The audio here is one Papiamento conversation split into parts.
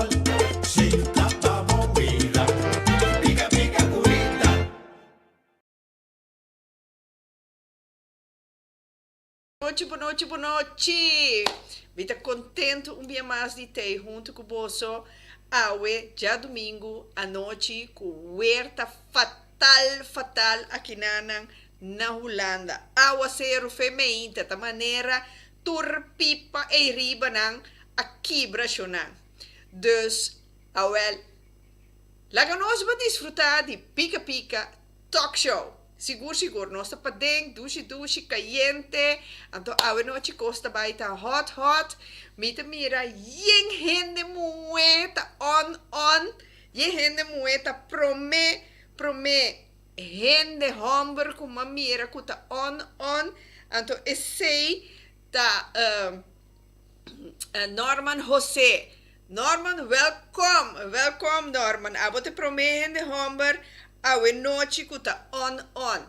skol. Sinta pa bo mira. Pika pika kurita. Nochi, bonochi, bonochi! Mi ta contento un bia mas di tei hunto cu boso awe djadumingu anochi cu weer ta fatal, fatal akinanan na Hulanda. Awaceru fe meinta ta manera tur pipa ei riba nan a kibra shonan. Dus, awel, laga nos ba disfruta di Pika Pika Talk Show! Sigur sigur nos ta paden dushi dushi kayente anto awe nochi kos ta bai ta hot hot mi ta mira yen hende muhe ta on on yen hende muhe ta prome prome hende homber ku mi a mira ku ta on on anto esei ta Norman Jose Norman welkom welkom Norman abo ta e prome hende homber awe nochi ku ta on on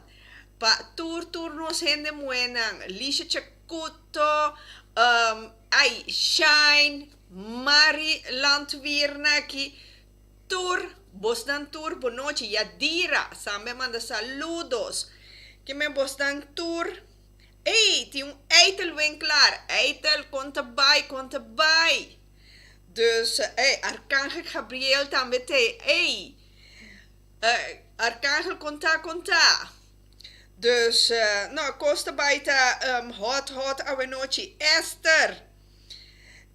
pa tur tur nos hende muhenan Lisha Chacuto ay Shine Mari Landweer naki tur bosnan tur bonochi Yadira sambe a manda saludos kimen bosnan tur. Ey, tin un eitel winklaar. Eitel, kon ta bai, kon ta bai. Dus, ey, Arcangel Gabriel tambe t'ey. Ey, Arcangel kon ta, kon ta. Dus, no, kos ta bai ta hot, hot awenochi. Esther,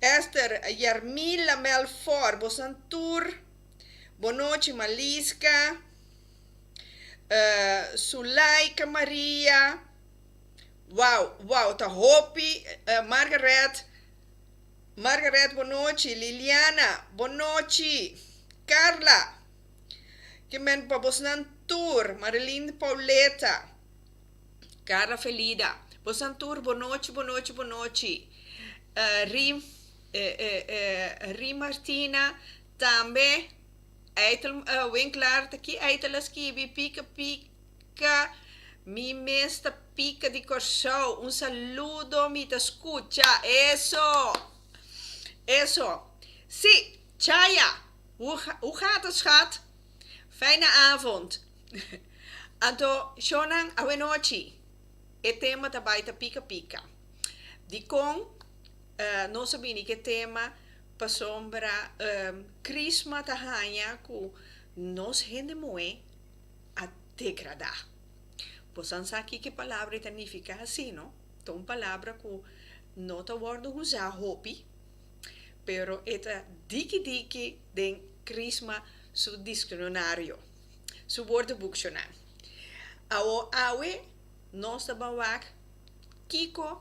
Esther, Yarmila Melfor, bosan tur, bonochi. Maliska. Sulaika Maria, wow, wow, ta hopi, Margaret, Margaret bonochi, Liliana bonochi, Carla, ke men pa bosnan tur, Marilyn Pauleta, Carla Felida, bosnan tur bonochi, bonochi, bonochi, Ri, Ri Martina tambe. Eitel Winklaar ta ki Eitel a skibi pika pika mi mes ta pika di Kòrsou un saludo mi ta skucha eso eso si Chaya hoe gaat het schat fijne avond anto shownan awenochi e tema ta bai ta pika pika dikon nos a bini ku e tema Pasobra Crisma ta haña ku nos hende muhé a degradá. Bosan sa kiko e palabra ei ta nifiká? Sí, no? Ta un palabra ku no ta wòrdu usá hopi, pero e ta diki diki den Crisma su disksionario, su woordenboekshonal. Awor awe nos ta ban wak kiko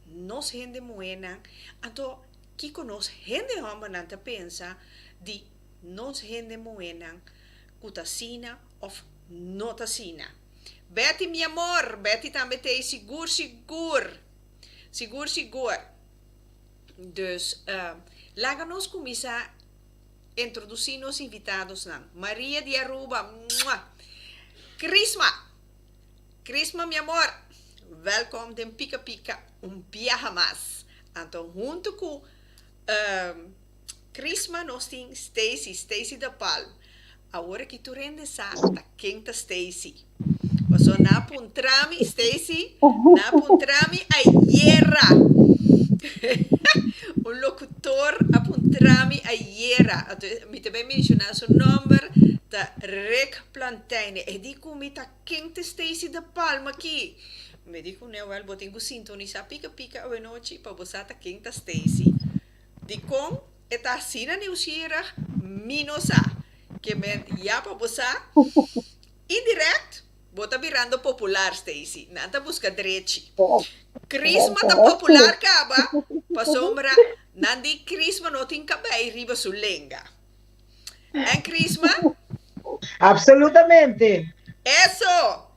nos hende muhénan anto Kiko nos hende hòmbernan ta pensa di nos hende muhénan ku ta asina òf no ta asina? Betty mi amor! Betty tambe t'ei sigur sigur! Sigur sigur! Dus laga nos kuminsá introdusí nos invitadosnan. Maria di Aruba, mua! Crisma! Crisma mi amor! Wèlkòm den Pika Pika un biaha mas! Anto huntu ku Crisma nos tin Stacy, Stacy de Palm. Awor aki tur hende sa ta ken ta Stacy. Pasobra nan a puntra mi, Stacy, nan a puntra mi ayera. Un locutor a puntra mi ayera. Anto mi ta bay menciona su nomber, ta Rick Plantijne. E di ku mi ta ken ta Stacy de Palm aki. Mi di ku Newel, bo tin ku sintonisá pika pika awenochi pa bo sa ta ken ta Stacy. Dikon e ta asina nieuwsgierig? Mi no sa. Ke men ya pa bo sa, indirect bo ta birando popular, Stacy. Nan ta buska drechi. Crisma ta popular kaba pasobra nan di Crisma no tin kabei riba su lenga. En Crisma? Absolutamente. Eso!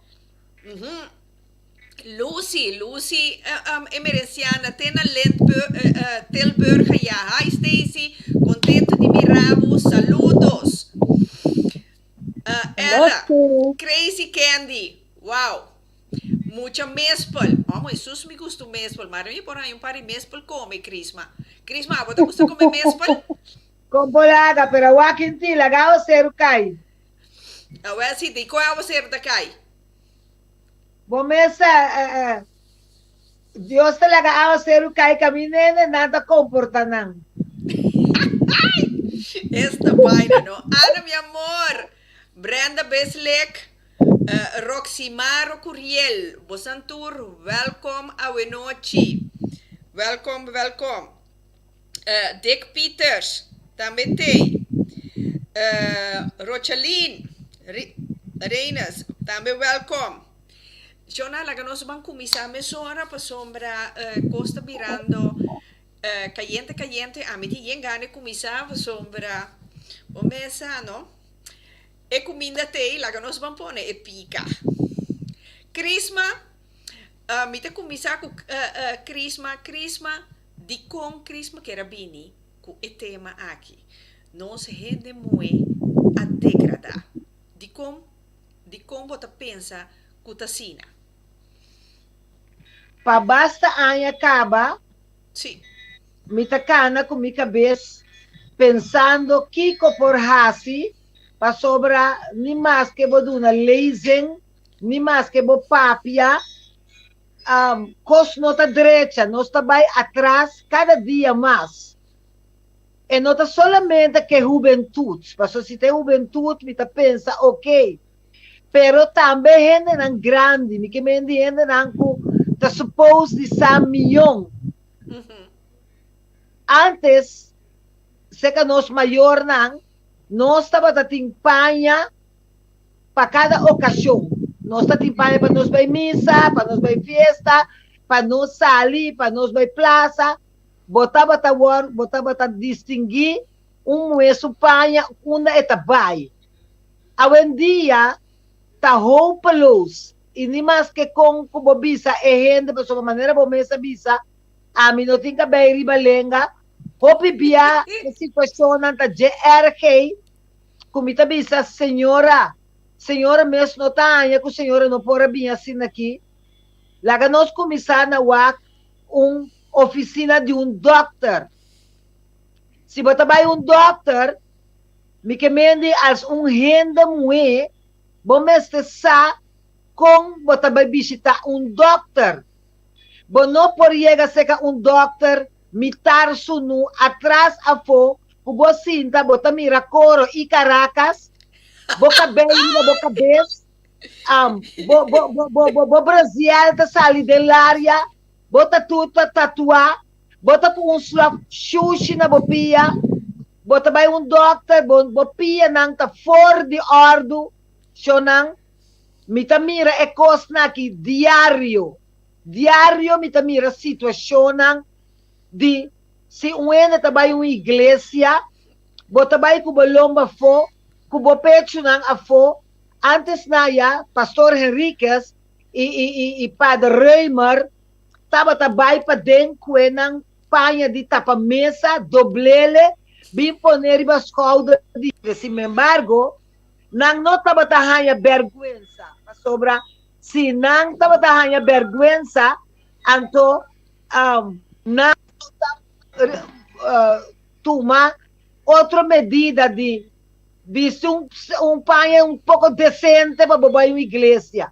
Lucy, Lucy Emerenciana te na Tilburg aya. Hi Stacy, contento di mira bo, saludos. Ella, Crazy Candy, wow. Mucha mespel. Oh, Jesus mi gusta un mespel. Maar mi por haña un par di mespel come, Crisma. Crisma, abo ta gusta come mespel? Kon por laga, pero awa kinti, laga awaseru kai. Awel si, dikon awaseru ta kai? Bo mes sa, Dios ta laga awaseru kai kaminda hende nan ta komporta nan. Esta baina no. Ana mi amor, Brenda Beslik, Roximaro Curiel, bosan tur welkom awenochi. Welkom, welkom. Dick Pieters, tambe t'ey. Rochaline Reynes, tambe welkom. Shona, laga nos ban kuminsá mesora pasobra kos ta birando kayente kayente. Ami tin yen gana di kuminsá pasobra bo mesa no. E kuminda t'ey, laga nos ban pone e pika. Crisma, mi ta kuminsá ku Crisma. Crisma, dikon Crisma kier a bini ku e tema aki? Nos hende muhé a degradá. Dikon? Dikon bo ta pensa ku ta asina? Pa basta aña kaba, Sí. mi ta kana ku mi kabes pensando kiko por hasi pasobra ni maske bo duna lezing, ni maske bo papia, kos no ta drecha, nos ta bai atras kada dia mas. E no ta solamente ku e hubentut, pasobra si ta e hubentut mi ta pensa ok, pero tambe hendenan grandi, mi ke men di hendenan ku ta suppose di sa mion. Antes, serka nos mayornan, nos tabata tin paña pa kada okashon. Nos ta tin paña pa nos bai misa, pa nos bai fiesta, pa nos sali, pa nos bai plaza. Bo tabata wor, bo tabata distinguí un muhé su paña unda e ta bai. Awendia ta hopeloos i ni maske kon ku bo bisa e hende pasobra manera bo mes a bisa, ami no tin kabei riba lenga, hopi bia e situashonnan ta dje erg ei ku mi ta bisa señora, señora mes no ta haña ku señora no por a bini asina aki. Laga nos kuminsá na wak un oficina di un dokter. Si bo ta bai un dokter, mi ke mende als un hende muhé, bo mester sa kon bo ta bai bishita un dokter. Bo no por yega seka un dokter mitar sunu atras afó ku bo sinta bo ta mira Coro i Caracas, bo kabei riba bo kabes, bo bo bo bo bo bo brazier ta sali den laria, bo tatu ta tatuá, bo ta ku un slòf shushi na bo pia, bo ta bai un dòkter, bo bo pianan ta for di òrdu, shonnan, mi ta mira e kosnan aki diario, diario mi ta mira situashonnan di si un hende ta bai un iglesia, bo ta bai ku bo lomba afó, ku bo pechunan afó, antes na ya Pastor Henriquez i i i i Pader Römer tabata bai paden kue nan paña di tapa mesa, doblele, bin pone riba skouder di. Sinembargo, nan no tabata haña bèrgwensa, pasobra si nan tabata haña bèrgwensa, anto nan lo ta tuma otro medida di Bisti un un paña un poko desente pa bo bai un iglesia.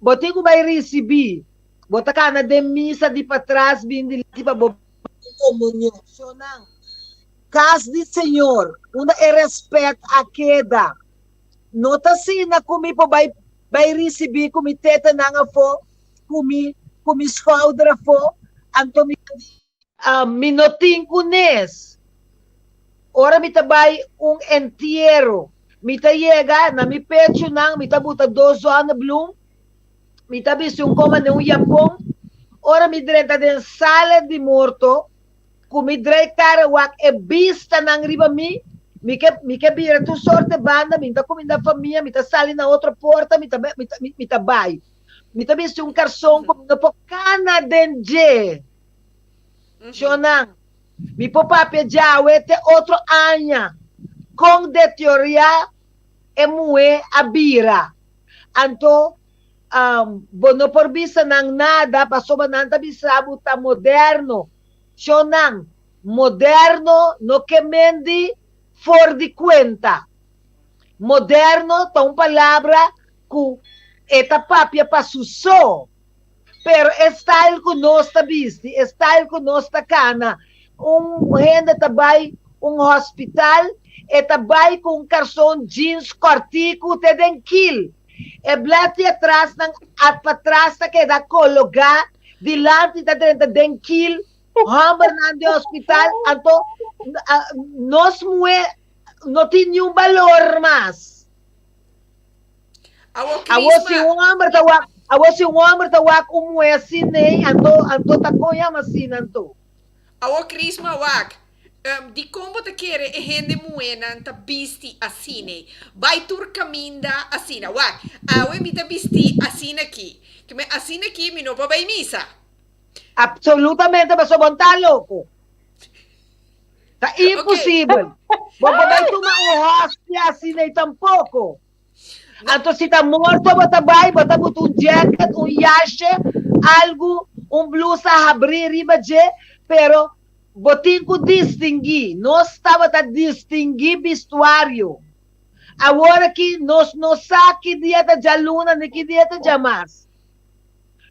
Bo tin ku bai risibí. Bo ta kana den misa di patras bin dilanti pa bo bai komunion. Shonnan, kas di Señor, unda e rèspèt a keda. No ta asina ku mi por bai bai risibí ku mi tetenan afó, ku mi ku mi skouder afó, anto mi ta di. Mi no tin ku nes. Ora mi ta bai un entiero, mi ta yega na mi pechunan, mi ta buta dos zonnebloem, mi ta bisti un koma den un yapon. Ora mi drenta den sala di morto, ku mi drei kara wak e bistanan riba mi, mi ke mi ke bira tur sorte banda, mi no ta kuminda famia, mi ta sali na otro porta, mi ta mi ta bai. Mi ta bisti un karson ku mi no por kana den dje. Shonnan, mi por papia djawe te otro aña kon deteriorá e muhé a bira. Anto bo no por bisa nan nada pasobra nan ta bisa bo ta moderno. Shonnan, Moderno no ke men di for di kuenta. Moderno ta un palabra ku e ta papia pa su so. Pero e style ku nos ta bisti, e style ku nos ta kana, un hende ta bai un hospital, e ta bai ku un karson jeans kòrtiku te den kil. E blat di atrasnan at patras ta keda kologá, dilanti ta drenta den kil, hòmbernan den hospital, anto nos muhé no tin niun balor mas. Awor Awor si Crisma, un hòmber ta wak, awor si un hòmber ta wak un muhé asin'ei, anto anto ta kon yama asina anto? Awor Crisma wak, um, dikon bo ta kere e hende muhénan ta bisti asin'ei? Bai tur kaminda asina. Wak, awe mi ta bisti asin'aki. Keme asin'aki mi no por bai misa. Absolutamente pasobra bo no ta loko. Ta imposibel. Bo por bai tuma un hostia asin'ei tampoko. Anto si ta morto bo ta bai, bo ta buta un jacket, un yashe, algu, un blusa habrí riba dje, pero bo tin ku distinguí. Nos tabata distinguí bistuario. Awor aki nos no sa ki dia ta djaluna ni ki dia ta djamars.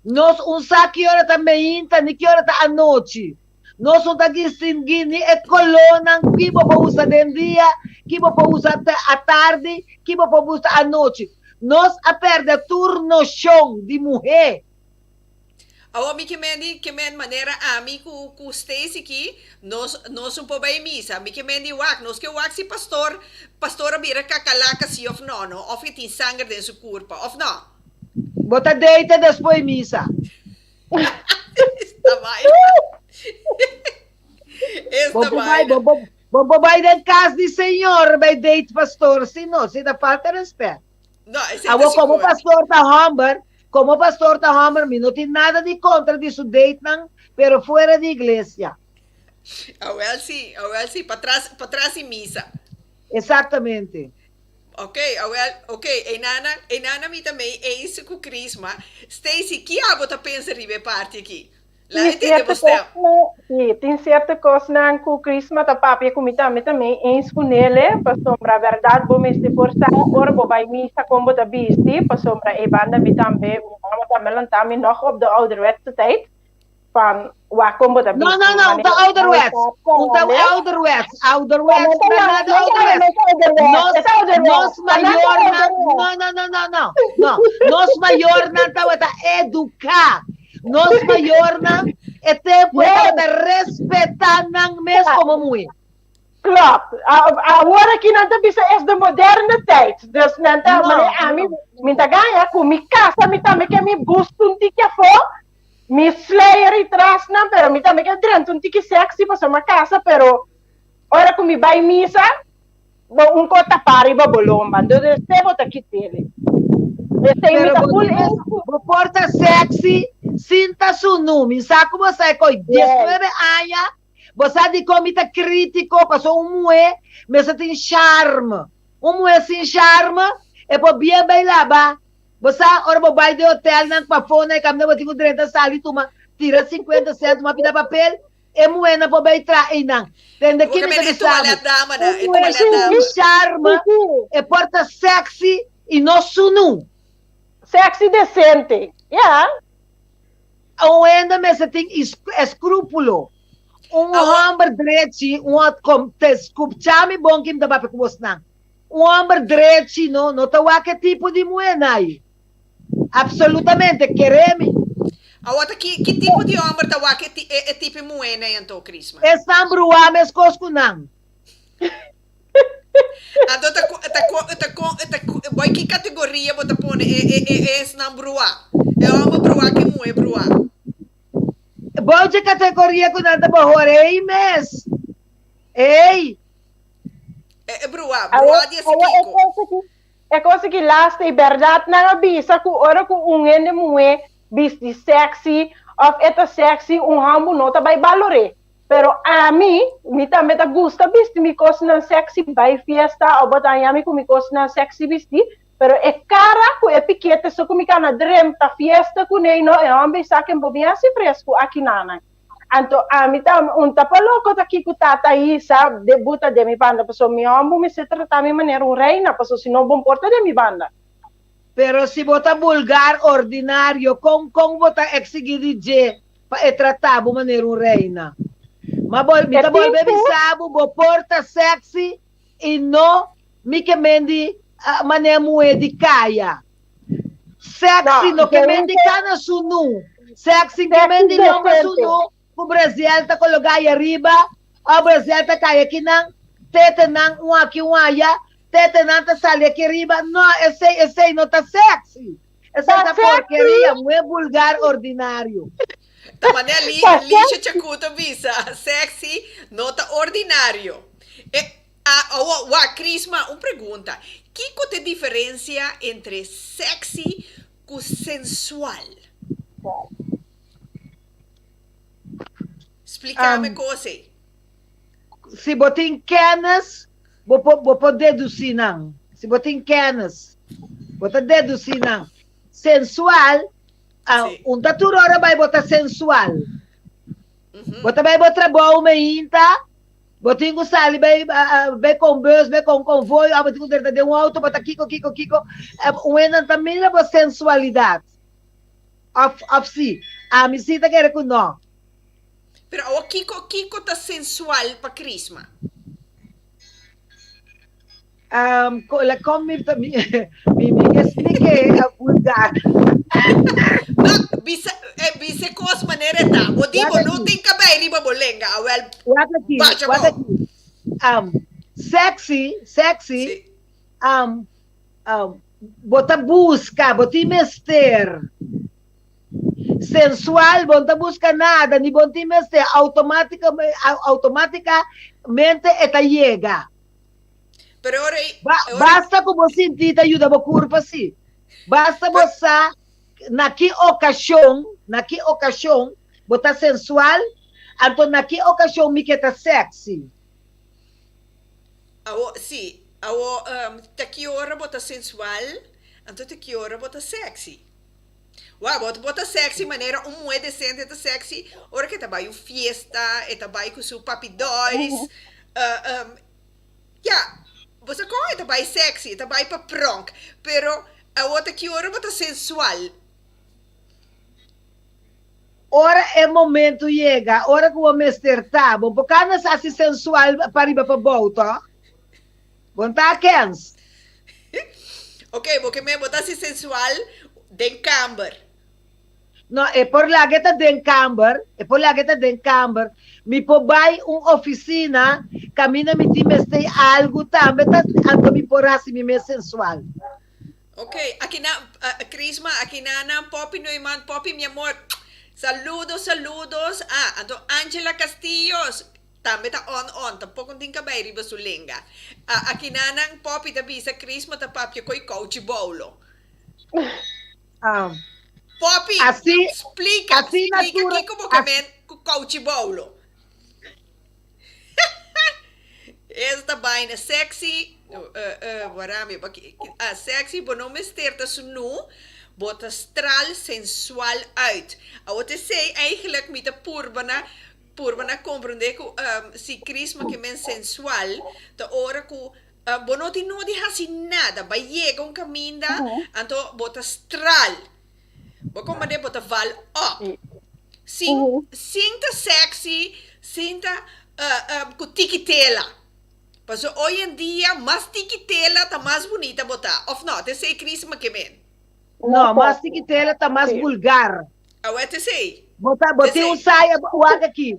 Nos un sa ki ora ta meinta ni ki ora ta anochi. Nos no ta distinguí ni e kolónan ki bo por usa den dia, ki bo por usa atardi, ki bo por usa anochi. Nos a pèrdè tur noshon di muhé. Awor mi ke men di ke men manera ami ku ku Stacy ki nos nos un por bai misa. Mi ke men di wak nos ke wak si pastor pastor a bira kakalaka si of no no of e tin sanger den su kurpa of no. Bo ta deita despues misa. Esta vaina. Bo Esta por bai, vaina. bo, bo, bo por bai den cas di Señor bai date pastor, si no, si ta falta respet. No, esei ta Awor como sigur. pastor ta homber, como pastor ta homber, mi no tin nada di contra di su datenan, pero fuera di iglesia. Awel si, awel si, patras, patras di misa. Exactamente. Ok, awel, ok, einana, einana mi ta mei eens ku Crisma. Stacy, ki abo ta pensa riba e parti aki? La Tin e tende bo cierto stem. cosnan, sí, tin cierto cosnan cu Crisma ta papia cu mi tambe ta mei eens cu nele, pasobra berdad bo mester por sa ora bo bai misa con bo ta bisti, pasobra e banda mi tambe, mi mama tambe lanta mi nog op de ouderwetse tijd. Van wak kon bo ta No, no, no, un ta ouderwets. Un ta ouderwets. Ouderwets, na nada ouderwets. Nos, nos mayornan, no, no, no, no, no, no. Nos mayornan tabata eduká. Nos mayornan e tempo e tabata respetá nan mes komo muhé. Klopt. Awor aki nan ta bisa es de moderne tijd. Dus nan ta, No, mane ami, no. mi ta gaña ku mi kasa mi tambe ke mi bustu un tiki afó. Mi slayer y trasnan, pero mi tambe ke drenta un tiki sexy pasobra mi a casa, pero ora ku mi bai misa, bo un ko tapa riba bo lomba, entonces te bo ta kitele. Esei mi Pero ta bo full tin eens ku. bo por ta sexy sin ta sunu. Mi sa ku bo sa e koi 19 aña, bo sa dikon mi ta kritiko, pasobra un muhé mester tin charme. Un muhé sin charme e por bien bai laba. Bo sa ora bo bai den hotelnan pafó na e kaminda bo tin ku drenta sali tuma tira sinkuenta sènt tuma pida papel, e muhénan por bai traha einan. Tende Bo ki ke mi ta men e bisa bo, toilet dama un nan, e muhé toilet sin dama. charme e por ta sexy i no sunu. Sexy decente, ya. Un hende mester tin escrúpulo. Un hòmber drechi, un hòt te skucha mi bon ki mi ta papia ku bosnan. Un hòmber drechi no no ta wak e tipo di muhé ai. Absolutamente, kere mi. Awor ta ki ki tipo di hòmber ta wak e e tipo muhé nei anto, Crisma? Esnan bruá meskos ku nan. Anto ta ta ta ta bo ki kategoria bo ta pone e e e esnan bruá? E hòmber bruá ku e muhé bruá? Bou dje kategoria ku nan ta bahor ei mes. Ei! E brua, brua di ese kiko. E kos aki laatste i bèrdat nan a bisa ku ora ku un hende muhé bisti sexy òf e ta sexy un hòmber no ta bai balor'é. Pero ami, mi tambe ta gusta bisti mi kosnan sexy bai fiesta òf bo ta haña mi ku mi kosnan sexy bisti, pero e kara ku e pikete so ku mi kana drenta fiesta kuné no e hòmber sa ken bo bin hasi fresku aki nanan. Anto ami tambe un ta pa loko ta kiko tata hisa de buta den mi banda pasobra mi hòmber mester trata mi manera un reina pasobra si no bon por ta den mi banda. Pero si bo ta bulgar, ordinario, kon kon bo ta eksigí di dje pa e trata bo manera un reina? Ma bo, mi E ta tin bolbe ku. bisa bo, bo por ta sexy i no mi ke men di manera muhé di kaya. Sexy No, no ke men dje di kana sunú. Sexy ke men sexy di lomba decente. sunú ku brazier ta kologá ahi ariba òf brazier ta kai akinan, tetenan un aki un aya, tetenan ta sali aki riba. No, esei esei no ta sexy. Esei Ta ta sexy! porkeria, muhé bulgar ordinario. Ta manera Li Ta Lisha sexy! Chakuto bisa, sexy no ta ordinario. E A Awo, wak, Crisma, un pregunta. Kiko ta e diferencia entre sexy ku sensual? Spliká mi Um, kos ei. si bo tin kennis, bo por, bo por dedusí nan. Si bo tin kennis, bo ta dedusí nan. Sensual, ah, Sí. un ta tur ora bai bo ta sensual. Bo ta bai bo trabou meinta, Bo tin ku sali bai bai kon bus, bai kon konvoi, òf bo tin ku drenta den un outo, bo ta kiko, kiko, kiko. Un hende ta mira bo sensualidat. Òf, òf si? Ami si ta kere ku nò. Pero awor kiko, kiko ta sensual pa Crisma? Um, kon mi ta, mi, mi, mi ke splike vulgar. No, bisa, eh, bisa kos manera e ta. Bo di bo no tin kabei riba bo lenga, awel, Wak aki, basha wak bo. aki. Um, sexy, sexy, Sí. um, um, bo ta buska, bo tin mester. Sensual, bo no ta buska nada, ni bo no tin mester, automatica, automaticamente e ta yega. Pero ora i, Ba, ora basta ku bo sinti ta yuda bo kurpa sí. Basta bo pero sa na ki okashon, na ki okashon bo ta sensual, anto na ki okashon mi ke ta sexy. Awo, sí, awo, ta ki ora bo ta sensual, anto ta ki ora bo ta sexy. Wou, bo, bo ta sexy manera un muhé decente ta sexy ora ke ta bai un fiesta, e ta bai ku su papi dois, Ya, bo sa kon e ta bai sexy, e ta bai pa pronk, pero awor ta ki ora bo ta sensual? Ora e momento yega, ora ku bo mester ta, bo por ka nos hasi sensual pariba pa bou, tòg? Bo no ta kens. Ok, bo ke men bo ta hasi sensual den kamber. No, e por laga e ta den kamber, e por laga e ta den kamber. Mi por bai un oficina caminda mi tin mester algu tambe ta anto mi por haci mi mes sensual. Ok, aki na Crisma, aki na nan Poppy Neumann, Poppy mi amor, saludos, saludos, ah, anto Angela Castillos tambe ta on on, tampoco no tin cabey riba su lenga, ah, aki na nan Poppy ta bisa Crisma ta papia coy couchi boulo. Ah. Poppy, Así, splika, así splika natura, kiko bo ke as, men ku kouchi boulo. Esta baina sexy, uh, uh, warami, baki, ah, sexy, bo no mester ta sunu, bo ta straal sensual uit. Awor te sei, eigenlijk mi ta purba na, purba na comprende ku um, si Crisma ke men sensual, ta ora ku Bo no tin nodi hasi nada, bai yega un kaminda, anto bo ta stral. Bo komprende? Bo ta val op. Sin, sin ta sexy, sin ta ku tiki tela. Pasobra hoy en dia mas tiki tela ta mas bunita bo ta, of no? Ta esei Crisma ke men? No, mas tiki tela ta mas bulgar. Awor ta esei. Bo ta, bo tin un saya, wak aki.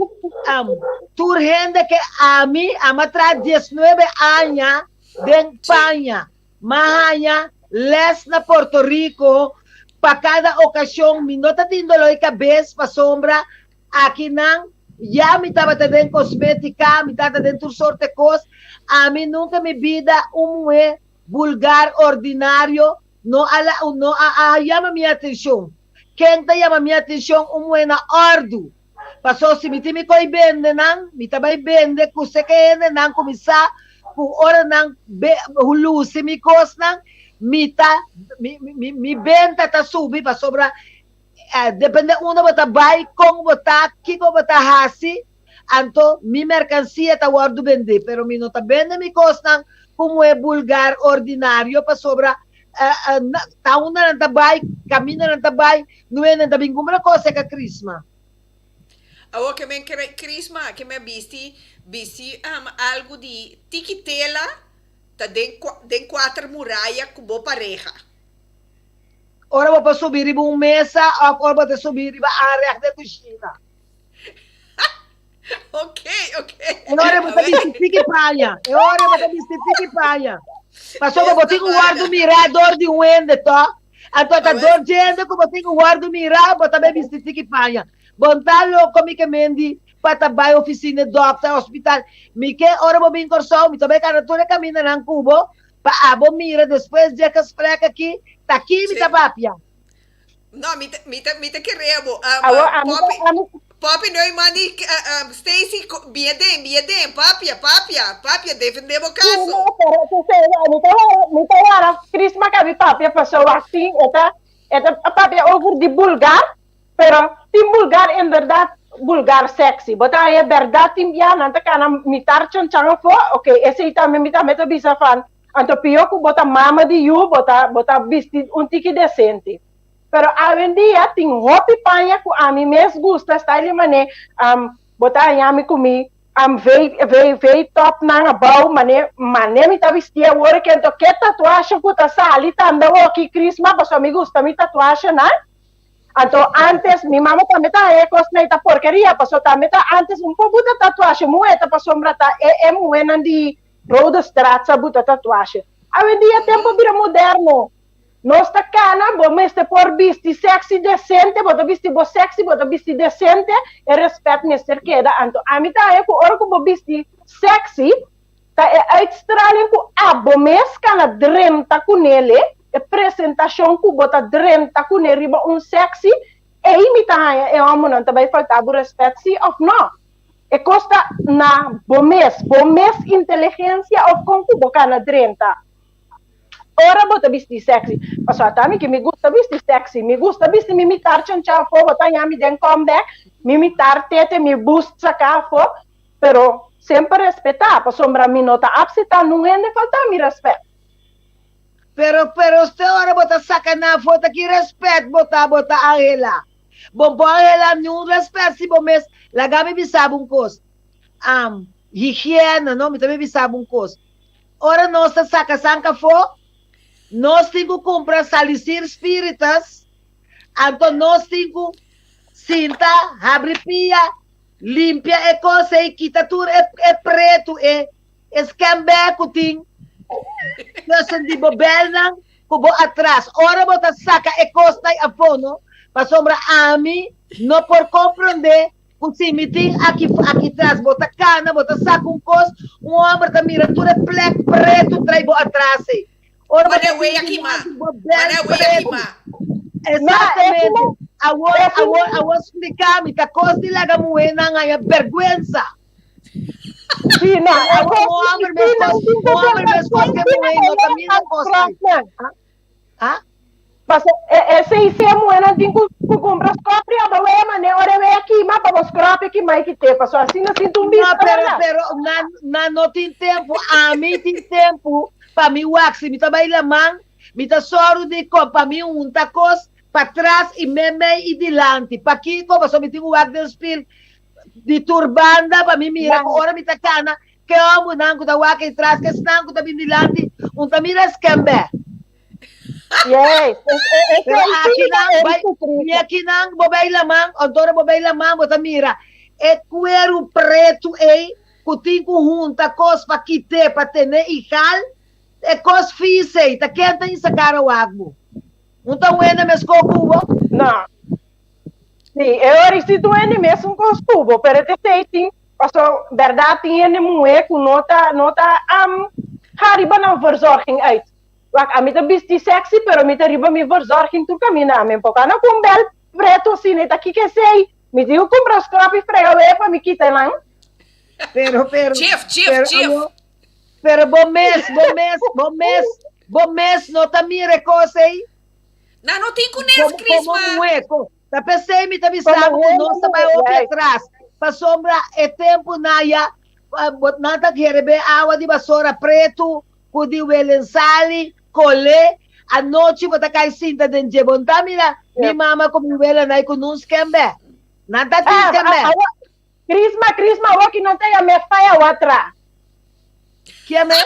Um, tur hende ke ami, ami a traha diesnuebe aña den paña. M'a haña les na Puerto Rico pa kada okashon. Mi no ta tin doló di kabes pasobra akinan ya mi tabata den kosmétika, mi tabata den tur sorte kos. Ami nunka mi bida un muhé vulgar, ordinario, no a la, no a yama mi atenshon. Ken ta yama mi atencion? Un muhe na ordu. Paso si mi tin mi koy bende nan, mi ta bay bende ku seke hende nan kuminsá ku ora nan be lusi mi kosnan, mi ta mi mi mi benta ta subi pasobra Depende unda bo ta bai, kon bo ta, kiko bo ta hasi, anto mi merkansia ta wòrdu bendé. Pero mi no ta bende mi kosnan komo e bulgar ordinario, pasobra ta unda nan ta bai, kaminda nan ta bai, no nan ta bin kumpra kos seka Krisma. Awor ke men kere Krisma, ke men bisti, bisti algu di tiki tela ta den den kuater muraya ku bo pareha. Ora bo por subi riba un mesa of ora bo ta subi riba aanrecht den kushina. Ok, ok. E ora bo ta bisti tiki paña. E ora bo ta bisti tiki paña. Pasobra bo tin ku wòrdu mirá dor di un hende, tò? Anto ta dor dje hende ku bo tin ku wòrdu mirá, bo ta bai bisti tiki paña. Bo no ta loko mi ke mendi pa ta bai ofisina, dòkter, hospital. Mi ke ora bo bin Kòrsou, mi ta bai kana tur e kamindanan ku bo Pa abo mira despues dje gesprek aki, ta ki mi ta papia. No, mi ta, mi ta, mi ta kere bo. Awor, ami ta, Poppy, ami. Poppy Neumann di, Stacy, bia den, bia den, papia, papia, papia, defende bo Sí, kaso. no, pero esei, mi ta wara, mi ta wara Chrisma ka mi papia pasobra asin e ta, e ta papia over di bulgar, Pero tin bulgar inderdaad bulgar sexy. Bo ta haña berdad tin bia nan ta kana mitar chanchan afó, ok esei tambe mi tambe ta bisa van anto pio ku bo ta mama di yu bo ta bo ta bisti un tiki desente. Pero awendia tin hopi paña ku ami mes gusta style mane bo ta haña mi ku mi V V V top nan abou mane mane mi ta bisti awor ke anto ke tatuashe ku ta sali tambe awoki Chrisma pasobra mi gusta mi tatuashenan. Anto antes mi mama tambe ta haña e kosnan ei ta porkeria paso tambe ta antes un por buta tatuashe muhe ta pasobra ta e e muhenan di Rode Straat sa buta tatuashe. Awendia tempo a bira moderno. Nos ta kana bo mester por bisti sexy decente bo ta bisti bo sexy bo ta bisti decente e respet mester keda anto ami ta haña ku ora ku bo bisti sexy Ta e uitstraling ku abo mes kana drenta kunele, e presentashon ku bo ta drenta kuné riba un sexy, ei mi ta haña e hòmbernan ta bai falta bo rèspèt sí òf nò. E kos ta na bo mes, bo mes inteligensia òf kon ku bo kana drenta. Ora bo ta bisti sexy, pasobra ata mi ke mi gusta bisti sexy, mi gusta bisti mi mitar chanchá afó, bo ta haña mi den comeback, mi mitar tete, mi bust saká afó, Pero semper respetá, pasobra mi no ta apseptá nun hende faltá mi respet. Pero, pero usted ora bo ta saca nan afó ta ki respet bo ta, bo ta anhelá? Bo bo anhelá niun respet si bo mes, laga mi bisa bo un cos, am, higiena no, mi ta bay bisa bo un cos, ora nos ta saca sanka afó, nos tin cu cumpra salicir spiritus, anto nos tin cu sinta, habri pia, Limpia e kos ei, kita tur e e pretu, e e skèmbè ku tin tussen di bo bèlnan ku bo atras. Ora bo ta saka e kosnan ei afó no, pasobra ami no por komprondé ku si mi tin aki aki tras, bo ta kana, bo ta saka un kos, un hòmber ta mira tur e plèk pretu trai bo atras ei. Ora bo Mane ta wea bin kima. dilanti bo bèl Mane wea pretu. kima. Exactamente. Awor, awor, awor splica mi, ta cos di laga muhernan haya berguensa. Sí, no, Pero e awor cos un homber sí, mes nan cos, tin un ku homber mes cos berguensa ke muher no ta mira cos ei. Ah? Paso e esei si e muhernan tin ku ku kumpra skopri aba wea mane ora e wea kima pa bo skropi kima i kite paso asina sinti un No, bista pero, berdad. pero nan, nan no tin tempu, ami tin tempu pa mi wak si mi ta bai laman, Mi ta sòru di kon pa mi hunta kos patras i meimei i dilanti. Pakiko? Pasobra mi tin un wak den spil di tur banda pa mi mira ku ora mi ta kana, ke hòmbernan ku ta wak ei tras, ke esnan ku ta bin dilanti, un ta mira skèmbè. Yes, Pero akinan bai, mi akinan bo bai laman, anto ora bo bai laman bo ta mira e kueru pretu ei ku tin ku hunta kos pa kit'é, pa ten'é igal. E kos fis ei, ta ken ta insa kara wak bo? Un ta wende meskó ku bo? No. Sí, e ora si tu wende mesun kos ku bo, pero te sei tin, paso bèrdat tin hende muhé ku no ta no ta um ga riba nan verzorging uit. Wak, ami ta bisti sexy, pero mi ta riba mi verzorging tur kaminda. Mi por kana ku un bèl pretu asina, e ta kiko esei? Mi tin ku kumpra scrub i frega wea pa mi kita nan. Pero, pero, Chef, chef, pero, chef. awo, Pero bo mes, bo mes, bo mes, bo mes no ta mira e kos ei? Nan no tin ku nes, Komo, komo Crisma. muhé, ko, Ta p'esei mi ta bisa bo ku nos ta bai hopi atras, pasobra e tempunan ya nan ta herebé awa di basora pretu ku di welensali, kole, anochi bo ta kai sinta den dje. Bo no ta mira mi mama ku mi welanan ku nun skèmbè. Nan ta tin skèmbè. Crisma, Crisma, awor ki nan ta yam'é Faya Watra. Kiam'é?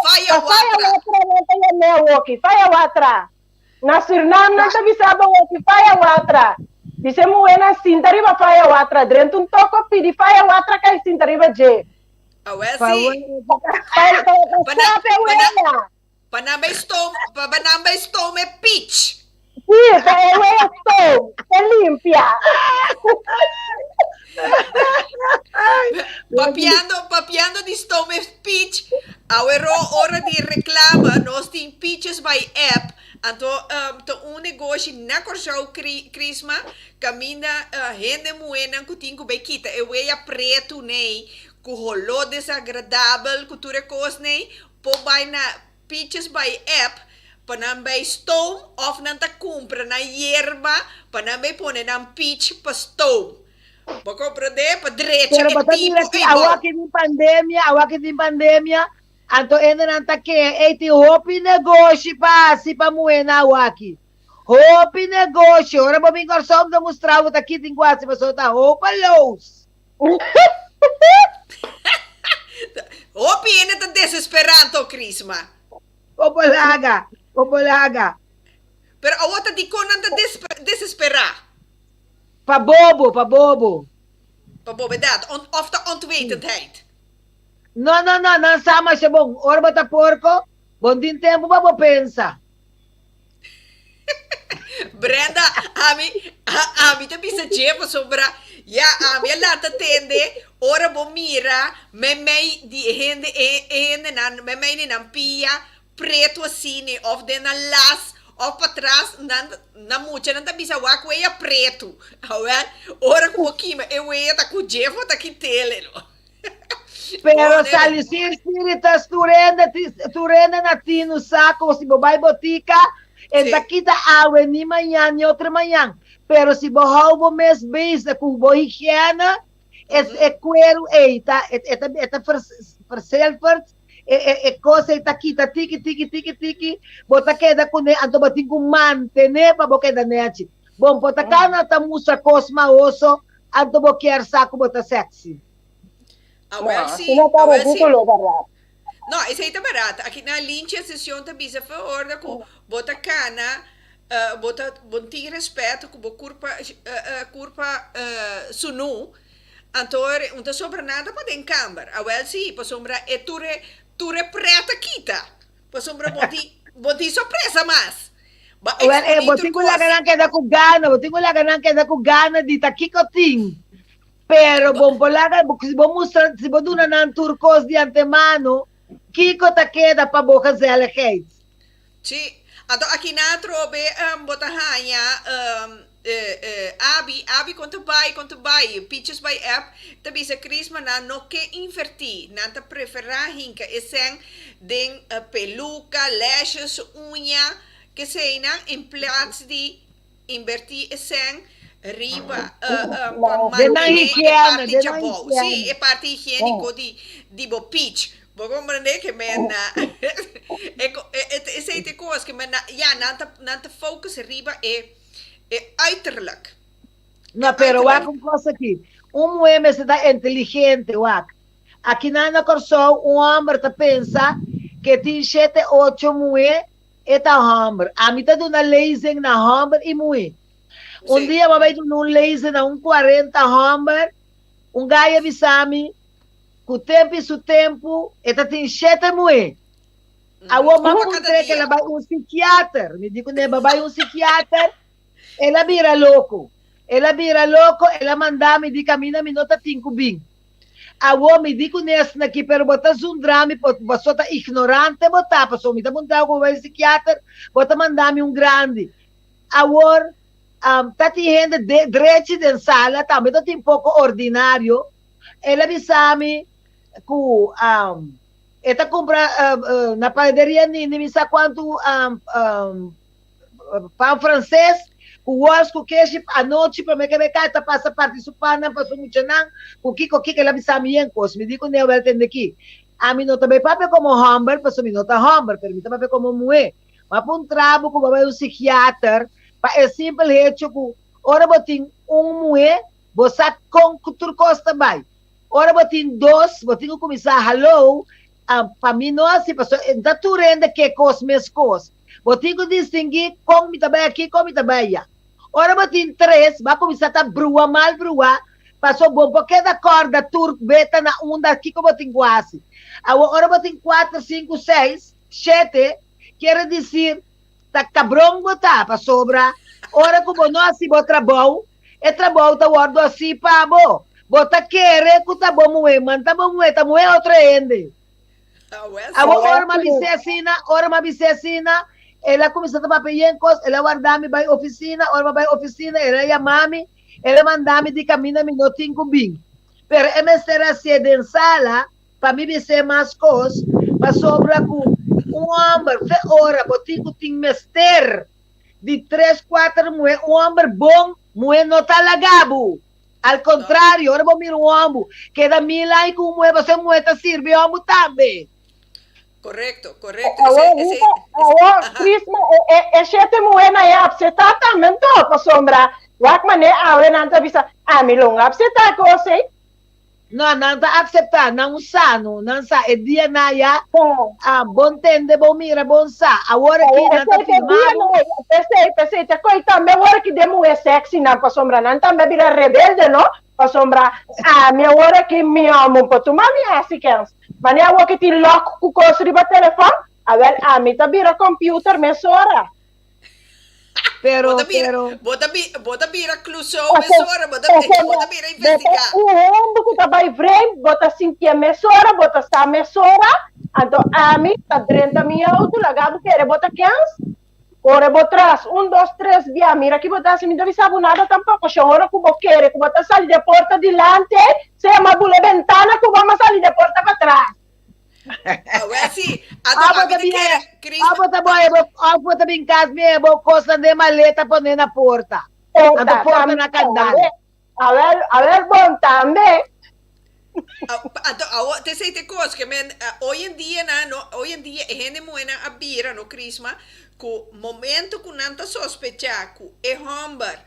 Faya Faya Watra nan ta yam'é awor ki, Faya Watra. Na Surinam nan ta bisa bo awor ki Faya Watra. Bisa e muhénan sinta riba Faya Watra, drenta un toko pidi Faya Watra kai sinta riba dje. Awel si. Pa pa stop e wea. Pa nan bai stoom, pa pa nan bai stoom e peach. Sí, pa e wea stoom, e limpia. Papiando, papiando di stoom e peach, awero ora di reclama, nos tin Peaches by App, anto um, ta un negoshi na Kòrsou, Cri, Crisma, kaminda uh, hende muhénan ku tin ku bai kita e wea pretu nei, ku holó desagradabel, ku tur e kos nei, Por bai na Peaches by App pa nan bai stoom of nan ta cumpra nan yerba pa nan bai pone nan peach pa stoom. Bo comprende? Pa drecha Pero e bo ta tipo mira si ei awa bou. ki tin pandemia, awa ki tin pandemia, anto hendenan ta keha, ey tin hopi negoshi pa hasi pa muhénan awaki. Hopi negoshi. Ora bo bin Kòrsou mi ta mustra bo ta ki tin ku hasi pasobra ta hopeloos. Hopi hende ta desesperá anto, Crisma. Bo por laga, bo por laga. Pero awor ta dikon nan ta desesperá? Pa bobo, pa bobo. Pa bobedat, òf ta ontwetendheid? No, no, no, nan sa masha bon. Ora bo ta porko, bo no tin tempu pa bo pensa. Brenda, ami, ami ta bisa dje pasobra ya ami a lanta tende ora bo mira meimei di e hende e hendenan meimei di nan pia pretu asini of den nan las of patras nan nan muchanan ta bisa wak wea pretu awel ora ku bo kima e wea ta ku dje for ta kitele no. Pero Salicir Spiritus tur hende tur hende na tinu sa ku si bo bai botika e ta kita awe ni mañan ni otro mañan pero si bo hou bo mes bezig ku bo higiene e e kueru ei ta e ta e ta versilverd e e e kos ei ta kita tiki tiki tiki tiki bo ta keda kuné anto bo tin ku mantené pa bo keda nechi bon por ta kana ta mustra kos mahoso Anto bo kier sa ku bo ta sexy? Awel No, si, si no ta awel si. ridículo, berdad. No, esei ta barat. Aki na Linchi e sesion ta bisa fe orde ku bo ta kana, eh, bo ta, bo tin respet ku bo kurpa, eh, eh, kurpa, eh, sunu. Anto un ta sobra nada pa den kamber. Awel si, pasobra e tur e, tur e pret a kita. Pasobra bo tin, bo tin sorpresa mas. Bo a Wel, eh, exponí bo tur tin ku kos. laga nan keda ku gana, bo tin ku laga nan keda ku gana di ta kiko tin. Pero Bo, bo por laga, bo, si bo mustra, si bo duna nan tur kos di antemano, kiko ta keda pa bo gezelligheid? Sí, anto aki nan atrobe um, bo ta haña um, eh, eh, Abi, Abi kon ta bai, kon ta bai, Peaches by App ta bisa Crisma nan no ke invertí, nan ta preferá hinka e sèn den peluka, lashes, uña, keseinan en plats di invertí e sèn riba pa Den nan mantené e higiene, parti den nan djabou, sí, higiene. e parti higiéniko di di bo peach. Bo komprendé ke men na e esei ta e kos ke men na ya nan ta nan ta focus riba e e uiterlijk. No, pero wak un kos aki. Un muhé mester ta inteligente, wak. Akinan na Kòrsou un hòmber ta pensa ke tin shete ocho muhé e ta hòmber. Ami ta duna lezing na hòmber i muhé. Un dia mi a bai duna un lezing na un kuarenta hòmber, un gai a bisa mi ku tempu i su tempu e ta tin shete muhé. Awor mi a puntr'é ke el a bai un sikiater. Mi di kuné, bo a bai un sikiater? El a bira loko. El a bira loko, el a manda mi di kaminda mi no ta tin ku bin. Awor mi di ku nesnan aki, pero bo ta zundra mi paso ta ignorante bo ta, paso mi ta puntra bo ku bo bai sikiater, bo ta manda mi un grandi. Awor, ta tin hende drechi den sala tambe ta tin poko ordinario. El a bisa mi ku e ta kumpra na panaderia Nini mi sa kuantu pan franses. Ku wòrs ku keshi anochi promé ke bai kai ta pasa parti su pannan pa su muchanan ku kiko kiko el a bisa mi yen kos. Mi di ku Newel tende ki ami no ta bai papia komo hòmber pasobra mi no ta hòmber pero mi ta papia komo muhé. Ma puntra bo ku bo bai un psikiater pa e simpel hecho ku ora bo tin un muhé bo sa kon ku tur kos ta bai. Ora bo tin dos bo tin ku kuminsá halou pa mi no hasi pasobra e no ta tur hende ke kos meskos. Bo tin ku distinguí kon mi ta bai aki kon mi ta bai aya. Ora bo tin tres bo a kuminsá ta brua mal brua pasobra bo por keda kòrda tur beta na unda kiko bo tin ku hasi. Awor ora bo tin kuater, sinku, seis, shete kiere disir ta kabron bo ta pasobra ora ku bo no hasi bo trabou e trabou ta wòrdu hasí pa bo. Bo ta kere ku ta bo muhé, man ta bo muhé, ta muhé otro hende. Awor ora mi a bis'é asina, ora mi a bis'é asina, el a kuminsá ta papia yen kos, el a warda mi bai ofisina, ora mi a bai ofisina el a yama mi, el a manda mi di kaminda mi no tin ku bin. Pero e mester a hasié den sala pa mi bis'é mas kos, pasobra ku un hòmber fe ora bo tin ku tin mester di tres kuater muhé, un hòmber bon muhé no ta laga bo. Al kontrario, ora bo mira un hòmbu keda mil aña ku un muhé, pasobra e muhé ta sirbi e hòmbu tambe. Korekto, korekto. Awor, Rita, awor, Crisma, e, e, e shete muhénan e apsetá tambe anto, pasobra wak manera awe nan ta bisa, ami lo no apsetá kos ei. No, nan ta akseptá, nan un sa no, nan sa e dia na ya, ah, bon tende, bon mira, bon sa. Awor aki nan ta Esei te firmá dia bo. no, p'esei, p'esei ta koi tambe awor aki den muhé sexy nan, pasobra nan tambe a bira rebelde no, pasobra ami awor aki mi hòmber por tuma mi hasi kens. Manera awor ki tin lòk ku kos riba telefòn, awèl ami ta bira computer mesora. Pero, Bo ta bira, pero. bo ta bi, bo ta bira Clouseau mesora, bo ta, bo ta bira Bo ta investigá. un homber ku ta bai vreemd, bo ta sintié mesora, bo ta sa mesora, anto ami ta drenta mi auto, laga bo kere bo ta kens, kore bo tras, un, dos, tres bia, mira ki bo ta hasi, mi no ta bisa bo nada tampoko, shon ora ku bo kere ku bo ta sali den porta dilanti, sea ma bula e bentana ku bo, ma sali den porta patras. Awel si, anto Abo ami ta ta bin kere, Cris, abo ta boy abo abo ta bin kas mi abo kosnan den maleta pone na porta. Anto Porta, porta na tambe, kandal. tambe. Awel, awel bon tambe. Anto awo te esei te kos ke men hoy en dia nan no hoy en dia e hende muhénan a bira no Crisma ku momento ku nan ta sospecha ku e hòmber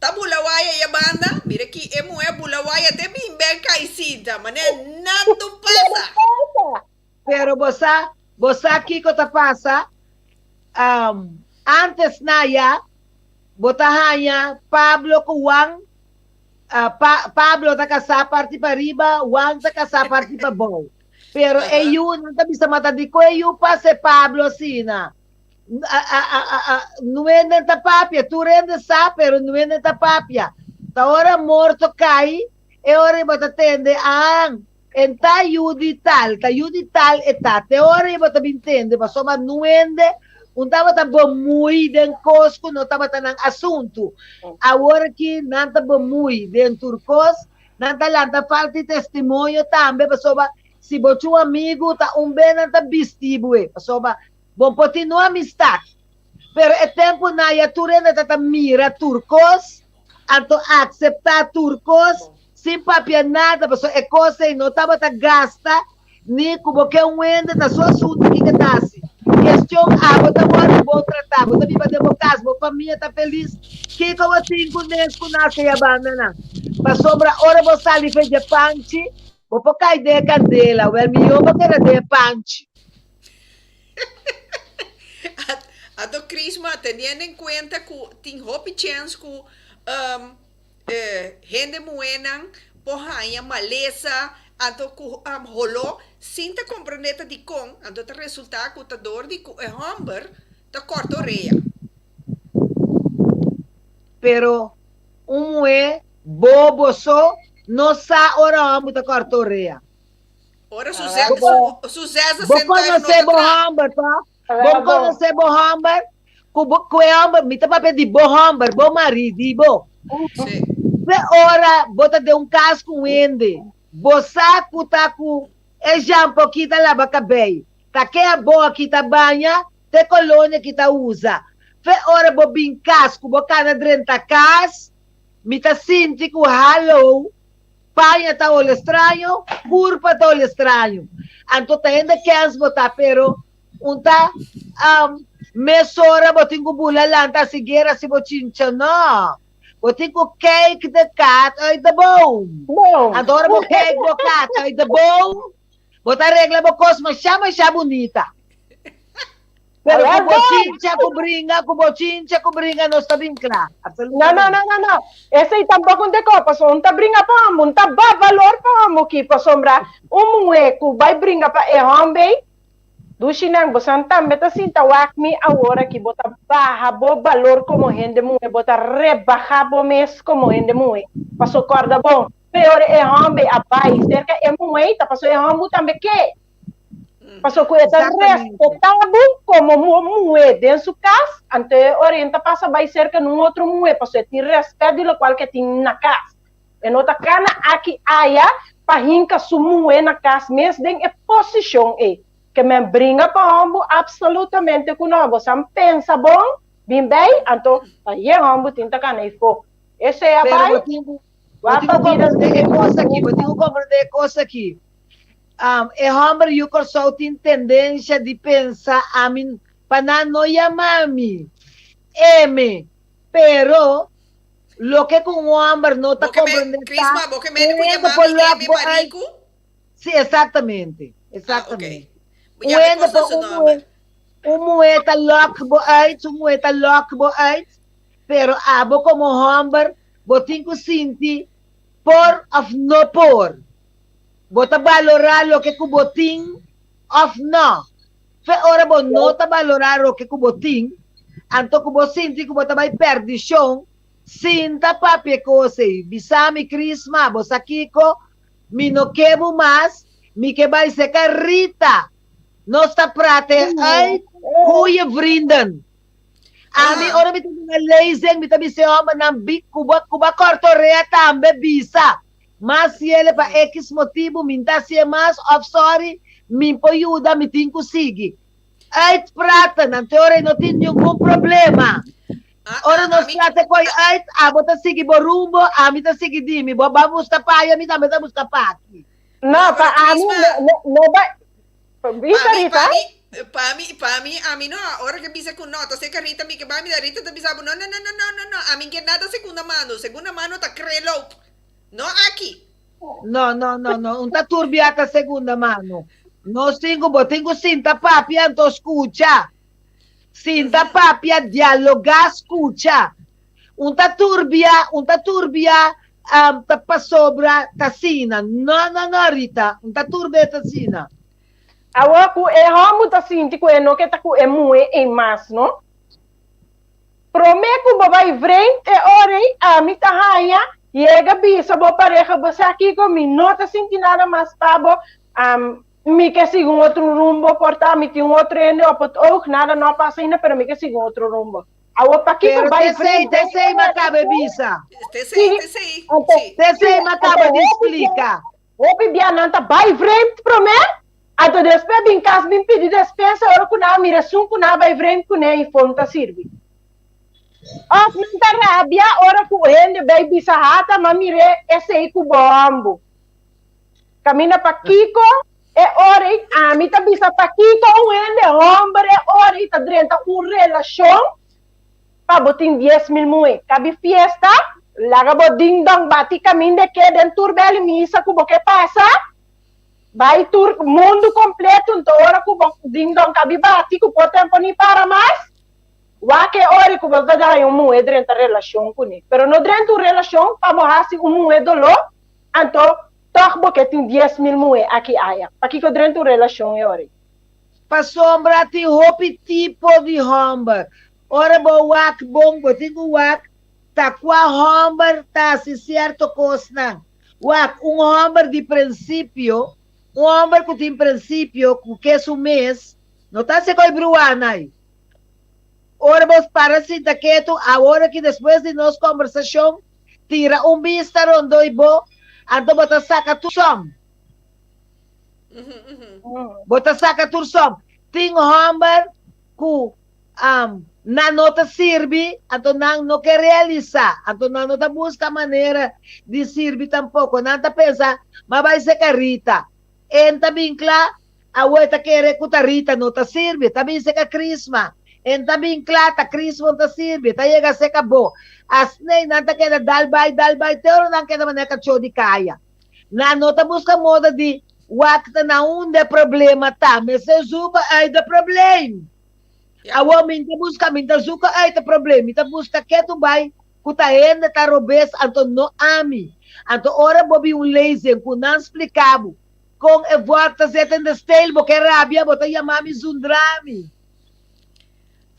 Ta bula waya ya banda, mira ki e muhe a bula waya te bin bel kai sinta, manera nando pasa. Pero bo sa, bo sa kiko ta pasa? Um, antes na ya, bo ta haña Pablo ku Juan, uh, pa, Pablo ta kasá parti pariba, Juan ta kasá parti pabou. Pero e yu, nan ta bisa mata dikon e yu pasa e Pablo asina? Nuende ta papia, tur hende sa, pero nuende ta papia. Ta ora morto kai, e ora bo ta tende, ah, en ta yu di tal, ta yu di tal e ta. Te ora bo ta bin tende, pasobra nuende un tabata bemoei den kos ku no tabata nan asuntu. Awor aki nan ta bemoei den tur kos, nan ta lanta falta di testimonio tambe, pasobra si bo cu un amigu ta un be nan ta bisti bo e, pasobra Bo por tin un amistad, pero e tempu nan ya tur hende ta ta mira tur kos, anto akseptá tur kos sin papia nada, pasobra e kos ei no tabata gasta ni ku bo ke un hende ta su asuntu kiko ta hasi. Kestion abo ta wòrdu bon tratá, bo ta biba den bo kas, bo famia ta felis, kiko bo tin ku nes ku nas ei a banda nan? Pasobra ora bo sali fe dje panchi, bo por kai den e kandela, wèl mihó bo keda den e panchi. Anto Crisma, teniendo en cuenta cu tin hopi chens cu hende muhenan por haña malesa, anto cu holó sin ta comprende ta dicon, anto ta resulta cu ta door di cu e homber ta corta orea. Pero un muhe bobo so no sa ora homber ta corta orea. Ora su zes, su zes Bo konosé bo hòmber, tòg? Bo konosé bo hòmber? Ku bo, ku e hòmber, mi ta papia di bo hòmber, bo marí, di bo. Sí. Fe ora bo ta den un kas ku un hende, bo sa ku ta ku e shampo ki ta laba kabei, ta ke abó ki ta baña, te kolonia ki ta usa. Fe ora bo bin kas ku bo kana drenta kas, mi ta sinti ku hallo, paña ta hole straño, kurpa ta hole straño. Anto ta hende kens bo ta, pero un ta mesora bo tin ku bula lanta hasi guera si bo chincha no. Bo tin ku kijk de kat uit de boom. Anto ora bo kijk bo kat uit de boom, Bo ta regla bo kos masha masha bunita. Pero ku bochincha ku bringa, ku bochincha ku bringa nos ta bin kla. No, no, no, no, no. Esei tampoco un teko, pasobra un ta bringa pa homber, un ta ba valor pa homber ki, pasobra un muhé ku bai bringa pa e homber ei, dushinan, bosan tambe ta sinta wak mi awor aki, bo ta baha bo balor komo hende muhé, bo ta rebaha bo mes komo hende muhé, paso kòrda bon, Peor e homber a bai serka e muhé ta paso e homber tambe ke. Paso ku e ta respetá bo komo muhé den su kas, anto e ora e ta pasa bai serka nun otro muhé paso e tin rèspèt di lokual ke tin na kas. E no ta kana aki aya pa hinka su muhé na kas mes den e posishon ei. Ke men bringa pa homber apsolutamente ku no. Bo san pensa bon, bin bai, anto pa ye homber tin ta kana ei fo. Esei a bai. Bo tin ku komprendé e kos aki, bo tin ku komprendé e kos aki. E hòmber yu Kòrsou tin tendensia di pensa ami pa nan no yama mi eme, pero loke ku un hòmber no ta komprendé ta un hende por lòk bo uit. Sí, eksaktamente, eksaktamente. Un hende por un muhé, un muhé ta lòk bo uit, un muhé ta lòk bo uit, pero abo komo hòmber Bo tin ku sinti por òf no por. Bo ta balorá loke ku bo tin òf nò. Fe ora bo no ta balorá loke ku bo tin, anto ku bo sinti ku bo ta bai pèrdishon, sinta papia e kos ei. Bisa mi, Crisma, bo sa kiko? Mi no ke bo mas, mi ke bai seka Rita. Nos ta prate uit goeie vrienden. Ami ora mi ta duna lezing mi ta bisa e hombernan bi ku bo ku bo a kòrta orea tambe bisa mas si el pa ekis motibu mi n'ta hasié mas òf sòri mi por yuda mi tin ku sigui uitpraten anto e ora ei no tin ningun problema ora nos trata e koi uit abo ta sigui bo rumbo ami ta sigui di mi bo a buska pa aya mi tambe ta buska pa aki. No pa ami no no bai Bisa Rita. Pa mi, pa mi, ami no. Ora ke bisa ku no, ta seka Rita mi ke bai mi da Rita ta bisa bo no, no, no, no, no, no, no, ami ke nada segunda mano, segunda mano ta kreloop. No aki. No, no, no, no, un ta turbia ta segunda mano. Nos tin ku, bo tin ku sinta papia anto skucha. Sinta papia, dialogá, skucha. Un ta turbia, un ta turbia ta pasobra ta asina. No, no, no, Rita, un ta turbia ta asina. Awor ku e hòmber ta sinti ku e no ke ta ku e muhé ei mas, no? Promé ku bo bai vreemd e ora ei, ami ta haña yega bisa bo pareha, bo sa kiko, mi no ta sinti nada mas pa bo, mi ke sigui un otro rumbo, por ta mi tin un otro hende op het oog, nada no a pasa ainda, pero mi ke sigui un otro rumbo. Awor pakiko Pero bai t'esei, vreemd? t'esei mi a kaba e bisa. T'esei, t'esei, si. T'esei mi a kaba di splika. Hopi bia nan ta bai vreemd promé, anto despues bin kas bin pidi despensa ora ku nan a mira esun ku nan a bai vreemd kuné i fon ta sirbi. Òf nan ta rabia ora ku hende bai bisa hata m'a mir'é esei ku bo hòmbu. Kaminda pakiko e ora ei ami ta bisa pakiko un hende hòmber e ora ei ta drenta un relashon pa bo tin 10,000 muhé. Kabi fiesta, laga bo ding dong bati kaminda e ke den tur bel i misa ku bo ke pasa, bai tur mundu kompleto nto ora ku bo ding dong kabi bati ku por tempo ni para mas, wak e ora ku bo ta daña un muhé drenta relashon kuné. Pero no drenta un relashon pa bo hasi un muhé doló, anto tòg bo ke tin 10,000 muhé aki aya. Pakiko drenta un relashon e ora ei? Pasobra tin hopi tipo di hòmber. Ora bo wak bon, bo tin ku wak ta kua hòmber ta hasi sierto kosnan. Wak un hòmber di prinsipio, un hòmber ku tin prinsipio, ku ke su mes, no ta hasi koi bruanai. Ora bo para sinta ketu, awor aki despues di nos kòmbersashon, tira un bista rondó i bo, anto bo ta saka tur sòm. Bo ta saka tur sòm. Tin hòmber ku. Nan no ta sirbi, anto nan no ke realisá, anto nan no ta buska manera di sirbi tampoko. Nan ta pensa, M'a bai seka Rita. En ta bin kla, awor e ta kere ku ta Rita no ta sirbi. E ta bin seka Crisma. En ta bin kla, ta Crisma no ta sirbi. E ta yega seka bo. Asnei nan ta keda dal bai, dal bai, te ora nan keda manera kachó di kaya. Nan no ta buska moda di wak ta na unda e problema ta. Mester zoeken uit de probleem. Awor mi ta buska, mi ta zoeken uit e probleem. Mi ta buska ketu bai ku ta hende ta robes anto no ami. Anto ora bo bin un lezing ku nan splika bo kon e vork ta zet in de steel bo ke rabia bo ta yama mi zundra mi.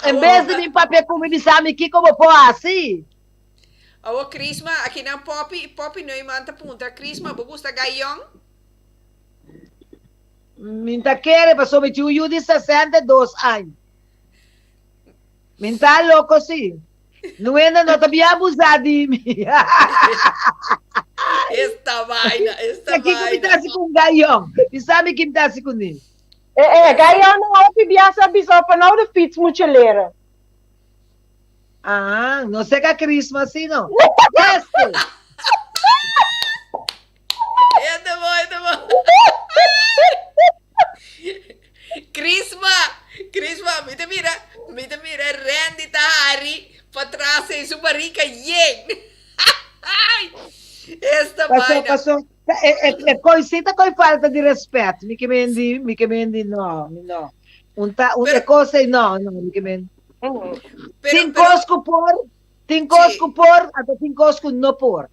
En bes di bin papia ku mi bisa mi kiko bo por hasi. Awor Crisma, akinan Poppy, Poppy Neuman ta puntra, Crisma bo gusta Gayon? Mi ta kere pasobra mi tin un yu di 62 aña. Mi ta loko si. Nuenda no ta bien abusá di mi. Esta vaina, esta Sa kiko mi vaina. ta hasi ku un gayon? Mi sa mi ki mi ta hasi kuné. E e gayon no hopi bia sa bisa pa nou de fiets moet je leren. Ah, no sé ka Christmas si no. Este. Esta bo, esta bo. Crisma, Crisma, mi ta mira, mi ta mira Randy ta hari patras en su barrica yen. Esta Pasó, vaina. pasó. E, e, e koisita koi falta di respet. Mi ke mendi, mi ke mendi no, mi no. Un ta, un Pero- e cosa y no, no, mi ke mendi. Pero, Tin pero, kos ku por, tin kos Sí. ku por, anto tin kos ku no por.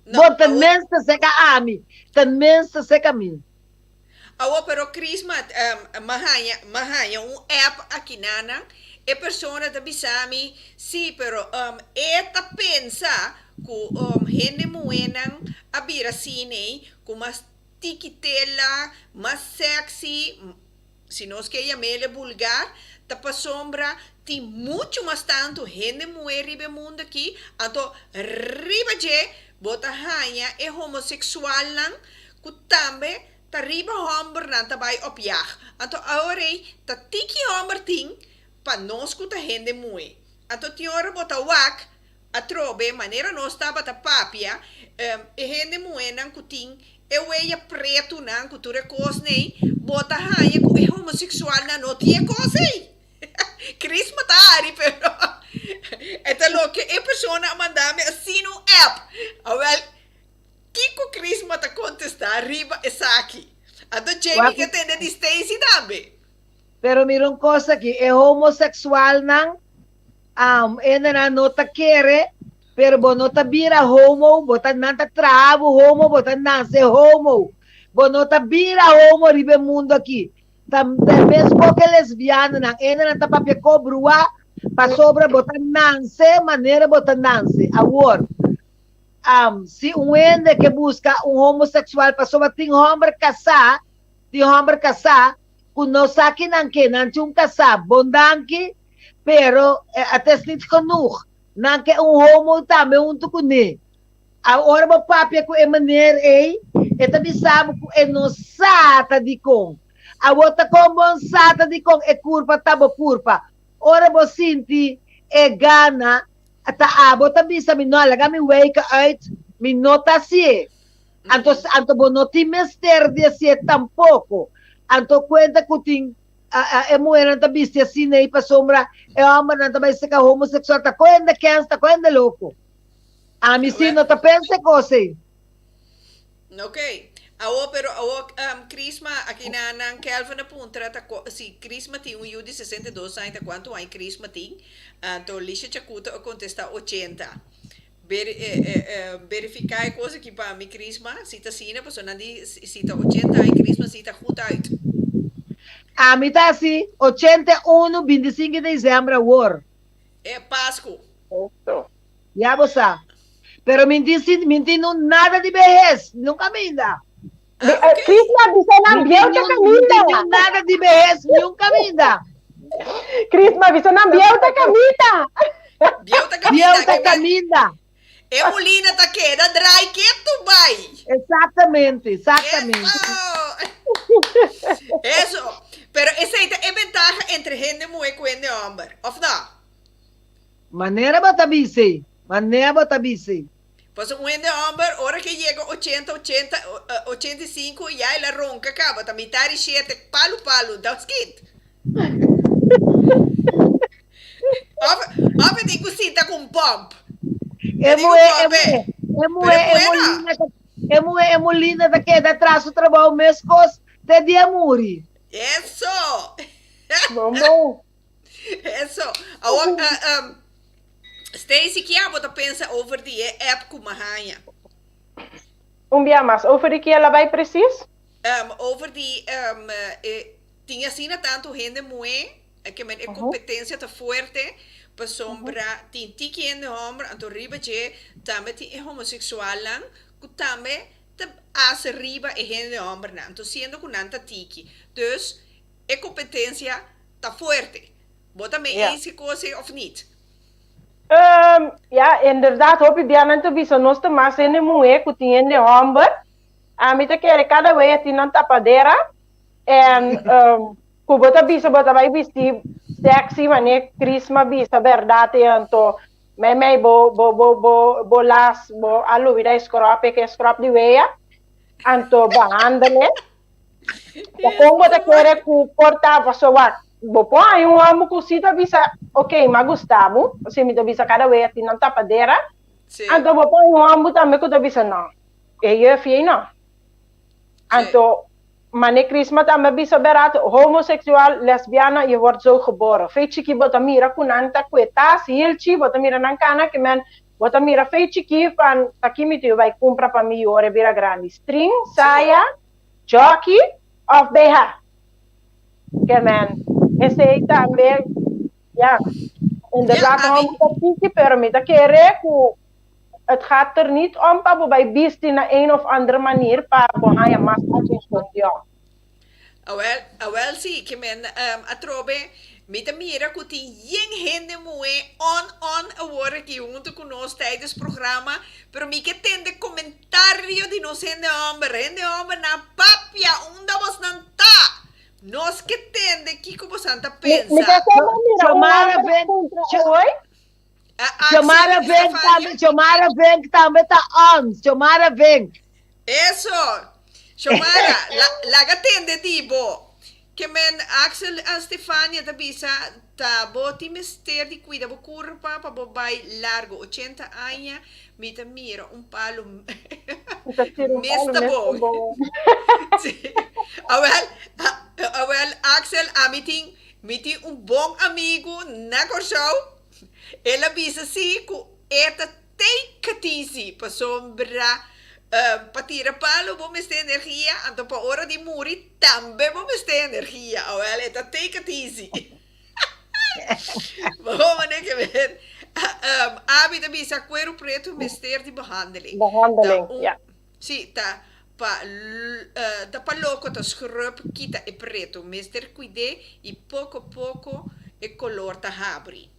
no, Bo tenminste seka ami, tenminste seka mi. Awor pero Crisma, m'a haña, m'a haña un app aki nanan, e persona ta bisa mi, sí, pero e ta pensa ku hende muhénan a bira asina, ku mas tiki tela, mas sexy, Si nos ke yam'el e bulgar, ta pasobra tin muchu mas tantu hende muhé riba e mundu akí, anto riba dje bo ta haña e homoseksualnan ku tambe ta riba hòmbernan ta bai op yag. Anto awor ei ta tiki hòmber tin pa nos ku ta hende muhé. Anto tin ora bo ta wak Atrobe, manera nos tabata papia, e hende muhénan ku tin e weya pretunan ku tur e kosnan, bo ta haña ku e homoseksualnan no tin e kos ei. Crisma ta hari, pero e ta loke e persona a manda mi asina un app. Awel, kiko Crisma ta kontestá riba esaki? Anto Jamie ke tende di Stacy tambe. Pero mira un kos aki, e homoseksualnan Am, hendenan no ta kere, pero bo no ta bira homo, bo ta, nan ta traha bo homo, bo ta nase homo. Bo no ta bira homo riba e mundo aki. Ta, ta e mes ko ke lesbianonan, hendenan ta papia ko brua, pasobra bo ta nase manera bo ta nase. Awor, am, si un hende ke buska un homosexual pasobra tin homber kasá, tin homber kasá ku no sa kinan ke, nan tin un kasá, bon danki, Pero het is niet genoeg. Nan ke un homo tambe huntu kuné. Ora bo papia ku e meneer ei, e ta bisa bo ku e no sa ta dikon. Awor ta kon bo sa ta dikon e kurpa ta bo kurpa. Ora bo sinti e gana, ta abo ta bisa mi no, laga mi wijk uit, mi no ta hasié. Anto, anto bo no tin mester di hasié tampoko. Anto kuenta ku tin E muhernan ta bisti asina ei pasobra e hombernan ta bai seka homoseksual ta koe hende kens ta koe hende loko. Ami si no ta pensa e kos ei. Ok. Awo pero awo Crisma aki na nan Kelvin a puntra ta si Crisma tin un yu di 62 aña ta kuantu aña Crisma tin? Anto Lisha Chakuto a kontesta 80. Verifica e cos aki pa mi Crisma, si ta asina pasobra nan di si ta ochenta aña Crisma si ta goed uit. Ami ta hasi 81 bintisinki december awor. E Pascu. Ya bo sa. Pero mi tin sin mi tin nun nada di behes, niun caminda. Ah, ok. Crisma bisa nan Mi bieu tin ta niun mi tin caminda. niun nada di behes, niun caminda. Crisma bisa nan bieu ta caminda. Bieu ta caminda. Bieu ta Ke men caminda. e mulina ta keda draai ketu bai. Exactamente, exactamente. Eso. Eso. Pero esei ta e bentaha entre hende. Hende muhé ku hende hòmber, òf no? Manera bo ta bisa, manera bo ta bisa. Pasobra un hende hòmber, ora ku e yega ochenta, ochenta, 85, ya el a ronka kaba, ta mitar di shete, palu palu, dat skit. Òf, òf e tin ku sinta ku un pòmp. E E tin ku muhé, e pòmp e. muhé, e Pero muhé, e e buena. molina ta, e muhé, e molina ta keda tras su trabou meskos te dia muri. Eso! Bon bon. Eso. Awor, Stacy, ki abo ta pensa over di e app ku m'a haña? Un bia mas, over di ki el a bai precies? Over di e tin asina tantu hende muhé, ke men e kompetensia ta fuerte, pasobra tin tiki hende hòmber, anto riba dje tambe tin e homoseksualnan ku tambe ta hasi riba e hende hòmbernan, anto siendo ku nan ta tiki. Dus e kompetensia ta fuerte. Bo ta mee eens ki kos ei òf nit? Ja, inderdaad, hopi bia nan ta bisa nos ta mas hende muhé ku tin hende hòmber. Ami ta kere kada wea tin nan tapadera en ku bo ta bisa bo ta bai bisti sexy manera Crisma bisa bèrdat ei anto meimei bo bo bo bo bo las bo a lubida e scrub e ke scrub di wea anto behandele. Ta kon bo ta kere ku por ta pasobra bo por haña un hòmber ku si ta bisa ok mi a gusta bo, pasobra mi ta bisa kada wea tin nan tapadera, anto bo por haña un hòmber tambe ku ta bisa no, e juf ei no. Anto mane Crisma tambe a bisa berato, homoseksual, lesbiana, je wordt zo geboren. Fei chiki bo ta mira ku nan ta kue tas, hilchi, bo ta mira nan kana ke men Bo ta mira fei chikí van ta ki mi tin bai kumpra pa mi yu ora e bira grandi, string, saya, jockey òf BH. Ke men, esei tambe, ya, inderdaad Ja, ami. hòmber ta tiki, pero mi ta kere ku het gaat er niet om pa bo bai bisti na een of andere manier pa bo haña mas atenshon di hòmber. Awel, awel si, ke men atrobe mi ta mira ku tin yen hende muhé on on awor aki huntu ku nos tijdens programa, pero mi ke tende komentario di nos hende hòmber. Hende hòmber nan papia unda bosnan ta! Nos ke tende kiko bosan ta Mi, mi pensa. ta kende mira un Xiomara hòmber Vink, puntra oy. Axel Xiomara Vink tambe, Stefania? Xiomara Vink tambe ta on, Xiomara Vink. Eso! Xiomara, la, laga tende di bo. Ke men Axel a Stefania ta bisa ta bo tin mester di cuida bo curpa pa bo bay largo 80 aña mi ta mira un palo Mi ta tira un mes palo ta mes ta bon. bon. Sí. Awel, awel Axel ami tin mi tin un bon amigo na Corsou el a bisa si cu e ta Take it easy, pasobra pa tira palo bo mester energia, anto pa ora di muri tambe bo mester energia. Awel, e ta take it easy. Bo mane ke men. Abi ta bisa cuero preto mester di behandeling. Ta Behandeling, un, ja. si, ta pa, ta pa loco ta scrub kita e preto. Mester cuid'é y poco poco e color ta habri.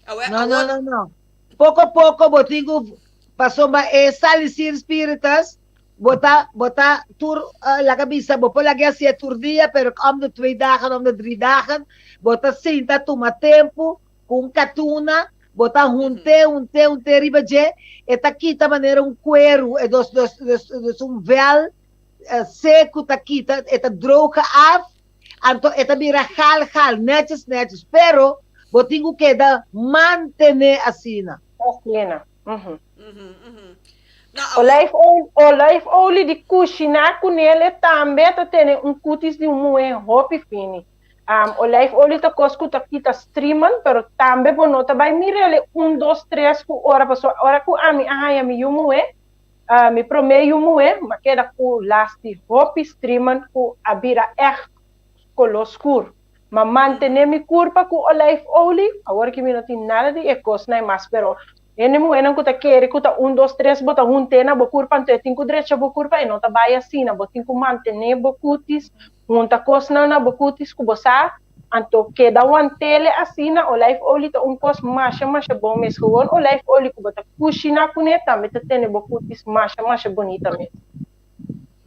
Awel, No, no, awor. no, no. Poko poko bo tin ku pasobra e salicil spiritus bo ta bo ta tur laga bisa bo por laga hacié tur dia pero om de twee dagen om de drie dagen bo ta sinta tuma tempu ku un katuna bo ta hunté hunté hunté riba dje e ta kita manera un kueru e dos dos dos un vel seku ta kita e ta droga af Anto e ta bira gal gal, netjes netjes, pero bo tin ku keda mantené asina. Asina, mhm. Olijfolie, olijfolie di kushiná kunele tambe ta tene un kutis di un muhé hopi fini. Olijfolie ta kos ku ta kita striemen, pero tambe bo no ta bai mir'el un, dos, tres ku ora, pasobra ora ku ami a haña mi yu muhé, Mi promé yu muhé m'a keda ku las di hopi striemen ku a bira ègt koló skur. M'a mantené mi kurpa ku olijfolie, awor ki mi no tin nada di e kosnan mas, pero hende muhénan ku ta kere ku ta un dos tres bo ta hunt'é na bo kurpa anto e tin ku drecha bo kurpa, e no ta bai asina, bo tin ku mantené bo kutis, hunta kosnan na bo kutis ku bo sa Anto keda wantele asina, olijfolie ta un kos masha masha bon mes. Gewoon olijfolie ku bo ta kushina kuné tambe ta tene bo kutis masha masha bunita mes.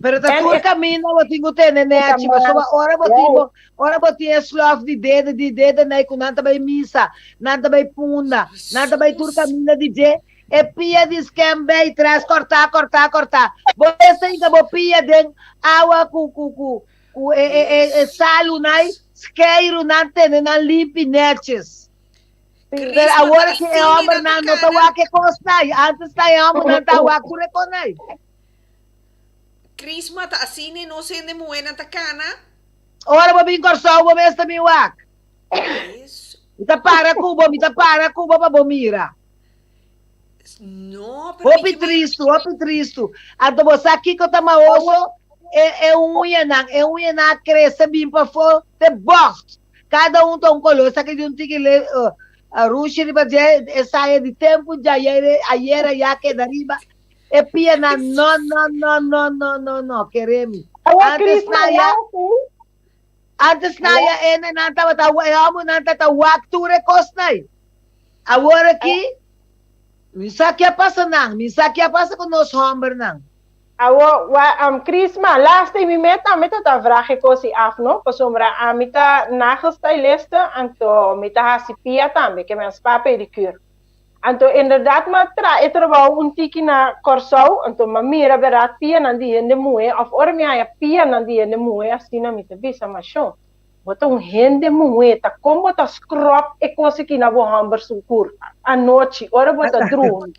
Pero ta En tur e kaminda bo tin ku tene nèchi, pasobra ora bo tin bo, ora bo tin e slòf di dede, di dede nei ku nan ta bai misa, nan ta bai punda, nan ta bai tur kaminda di dje, e pia di sken bei tras kòrtá, kòrtá, kòrtá. Bo mester hinka bo pia den awa ku ku ku ku e e e e salu nai, skeiru nan tene nan limpi nètjes. Pero awor aki e hòmbernan no ta wak e kos nai, antes ta e hòmbernan ta wak tur e kos nai. Crisma ta asina e nos hende muhénan ta kana. Ora bo bin Kòrsou bo mes ta bin wak. Mi ta para ku bo, mi ta para ku bo pa bo mira. No, pero mi Hopi ke men. tristu, hopi tristu. Anto bo sa kiko ta maoso? E e uñanan, e uñanan a krese bin pafó te bògt. Kada un ta un koló. Esaki di un tiki le rushi riba dje, e saya di tempu djayer, ayera ya keda riba. E pianan no no no no no no no kere mi. Awo Antes Chris na ya Mayaku. antes na ya ene nan tabata e homonan tata wak tur e kosnan. Awor aki mi sa ke a pasa nan, mi sa ke a pasa ku nos hombernan. Awo wa um Chris ma laatste mi me tambe ta ta vraag e kosi af no pasobra ami ta nagelstyliste anto mi ta hasi pia tambe ke men spa pedicure. Anto inderdaad m'a tra e trabou un tiki na Kòrsou, anto m'a mira bèrdat pianan di hende muhé òf ora mi haña pianan di hende muhé asina mi ta bisa, Mashon, bo ta un hende muhé, ta kon bo ta skròp e kos aki na bo hòmber su kurpa anochi ora bo ta drumi?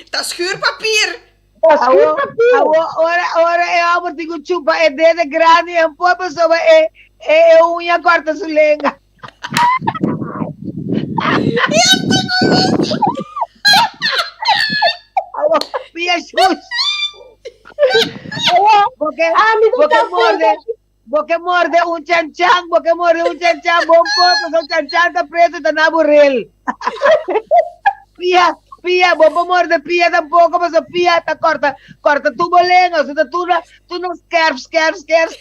Ta schuurpapier! Ta schuurpapier! Awo, ora, ora e hòmber tin ku chupa e dede grandi en por pasobra e e uña kòrta su lenga. Pia shush. Porque, porque morde, porque morde un chanchan, porque morde un chanchan, bon por, porque un chanchan ta preso, ta na burel. Pia, pia, bo por morde pia tampoco, paso pia ta corta, corta tu bolenga, o sea, tu na, tu na skerp, skerp, skerp.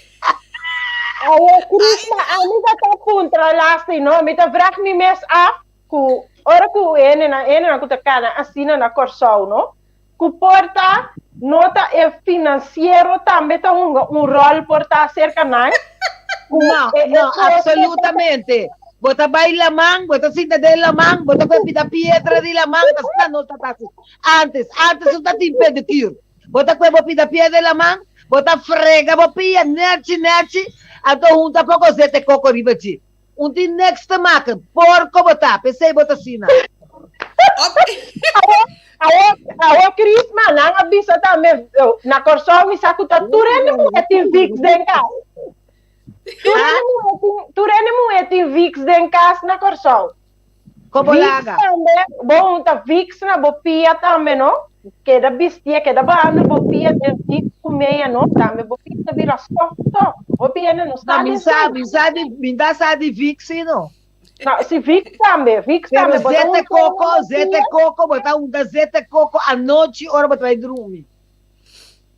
Awo Crisma, ami ta ta puntra lasti, no? Mi ta vraag mi mes af ku ora ku hendenan, hendenan ku ta kana asina na Kòrsou, no? Ku por ta no ta e finansiero tambe ta hunga un ròl por ta aserka nan? Ku No, e e no, kos ku ta absolutamente. Bo ta bai laman, bo ta sinta den laman, bo ta kue pida piedra di laman, asina nos ta ta hasi. Antes, antes no ta tin pedicure. Bo ta kue bo pida piedra di laman, Bo ta frega bo pia nechi nechi, anto hunta poko zete koko riba dje. Un tin niks te maken, porko bo ta, p'esei bo ta asina. Awo, awo, awo Chris, ma nan a bisa tambe, na Kòrsou mi sa ku ta tur hende muhé tin Vicks den kas. Tur hende muhé tin, tur hende muhé tin Vicks den kas na Kòrsou. Kobo Vicks laga. tambe, bo hunta Vicks na bo pia tambe no, keda bistié, keda bahando bo pia den Vicks ku meya no, tambe bo pia ta bira soft soft, hopi hende no No, sa mi di sa, esei. mi sa di, mi ta sa di Vicks si no. No, si Vicks tambe, Vicks Pero tambe, bo ta zete hunta koko, na bo zete pia. koko, bo ta hunta zete koko anochi ora bo ta bai drumi.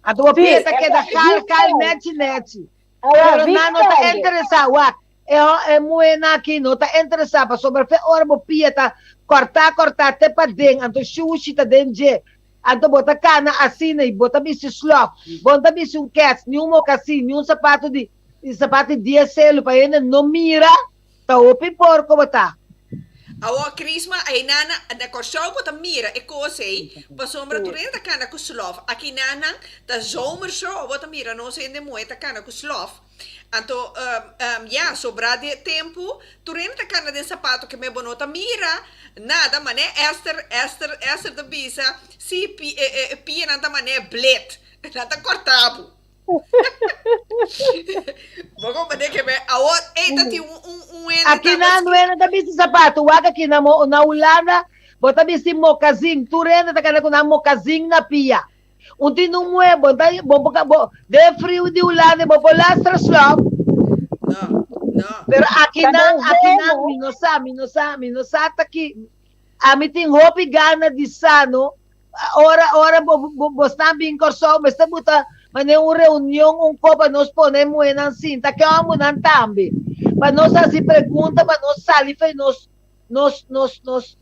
Anto bo Si, pia ta e keda ta kal Vicks kal tambe. nechi nechi. Ahora, Pero Vicks nan no ta tambe. interesá, wak, E e muhénan aki no ta interesá pasobra fe ora bo pia ta kòrtá kòrtá te paden anto shushi ta den dje anto bo ta kana asina i bo ta bisti slòf bo no ta bisti un kèts ni un mokasin ni un sapato di sapato di dies selu pa hende no mira ta hopi porko bo ta. Awor Crisma einan na Kòrsou bo ta mira e kos ei pasobra tur hende ta kana ku slòf akinanan ta zomer so bo ta mira nos hende muhé ta kana ku slòf. Anto, ya, sobrá di e tempu, tur hende ta kana den sapato ke me bo no ta mira nada, manera Esther, Esther, Esther ta bisa, si, pi, e, e, e pianan ta manera blet, nan ta kòrta bo. Bo komprendé ke me awor ei ta tin un, un, un hende Aki ta nan no hende ta bisti sapato, wak aki na mo, na Hulanda bo ta bisti mokazin, tur hende ta kana ku nan mokazin na pia. Un tin un muhe, bo ta, bo bo bo den friu di Hulanda bo por lastra slòf. No, no. Pero aki Ta nan, den aki nan zomer. mi no sa, mi no sa, mi no sa ta ki. Ami tin hopi gana di sa no. Ora, ora bo bo bosnan bin Kòrsou mester buta manera un reunion un ko pa nos pone e muhenan sinta, ke hòmbernan tambe. Pa nos hasi pregunta, pa nos sali fe nos nos nos nos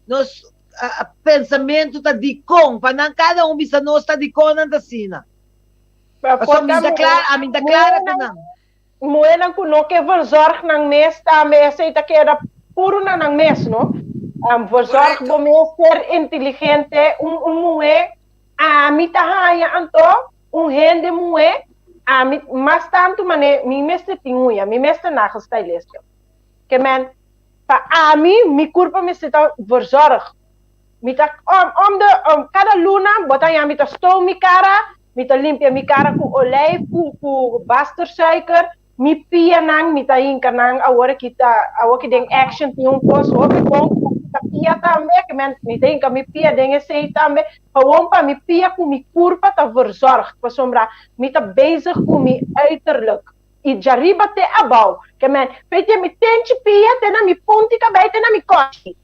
nos pensamentu ta dikon, pa nan kada un bisa nos ta dikon nan ta asina. Pasobra mi ta kla, ami ta klara ku nan. Muhénan ku no ke verzorg nan mes tambe esei ta keda puru na nan mes, no? Verzorg bo mes, ser inteligente, un un muhé, ami ta haña anto un hende muhé, ami mas tantu manera mi mester tin uña, mi mester nagelstylist. Ke men, pa ami mi kurpa mester ta verzorg. Mi ta om om de om kada luna bo ta haña mi ta stoom mi kara, mi ta limpia mi kara ku olijf ku ku bastersuiker, mi pianan mi ta hinka nan awor aki ta awor aki den action tin un kos hopi bon ku ta pia tambe ke men mi ta hinka mi pia den esei tambe gewoon pa mi pia ku mi kurpa ta verzorgd pasobra mi ta bezig ku mi uiterlijk i djariba te abou ke men p'e mi tenchi pia te na mi punti kabei te na mi kochi.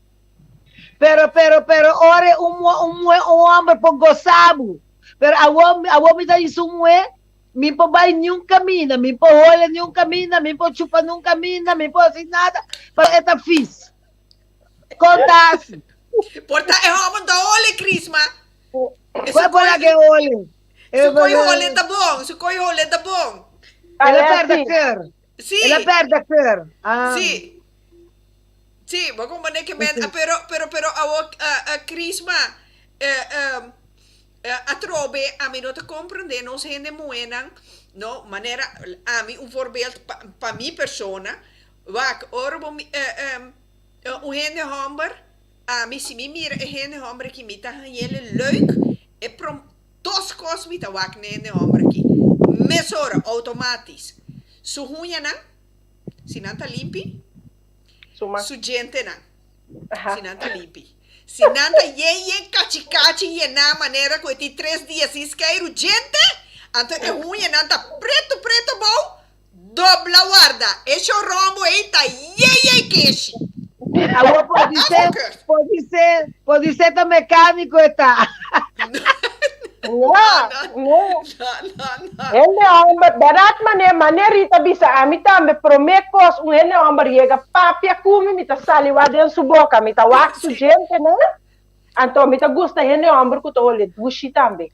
Pero, pero, pero ora un un muhé, un homber por gosa bo. Pero awor, awor mi ta bisa un muhé, mi por bai niun kaminda, mi por hole niun kaminda, mi por chupa niun kaminda, mi por hasi nada, pero e ta fis. Kon ta hasi? Por ta e homber ta hole, Crisma. Kue por laga e hole? Su koi hole ta bon, su koi hole ta bon. El a perde keur. Sí. El a perde keur. Ah. Sí. Sí, bo comprende que men, ah, pero, pero, pero, awo, ah, ah, Crisma, eh, eh, eh, atrobe, a mi no ta comprende nos hende muhenan, no, manera, a mi un voorbeeld pa, pa mi persona, wak, ora bo mi, eh, eh, eh, un hende homber, a mi si mi mira e hende homber aki mi ta hañele leuk, e prom, dos cos mi ta wak n'e hende homber aki, mesora, automatisch, su huñanan, si nan ta limpi, Su djentenan, si nan ta limpi. Si nan ta yen yen kachi kachi yená manera ku e tin tres dia sin skeiru djente, anto e huñanan ta pretu pretu abou, dobla warda. E shorombo ei ta yen yen keshi. Awor podisé, podisé, podisé ta mekániko e ta. No, no. Hende homber, berdad mane, mane Rita bisa ami tambe, prome kos un hende homber yega papia ku mi, mi ta sali wak den su boka, mi ta wak su djente nan, anto mi ta gusta hende homber ku ta hole dushi tambe.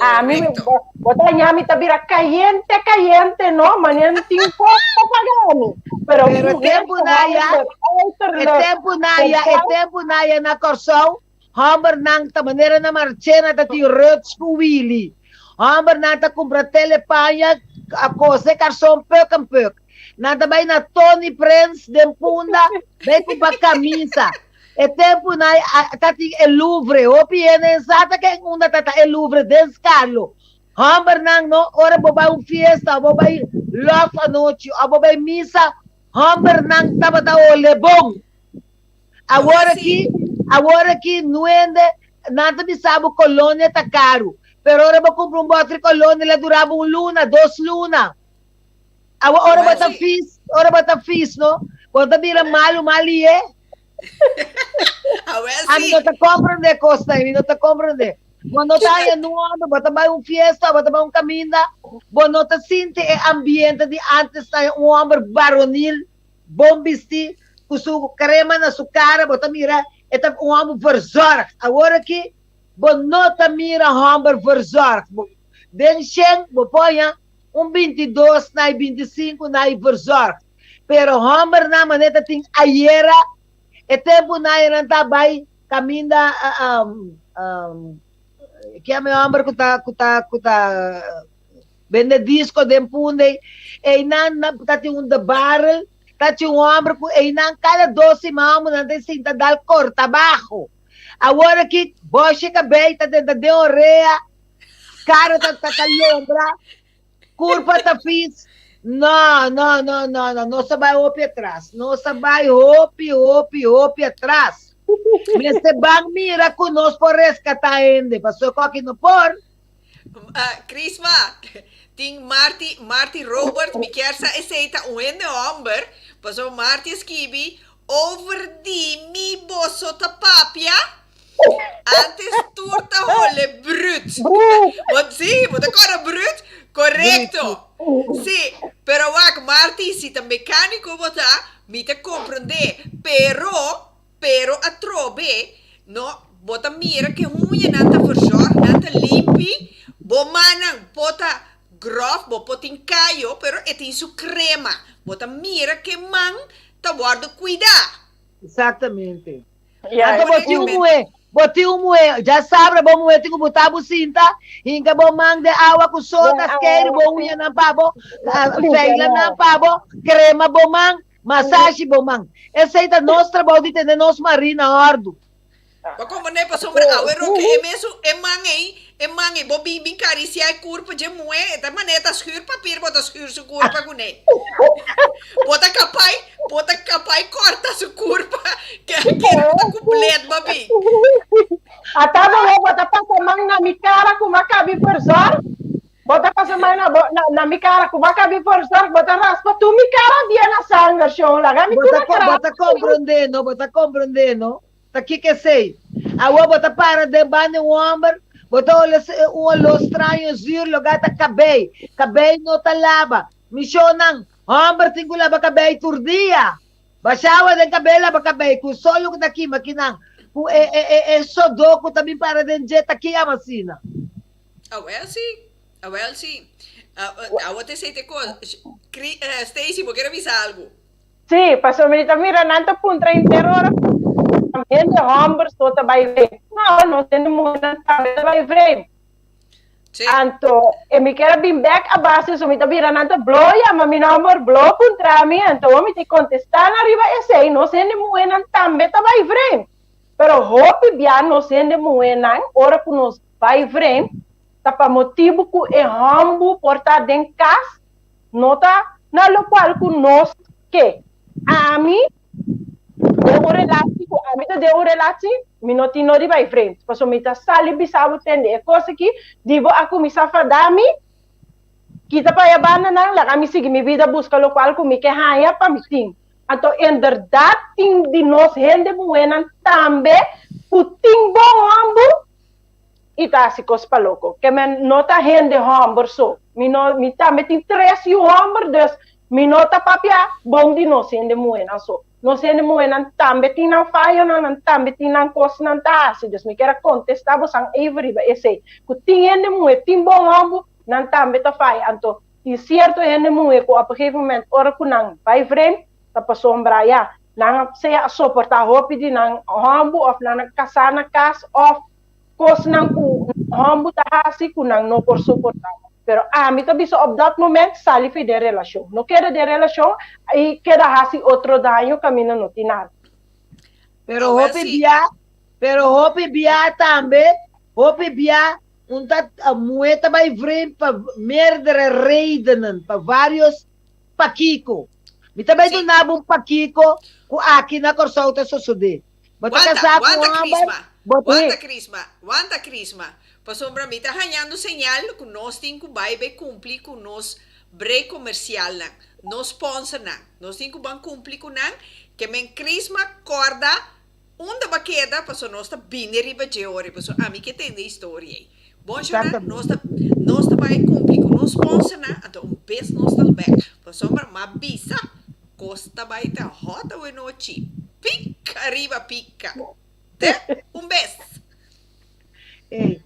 Ami, mi, Correcto. bo ta haña mi ta bira kayente kayente no, mane no tin kos pa paga mi, pero Pero un hende tempu na ya, homber e uiterlijk tempu na ya, e verzorgd, tempu na ya na Kòrsou, Hòmbernan ta manera na Marchena ta tin Ruts ku Willy. Hòmbernan ta kumpra tele paña a kose karson puk en puk. Nan ta bai na Tony Prins den Punda bai kumpra kamisa. E tempunan ta tin e Louvre. Hopi hende en sa ta ken unda ta ta e Louvre den Skarlo. Hòmbernan no ora bo bai un fiesta o bo bai lòf anochi o bo bai misa hòmbernan tabata hole bon. Awor aki, awor aki nuende nan ta bisa bo kolonia ta karu, pero ora bo kumpra un bòter kolonia la dura bo un luna, dos luna. Awor ora bo ta fis, ora bo ta fis no, bo ta bira malu malie. Ami no ta komprende kosnan, mi no ta komprende. Bo no ta haña nuondo, bo ta bai un fiesta, bo ta bai un kaminda, bo no ta sinti e ambiente di antes ta un hòmber baronil. Bon bisti, ku su krema na su kara, bo ta mira e ta un hòmber verzòrg. Awor aki bo no ta mira hòmber verzòrg. Bo den shen bo por haña un bintidos na i bintisinku na i verzòrg. Pero hòmbernan manera ta tin ayera, e tempunan e nan ta bai kaminda kiami hòmber ku ta ku ta ku ta Bende disco den Punda einan nan ta tin un de barrel ta tin un homber cu einan cada dos siman homber nan ta sinta dal corta bajo awor aki boshe cabey ta tenta den orea cara ta ta lombra curpa ta fis no no no no no nos a bay hopi atras nos a bay hopi hopi hopi atras mester ban mira cu nos por rescata hende pasobra cu aki no por. Crisma, tin Marty, Marty Robert, mi kier sa esey ta un hende homber, pasobra Marty a skibi, over di mi boso ta papia, antes tur ta hole brut. Bo, si, bo ta kòrda brut? Korekto. Si, pero wak, Marty, si ta mekániko bo ta, mi ta komprendé, pero Pero atrobe, no, bo ta mira ke huñanan ta verzorg, nan ta limpi, bo mannan por ta Grof, bo por tin kayo, pero e tin su krema. Bo ta mira ke man ta wòrdu kuidá. Exactamente. Anto bo tin un muhé, bo tin un muhé, dja sabra bo muhé tin ku botá bo sinta, hinka bo man den awa ku soda, skeiri bo uñanan pa bo, feila nan pa bo, krema bo man, masashi bo man. Esei ta nos trabou di tene nos marí na òrdu. Bo komprendé? Pasobra awe roke e mesun e man ei, e man ei, bo bin bin karisiá e kurpa dje muhé, e ta manera ta schuur papir bo ta schuur su kurpa kuné. Bo ta kapai, bo ta kapai kòrta su kurpa ke kere bo ta ku blet bo bin. Ata bo bo ta pasa man na mi kara ku m'a kabi verzòrg, bo ta pasa man na bo na na mi kara ku m'a kabi verzòrg, bo ta raspa tur mi kara bien na sanger, shon, laga mi Bo tur ta na kara. bo ta komprondé no, bo ta komprondé no. Ta kiko esei? Awor bo ta para den banda di un hòmber, bo ta hole un oló straño, zür, logá ta kabei. Kabei no ta laba. Mishonnan, hòmber tin ku laba kabei tur dia. Basha awa den kabei, laba kabei. Ku solo ku ta kima kinan, ku e e e e sodó ku ta bin para den dje ta kiama asina. Awel si, awel si. Awor ta esei ta e kos. Stacy, bo kier a bisa algu? Sí, pasobra mi ta mira nan ta puntra henter ora hende homber so ta bai vreemd. No, nos hende muhernan tambe ta bai vreemd. Sí. Anto, e mi kier a bin bek a base, so mi ta bira nan ta blo yama mi nomber, blo puntra mi, anto mi ta kontestá nan riba esei, nos hende muhernan tambe ta bai vreemd. Pero hopi bia nos hende muhernan, ora ku nos bai vreemd, ta pa motibu ku e hombu por ta den kas, No ta na lokual ku nos ke. Ami den un relatie ku ami ta den un relatie, mi no tin no di bai vreemd. Pasobra mi ta sali bisa bo tende e kos aki, di bo a kuminsá fada mi, kita pa e bandanan, laga mi sigui mi bida buska lokual ku mi ke haña pa mi tin. Anto inderdat tin di nos hende muhénan tambe ku tin bon hòmber i ta hasi kos pa loko. Ke men no ta hende hòmber so. Mi no, mi tambe tin tres yu hòmber, dus mi no ta papia bon di nos hende muhénan so. Nos hende muhénan tambe tin nan fayonan, nan tambe tin nan kosnan ta hasi. Dus mi kier a kontestá bosan even riba esei, ku tin hende muhé tin bon hòmber, nan tambe ta faya. Anto tin sierto hende muhé ku op een gegeven moment ora ku nan bai vreemd, ta pasobra ya, nan a sea a soportá hopi di nan hòmber òf nan a kasá na kas òf kosnan ku nan hòmber ta hasi ku nan no por soportá. Pero ami ta bisa op dat moment sali fi den relashon. No keda den relashon i keda hasi otro daño kaminda no tin nada. Pero hopi bia, pero hopi bia tambe, hopi bia un ta muhé ta bai vreemd pa meerdere redenen, pa varios Pakiko? Mi ta bai duna bo un pakiko ku aki na Kòrsou ta sosodé. Bo ta Wanta, kasá ku un wanta hòmber, Crisma, bo ta. wanta Crisma, wanta Crisma. Pasobra mi ta hañando señal ku nos tin ku bai bai kumpli ku nos break komersialnan, nos sponsornan. Nos tin ku ban kumpli ku nan. Ke men Crisma kòrda unda bo a keda pasobra nos ta bini riba dje ora ei, pasobra ami ke tende e historia ei. Bon shona, nos ta nos ta bai cumpli cu nos sponsornan, anto un bes nos ta bek. Pasobra m'a bisa, cos ta bai ta hot awe nochi. Pica riba pica. Te un bes. Ey.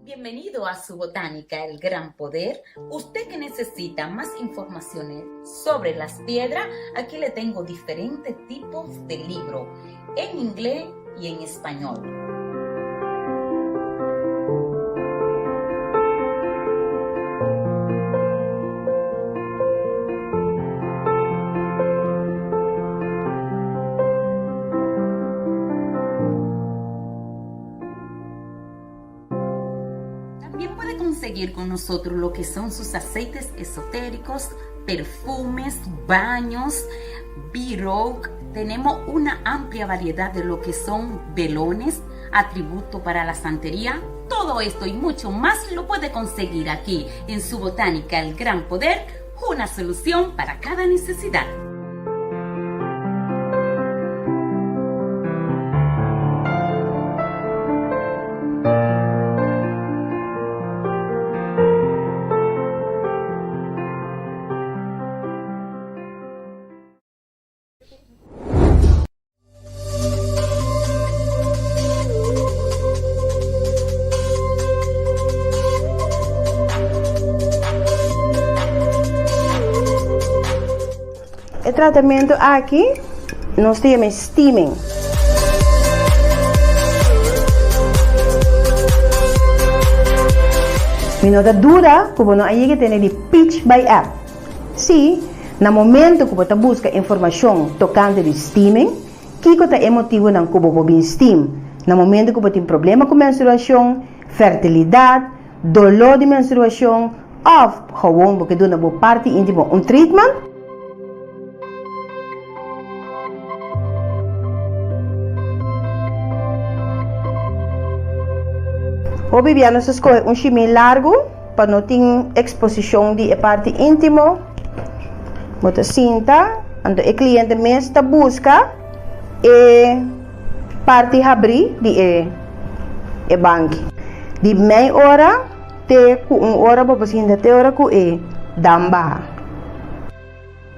Bienvenido a su Botánica El Gran Poder. Usted que necesita más informaciones sobre las piedras, aquí le tengo diferentes tipos de libro en inglés y en español. También puede conseguir con nosotros lo que son sus aceites esotéricos, perfumes, baños, b Tenemos una amplia variedad de lo que son velones, atributo para la santería. Todo esto y mucho más lo puede conseguir aquí en su botánica El Gran Poder, una solución para cada necesidad. E tratamentu aki nos ta yama steaming. Mi no ta duda ku bo no a yega tene di Peach by App. Sí, na momento ku bo ta buska informashon tokante di steaming, kiko ta e motibunan ku bo por bin steam na momento ku bo tin problema ku menstruashon, fertilidat, doló di menstruashon òf gewoon bo ke duna bo parti íntimo un treatment? Hopi bia nos ta skohe un shimí largu pa no tin eksposishon di e parti íntimo. Bo ta sinta, anto e kliente mes ta buska e parti habrí di e e banki. Di mei ora te ku un ora bo por sinta te ora ku e dam baha.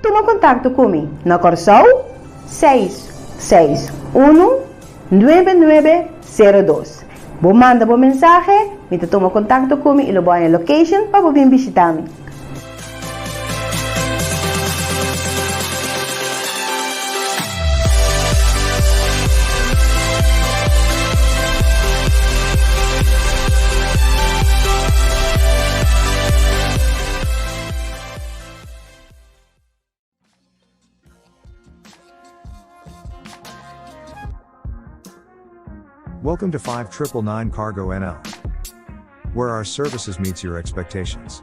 Tuma kontakto ku mi na Kòrsou seis seis unu nuebe nuebe sero dos. Bo manda bo mensahe, mi ta tuma kontakto ku mi i lo bo haña location pa bo bin bishita mi. Welcome to 5999 Cargo NL, where our services meets your expectations.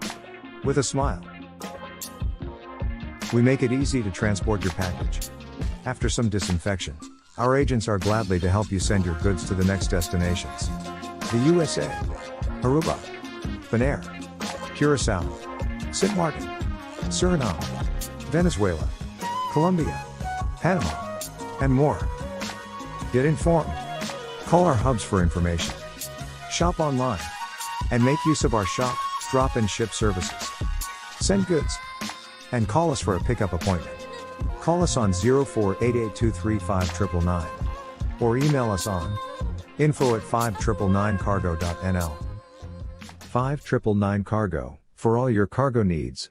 With a smile. We make it easy to transport your package. After some disinfection, our agents are gladly to help you send your goods to the next destinations. The USA, Aruba, Bonaire, Curacao, St. Martin, Suriname, Venezuela, Colombia, Panama, and more. Get informed. Call our hubs for information. Shop online. And make use of our shop, drop, and ship services. Send goods. And call us for a pickup appointment. Call us on 0488235999 or email us on info at 5999cargo.nl. 5999 Cargo, for all your cargo needs.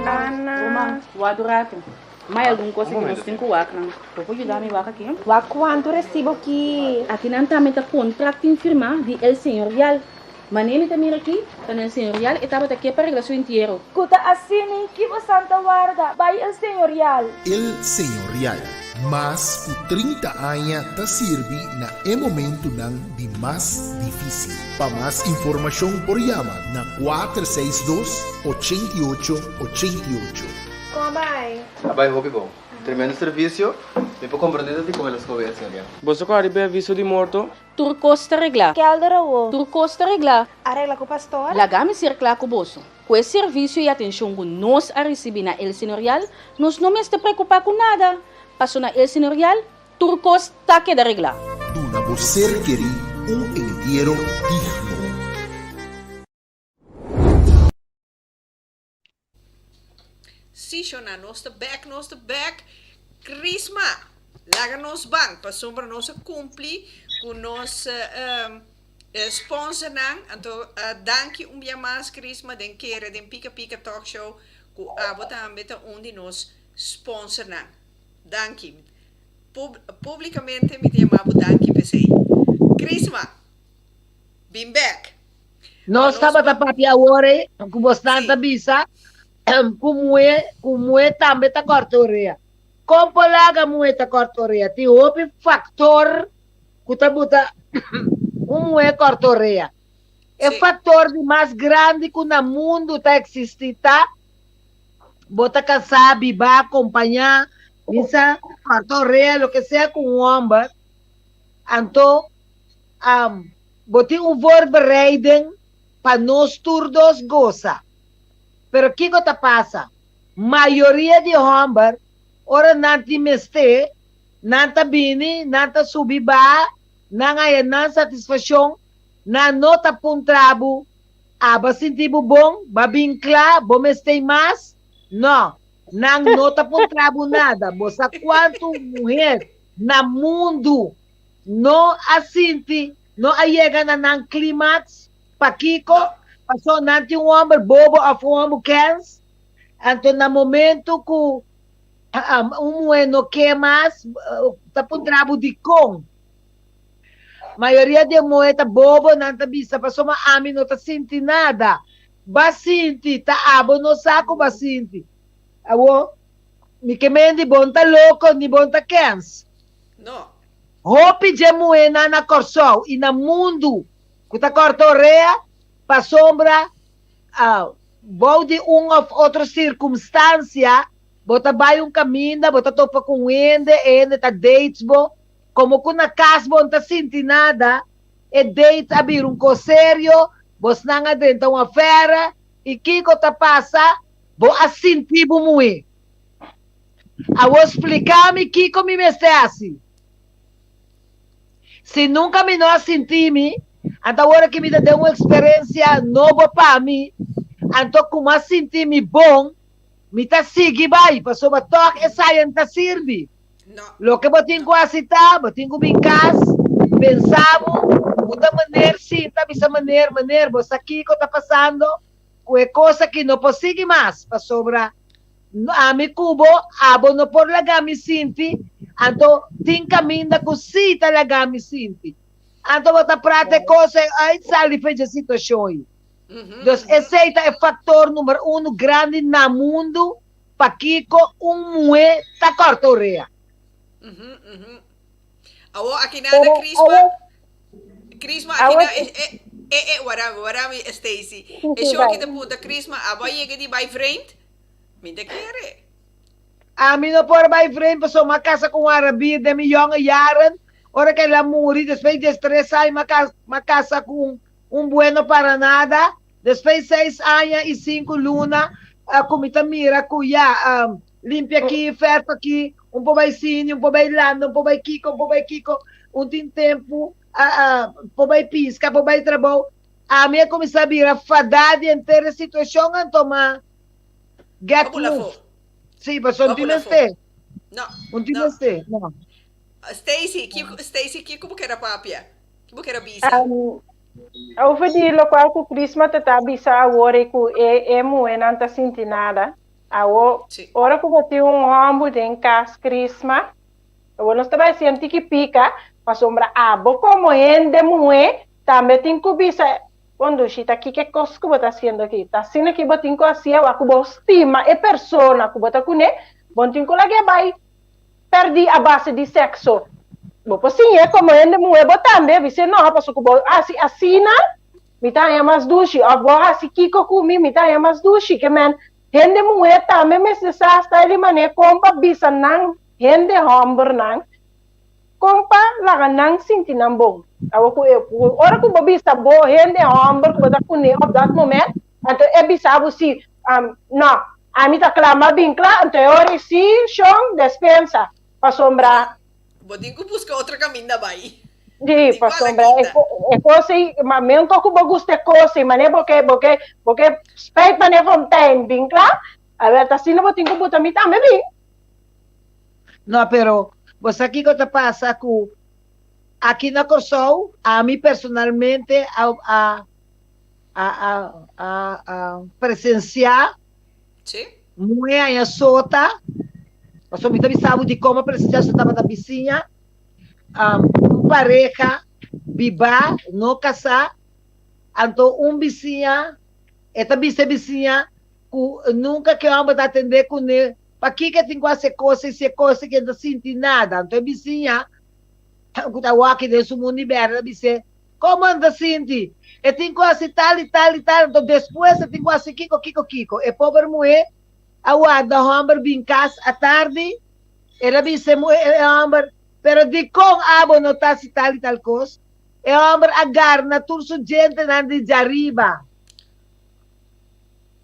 Ana. Wak un ratu. Mai algun kos ku nos tin ku wak nan. Bo por yuda mi wak aki? Wak kuantu resibo ki. Aki nan tambe ta kontrakt tin firmá di El Señorial. Manera mi ta mira aki, ta na El Señorial e tabata ke pa regla su entiero. Ku ta asini, ki bosan ta warda? Bai El Señorial! El Señorial, mas ku 30 aña ta sirbi na e momentunan di mas difísil. Pa mas informashon por yama na 462 88 88. Kon a bai? A bai hopi bon. Tremendo servicio. Mi por comprende ta dikon el a scoge El Señorial. Boso ku a riba e aviso di morto? Tur kos ta reglá. Kelder awo. Tur kos ta reglá. A regla ku pastor? Laga mi ser kla ku boso. Ku e servisio i atenshon ku nos a risibí na El Señorial, nos no mester preokupá ku nada. Paso na El Señorial, tur kos ta keda reglá. Duna bo ser kerí un entiero digno. Sí, shona, nos ta bek, nos ta bek. Crisma, laga nos ban, pasobra nos a cumpli cu nos sponsornan. Anto, danki un bia mas, Crisma, den kere den Pika Pika Talk Show, cu abo tambe ta un di nos sponsornan. Danki. Pub, publicamente mi ta yama bo danki p'esey. Crisma, bin bek. Nos tabata papia awor ei ku bosnan ta bisa ku muhé ku muhé tambe ta kòrta orea. Kon por laga muhé ta kòrta orea? Tin hopi faktor ku ta buta un muhé kòrta orea. E faktor di mas grandi ku na mundu ta eksistí ta bo ta kasá, bibá, kompañá, bisa kòrta orea, loke sea ku un hòmber, anto Bo tin un voorbereiding pa nos tur dos gosa. Pero kiko ta pasa? Mayoria di homber, ora nan tin mester, nan ta bini, nan ta subi baha, nan haya nan satisfaccion, nan no ta puntra bo, Aba sinti bo bon? Ba bin cla? Bo mester mas? No, nan no ta puntra bo nada. Bo sa cuantu muher na mundu no a sinti, no a yega na nan klimaks. Pakiko? Paso nan tin un homber bobo of un homber kens. Anto na momento ku un muhé no ke mas, ta puntra bo dikon. Mayoria di e muhé ta bobo, nan ta bisa pasobra ami no ta sinti nada. Ba sinti, ta abo no sa ku ba sinti. Awor, mi ke mendi bo no ta loko ni bo no ta kens. No. Hopi dje muhénan na Kòrsou i na mundu ku ta kòrta orea pasobra bou di un òf otro sirkumstansia bo ta bai un kaminda, bo ta topa ku un hende, e hende ta dates bo, komo ku na kas bo no ta sinti nada, e date a bira un kos serio, bosnan a drenta un afèra i kiko ta pasa? Bo a sinti bo muhé. Awor splika mi kiko mi mester hasi. Si nunka mi no a sinti mi, anto awor aki mi ta den un eksperensia nobo pa mi, anto ku mi a sinti mi bon, mi ta sigui bai, pasobra tòg esei no ta sirbi. Loke bo tin ku hasi ta, bo tin ku bin kas, pensa bo, bo ta meneer sinta bisa meneer, meneer bo sa kiko ta pasando, ku e kos aki no por sigui mas, pasobra Ami ku bo, abo no por laga mi sinti, anto tin kaminda ku sí ta laga mi sinti. Anto bo ta prata e kos ei uit sali fe dje situashon ei. Dus esei ta e faktor number uno grandi na mundu pakiko un muhé ta kòrta orea. Awor aki nan na Crisma, Crisma aki nan e e e wara wara mi Stacy. E show aki ta punta Crisma abo a yega di bai vreemd? Mi ta kere. Ami no por bai vreemd pasobra mi a casa cu un Arabir den mi yonge jaren. Ora cu el a muri despues di diestres aña mi a casa cu un bueno para nada. Despues seis aña y cinco luna cu mi ta mira cu ya limpia aki, verf aki, un por bai cine, un por bai landa, un por bai kico, un por bai kico, un tin tempo por bai pisca, por bai trabou. Ami a cuminsa bira fada di henter e situacion anto ma get move. Si, pasobra un tin mester. Un tin mester, no. Stacy, Stacy, kico bo kere papia? Kico bo kere bisa? Over di lokual ku Crisma ta ta bisa awor e ku e e muhénan ta sinti nada. Awor, ora ku bo tin un hòmber den kas, Crisma, awor nos ta bai hasi un tiki pika, pasobra abo komo hende muhé tambe tin ku bisa, Bon dushi, ta kiko e kos ku bo ta hasiendo aki? Ta asina ki bo tin ku hasi awor ku bo stima e persona ku bo ta kuné, bo no tin ku lag'é bai Pèrdí a base di sèkso. Bo por siñ'é komo hende muhé bo tambe bis'é no, pasobra ku bo hasi asina mi ta haña mas dushi òf bo hasi kiko ku mi, mi ta haña mas dushi. Ke men, hende muhé tambe mester sa sta di manera kon pa bisa nan hende hòmbernan kon pa laga nan sinti nan bon. Awor ku e ora ku bo bisa bo hende hòmber ku bo ta kuné òp dat momènt, anto e bisa bo si, no, Ami ta kla, m'a bin kla, anto e ora ei sí, shon, despensa, pasobra. Bo tin ku buska otro kaminda bai. Sí, pasobra e kos ei, ma menko ku bo gusta e kos ei, manera bo ke, bo ke, bo ke spijt manera fontein bin kla, awel ta asina bo tin ku buta mi tambe bin. No, pero bo sa kiko ta pasa ku aki na Kòrsou, ami personalmente a a a a a a presensiá muhé aña sota, pasobra mi ta bisa bo dikon a presensiá, so tabata bisiña, un pareha bibá, no kasá, anto un bisiña, e ta bisa e bisiña ku nunka ke hòmber ta atendé kuné, pakiko e tin ku hasi e kos ei si e kos ei ke no ta sinti nada, anto e bisiña ku ta wòki den su mundu di bèrdè ta bis'é, Komo nan ta sinti? E tin ku hasi tal i tal i tal, anto despues e tin ku hasi kiko, kiko, kiko. E pober muhé a warda hòmber bin kas atardi, el a bisa e muhé, e hòmber, Pero dikon abo no ta hasi tal i tal kos? E hòmber a garna tur su djentenan di djariba,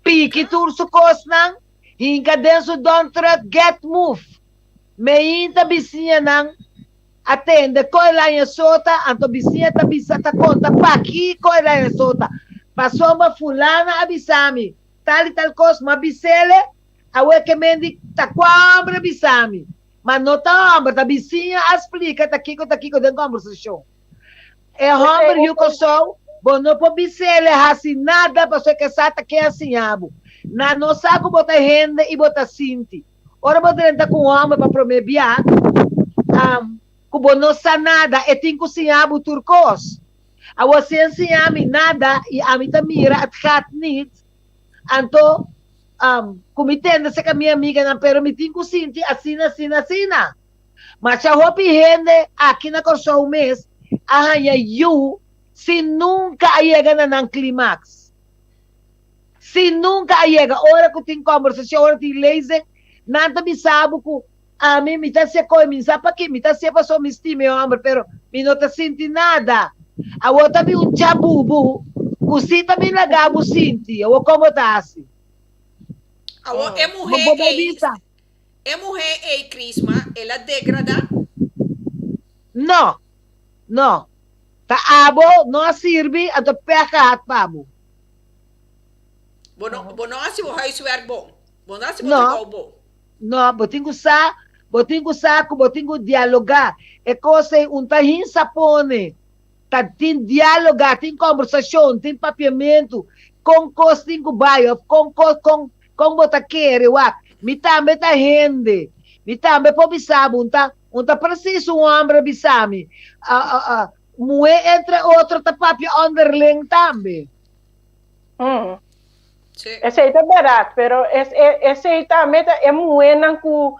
piki tur su kosnan, hinka den su dump truck, get move. Meinta bisiñanan A tende kon el aña sota, anto bisiña ta bisa ta konta pakiko el aña sota. Pasobra fulana a bisa mi tal i tal kos, m'a bis'ele, awe ke men di ta kua homber a bisa mi. Ma no ta homber, ta bisiña a splika ta kiko ta kiko den kombersashon. E homber yu Kòrsou, bo no por bis'ele hasi nada pasobra e ke sa ta ke a siña bo. Nan no sa ku bo ta hende i bo ta sinti. Ora bo drenta ku un hòmber pa promé bia, ku bo no sa nada, e tin ku siña bo tur kos. Awor si e siña mi nada i ami ta mira het gaat niet, anto ku mi tende serka mi amiganan, pero mi tin ku sinti asina, asina, asina. Masha hopi hende aki na Kòrsou mes a haña yu sin nunka a yega na nan klimaks. Sin nunka a yega. Ora ku tin kòmbersashon, ora tin lezing, nan ta bisa bo ku ami mi ta hasié koi, mi no sa paki, mi ta hasié pasobra mi stima e hòmber, pero mi no ta sinti nada. Awor ta bin un chabubu ku si ta bin laga bo sinti. Awor kon bo ta hasi? Awor e muhé Bo bai ei, bisa. e muhé ei, Crisma, el a degradá? No, no. Ta abo no a sirbi, anto pèg gehad pa bo. Bo no, bo no hasi bo huiswerk bon. Bo no hasi bo No, trabou bon. no, bo tin ku sa, bo tin ku sa ku bo tin ku dialogá. E kos ei un ta hinsa pone. Ta tin dialogá, tin kòmbersashon, tin papiamentu kon kos tin ku bai òf kon kos, kon, kon bo ta kere. Wak, mi tambe ta hende. Mi tambe por bisa bo, un ta, un ta presis un hòmber a bisa mi. Muhé entre otro ta papia onderling tambe. Esei ta bèrdat, pero esei tambe ta e muhénan ku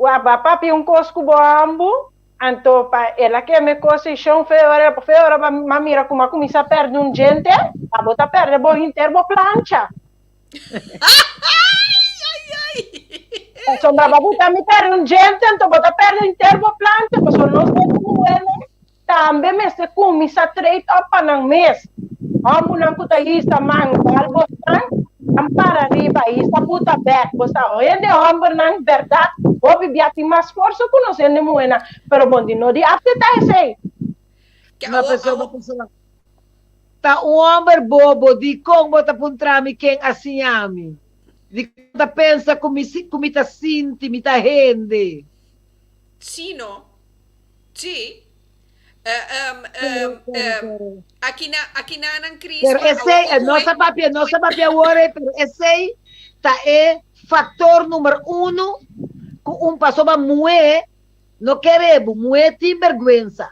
a ba papia un kos ku bo ambu, anto pa el a keme e kos ei shon fe ora, fe ora bo a mira kuma a kuminsá pèrdè un djente, abo ta pèrdè bo henter bo plancha. Pasobra bo ta mi pèrdè un djente, anto bo ta pèrdè henter bo plancha, pasobra nos hende muhénan Tambe mester cuminsa trade up pa nan mes. Hombernan cu ta hisa man bal bosnan, nan para riba, hisa buta bek. Bo sa hende hombernan berdad hopi bia tin mas forsa cu nos hende muhernan, pero bon di no di acepta esey. Ma pasobra pasobra ta un homber bobo dikon bo ta puntra mi ken a siña mi? Dikon bo ta pensa cu mi cu mi ta sinti mi ta hende? Sino Sí. Um, um, um, aki na, aki na nan Crisma. Pero esey, eh, no sa papia, no sa papia awor, eh, pero esey ta e factor numero uno cu un pasobra muhe no kere bo, muhe tin berguensa.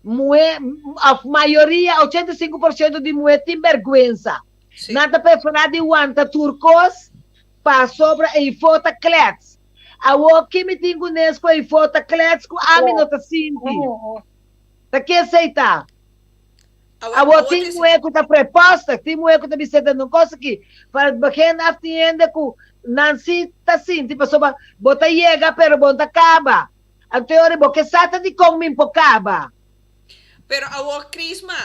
Muhe, of mayoria, 85% di muhe tin berguensa. Nan ta prefera di wanta tur cos pasobra eyfo ta klets. Awor ki mi tin ku nes ku eifó ta klets ku ami no ta sinti? Ta ke esei ta? Awor tin muhé ku ta preposta, tin muhé ku ta bisa den un kos aki. Van het begin af tin hende ku nan si ta sinti pasobra bo ta yega pero bo no ta kaba. Anto e ora bo ke sa ta dikon mi por kaba. Pero awor Crisma,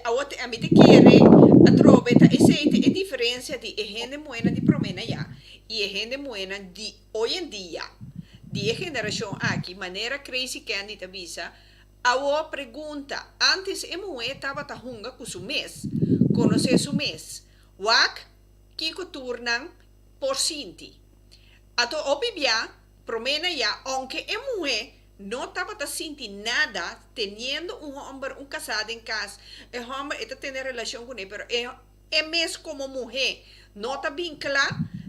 awor te ami te kere atrobe ta esei ta e diferencia di e hende muhernan di prome na ya y e hende muhernan di hoy en dia, di e generacion aki, manera Crazy Candy ta bisa, awor pregunta, antes e muher tabata hunga cu su mes, conoce su mes, wak kico tur nan por sinti. Ato hopi bia prome na ya, aunke e muher No tabata sinti nada teniendo un homber, un casá den cas. E homber e ta tene relacion cune, pero e e mes como muhe no ta bin cla.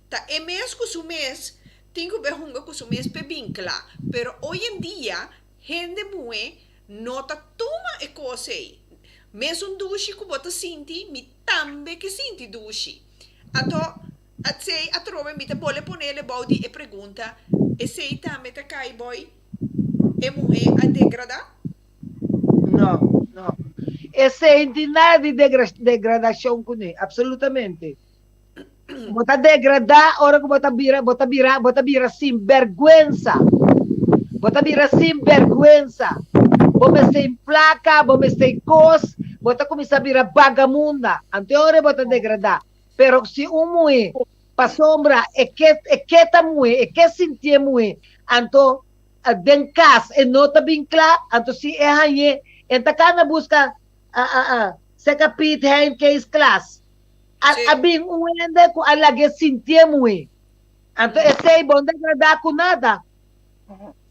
Ta e mes cu su mes tin cu be hunga cu su mes p'e bin cla. Pero hoy en dia hende muhe no ta tuma e cos ey. Mesun dushi cu bo ta sinti, mi tambe ke sinti dushi. Anto Atsey atrobe mi ta bole ponele bou di e pregunta, esey tambe ta cay boy e muhe a degrada? No, no. Esey no tin nada di degradacion cune, absolutamente. Bo ta degrada ora cu bo ta bira, bo ta bira, bo ta bira sinberguensa. Bo ta bira sinberguensa. Bo mester in placa, bo mester in cos, bo ta cuminsa bira bagamunda. Anto e ora bo ta degrada. Pero si un muhé pasobra e ke e ke ta muhé, e ke sintié muhé, anto den kas e no ta bin kla, anto si e hañ'é, e ta kana buska seka Piet Hein Kees Klaas. A a bin un hende ku a lag'é sintié muhé. Anto esei bo no ta agradá ku nada.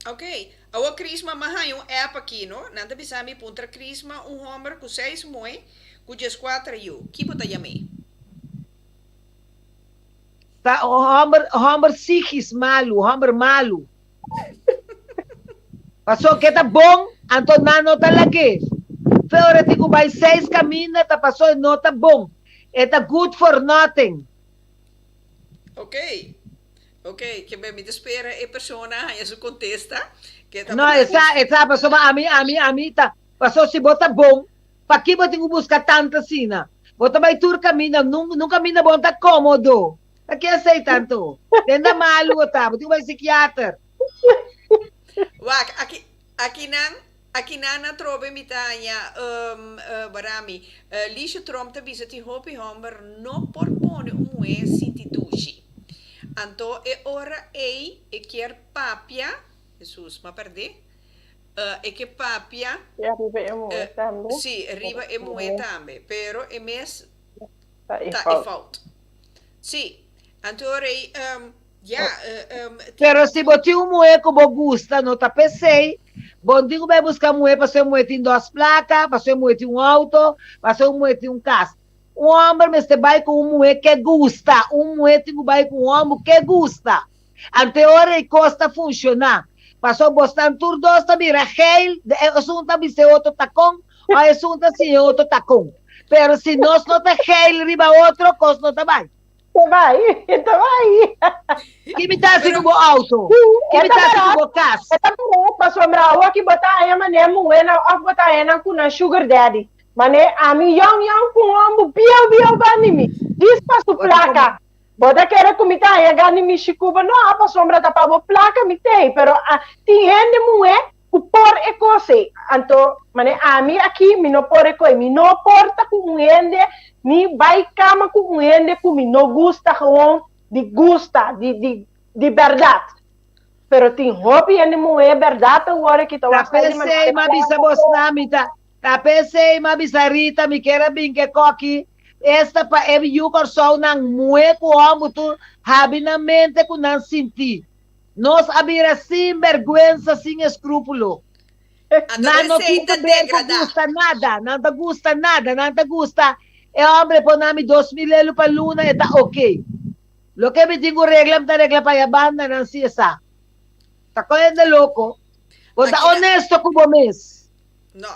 Ok, awor Crisma m'a haña un app aki no, nan ta bisa mi puntra Crisma un hòmber ku seis muhé ku dieskuater yu, ki bo ta yam'é? Ta hòmber hòmber sigis malu, hòmber malu. Paso ke ta bon, anto nan no ta lag'é. Fe ora e tin ku bai seis kaminda ta paso e no ta bon. E ta good for nothing. Ok, ok, ke mi ta spera e persona haña su kontesta. Ke ta No, e sa, e sa, pasobra ami, ami, ami ta, paso si bo ta bon, Paki bo tin ku buska tantu asina? Bo ta bai tur kaminda, nun kaminda bo no ta kómodo. Paki esei tantu? Tenda malu bo ta, bo tin ku bai sikiater. Wak, aki, akinan, akinan atrobe mi ta haña, Barami, Lisha Tromp ta bisa tin hopi hòmber no por pone un muhé sinti dushi. Anto e ora ei e kier papia, Hesus, m'a pèrdé. E ke papia. Ya riba e muhe tambe. Si, riba e muhe tambe. Pero e mes ta e fout. Si. Anto rei, ya. Pero si bo tin un muhe ku bo gusta, no ta p'esei bo no tin ku bai buska muhe pasobra e muhe tin dos plaka, pasobra e muhe tin un outo, pasobra e muhe tin un kas. Un hòmber mester bai ku un muhe ke gusta. Un muhe tin ku bai ku un hòmber ke gusta. Ante ora e kos ta funshoná. Pasobra bosnan tur dos ta bira geil, de esun ta bisa e otro ta kon, o esun ta siña e otro ta kon. Pero si nos no ta geil riba otro, kos no ta bai. Ta bai, ta bai. Ki mi ta hasi ku bo outo? Ki mi ta hasi ku bo kas? E ta bèrdat, pasobra awor ki bo ta haña manera muhénan òf bo ta haña nan ku nan sugar daddy. Manera ami yòn yòn ku un hòmber bieu bieu banda mi, djis pa su plaka. Bo ta kere ku mi ta haña gana di mishi ku bo? No, pasobra ta pa bo plaka mi t'ei, pero tin hende muhé ku por e kos ei. Anto, manera ami aki, mi no por e kos ei. Mi no por ta ku un hende, ni bai kama ku un hende ku mi no gusta, gewoon di gusta, di, di, di bèrdat. Pero tin hopi hende muhé bèrdat awor aki ta Ta wak sali p'esei mi a bisa bosnan, mi ta, Ta p'esei m'a bisa Rita mi kier a bin ke koki esta pa e yu Kòrsounan muhé ku hòmber tur habi nan mente ku nan sintí. Nos a bira sin bèrgwensa sin eskrúpulo. Anto Nan no esei tin ta ku ber ku degradá. gusta nada, nan ta gusta nada, nan ta gusta e hòmber e pone mi 2000 elu pa luna e ta oke. Loke mi tin ku regla mi ta regla pa e banda nan si e sa. Ta kon hende loko. Bo ta Aki na. honesto ku bo mes. No,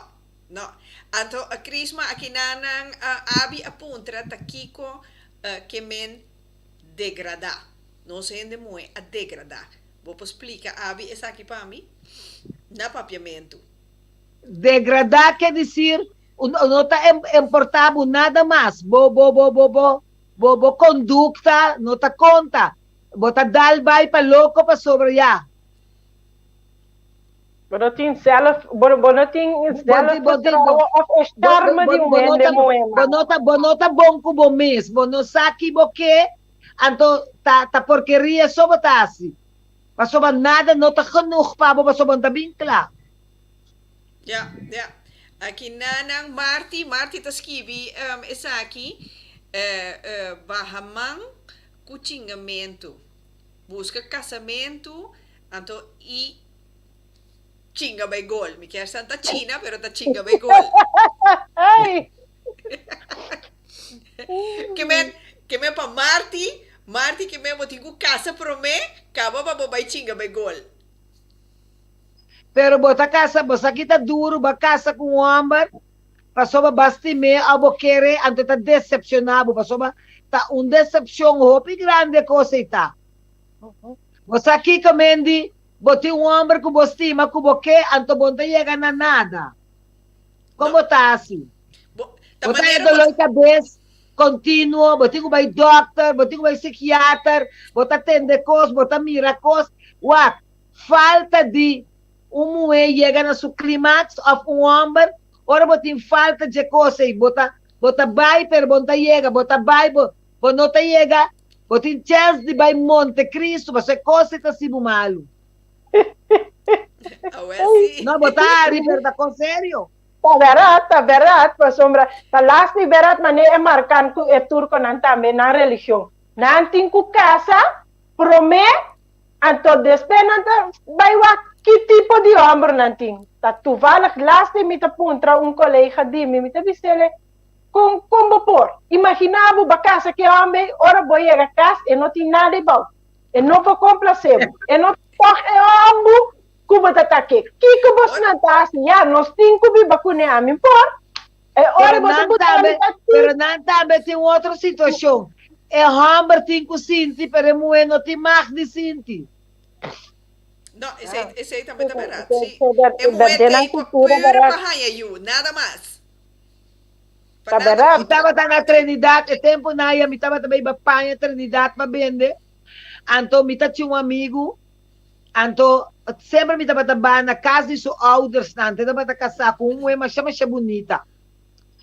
no. Anto Crisma akinanan Abi a puntra ta kiko ke men degradá. Nos hende muhé a degradá. Bo por splika Abi esaki pa mi? Na papiamentu. Degradá ke disir no ta importá bo nada mas. Bo bo bo bo bo bo bo kondukta no ta konta. Bo ta dal bai pa loko pasobra ya. Bo no tin zelf, bo, bo no tin zelfvertrouwen of e charme di un hende muhé Bo no ta, bo no ta bon ku bo mes, bo no sa ki bo ke, anto ta, ta porkeria so bo ta hasi. Pasobra nada no ta genoeg pa bo, pasobra bo no ta bin kla. Ja, ja. Aki nanan Marti, Marti ta skibi um, esaki, eh, eh, baha man ku chingamentu. Buska kasamentu, anto i chinga bay gol. Mi kier san ta china, pero ta chinga bay gol. Ke men, ke men pa Marti, Marti ke men bo tin ku kasa prome, kaba pa bo bay chinga bay gol. Pero bo ta kasa, bo sa ki ta duru, bo a kasa ku un hòmber, pasobra bo a stim'é òf bo ker'é, anto e ta desepshoná bo, pasobra ta un desepshon hopi grandi e kos ei ta. Bo sa kiko men di bo tin un hòmber ku bo stima, ku bo ke, anto bo no ta yega na nada. Kon bo ta hasi? Bo ta haña doló di kabes kontinuo, bo tin ku bai dòkter, bo tin ku bai sikiater, bo ta tende kos, bo ta mira kos. Wak, falta di un muhé yega na su klimaks òf un hòmber, ora bo tin falta dje kos ei, bo ta bo ta bai pero bo no ta yega, bo ta bai bo bo no ta yega. Bo tin chèns di bai Monte Cristo, pasobra e kos ei ta hasi bo malu. No, bo ta hari, pero ta kos serio. Ta bèrdat, ta bèrdat, pasobra ta las di bèrdat manera e markan ku e turkonan tambe nan religion. Nan tin ku kasa promé, anto despues nan ta bai wak ki tipo di hòmber nan tin. Ta toevallig las di mi ta puntra un kolega di mi, mi ta bis'el, kon kon bo por? Imaginá bo, bo a kasa ku e hòmber ei, ora bo yega kas e no tin nada ebou. E no por komplasé bo. E no tòg e hòmber ku bo ta ta ke. Kiko bosnan ta hasi? Ya, nos tin ku biba kuné, ami por. E ora Pero bo ta nan buta tambe, mi ta pero nan tambe tin un otro situashon. E hòmber tin ku sinti, pero e muhé no tin mag di sinti. No, esei, esei tambe ta bèrdat, sí. E E muhé den nan t'ei pa kultura pura bèrdat. pa haña yu, nada mas. Pa Ta nada bèrdat. Mi otro. tabata na Trinidad, e tempunan aya mi tabata bai ba paña Trinidad pa bende. Anto mi ta tin un amigu, anto semper mi tabata ba na kas di su oudersnan, anto e tabata kasá ku un muhé masha masha bunita.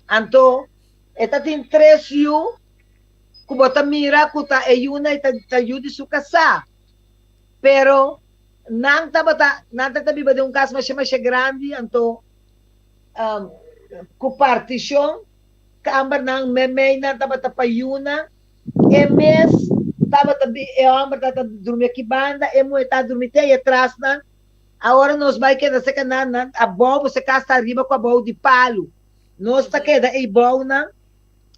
Anto e ta tin tres yu ku bo ta mira ku ta e yunan ei ta yu di su kasá. Pero nan tabata, nan ta ta biba den un kas masha masha grandi, anto ku partishon, kambernan meimeinan tabata pa yunan, e mes tabata bi, e hòmber tabata drumi aki banda, e muhé tabata drumi te ei atrasnan. Awor nos bai keda serka nan, nan abou, bo se kas ta ariba ku abou di palu. Nos ta keda ei bounan.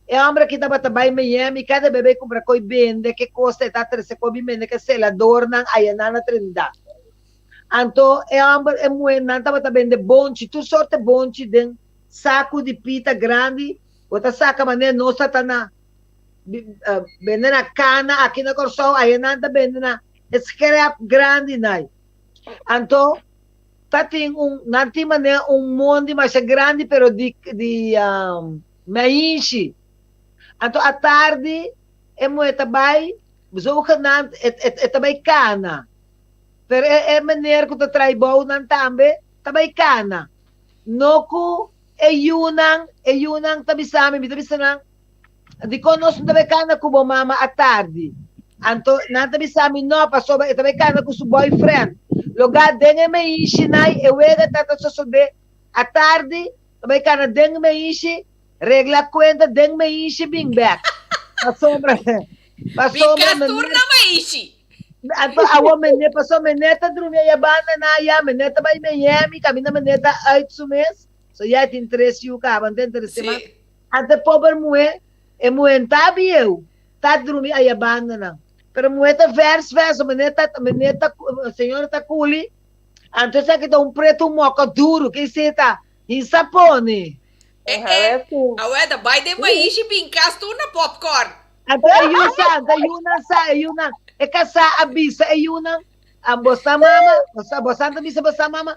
E hòmber aki tabata bai Miami, kada bes bai kumpra koi bende, ke kos ta e ta trese koi bin bende ke seladornan ayanan na Trinidad. Anto e hòmber, e muhé, nan tabata bende bonchi, tur sorte bonchi den saku di pita grandi, bo ta saka manera nos ta ta na bende na kana aki na Kòrsou, ayanan ta bende na e skrèp grandi nai. Anto ta tin un, nan tin manera un mondi masha grandi pero di di maishi. Anto atardi e muhé ta bai, zogenaamd e e ta bai kana. Pero e e meneer ku ta traha bounan tambe ta bai kana. No ku e yunan, e yunan ta bisa mi, mi ta bisa nan, dikon nos no ta bai kana ku bo mama atardi? Anto nan ta bisa mi, no, pasobra e ta bai kana ku su boyfriend. Logá den e meishi nai e wega ta ta sosodé atardi, ta bai kana den meishi, regla kuenta den meishi bin bèk. Pasobra, pasobra Bin kas tur meneer. na meishi. Anto awor meneer, pasobra meneer ta drumi aya banda na aya, meneer ta bai Miami, kaminda meneer ta uit su mes, so ya e tin tres yu kaba, anto entre siman. Sí. Anto e pober muhé, e muhé no ta bieu, ta drumi aya banda nan. Pero muhé ta vers vers, so meneer ta, meneer ta, señora ta kuli, anto esaki ta un pretu moka duru, ke esei ta hinsa pone. E e, awor ta bai den maishi bin kas tur na popcorn. Anto e yu sa, anto e yunan sa, e yunan, e kasá a bisa e yunan, a bosa mama, bosa, bosa ta bisa bosa mama,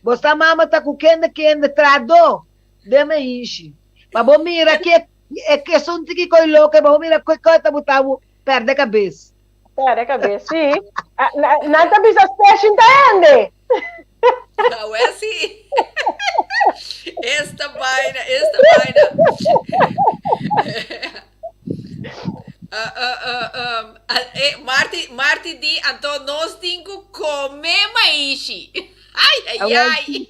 bosa mama ta ku kende kende trahadó den maishi. Pa bo mira ke e esun tiki koi loko, pa bo mira ke koi ta buta bo pèrdè kabes. Pèrdè kabes, sí. Nan ta bisa specin ta hende. Awel sí. Esta vaina, esta vaina. Uh, uh, uh, um, eh, Marti, Marti di, anto nos tin ku come maishi. Ai, ai, ai.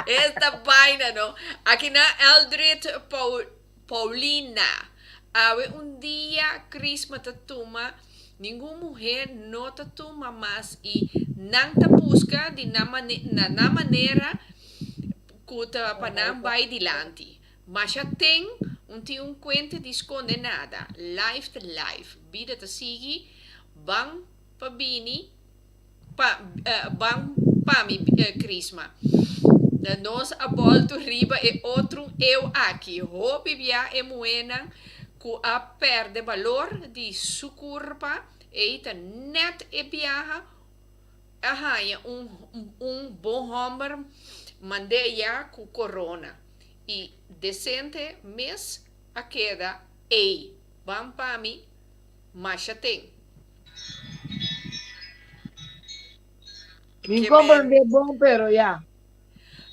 Esta vaina, no. Aki na Eldrid Paul, Paulina. Awe un dia Crisma ta tuma Ningun muhé no ta tuma mas i nan ta buska di nan na nan manera ku ta pa nan bai dilanti. Masha ten un tin un kuente di skonde nada. Life ta life. Bida ta sigui. Ban pa bini pa ban pa mi Crisma. Nos a boltu riba e otro eeuw aki. Hopi bia e muhénan ku a pèrdè balor di su kurpa ei ta nèt e biaha a haña un un bon hòmber mand'é ya ku korona i desente mes a keda ei ban pa mi masha ten. Mi comprende bon pero ya.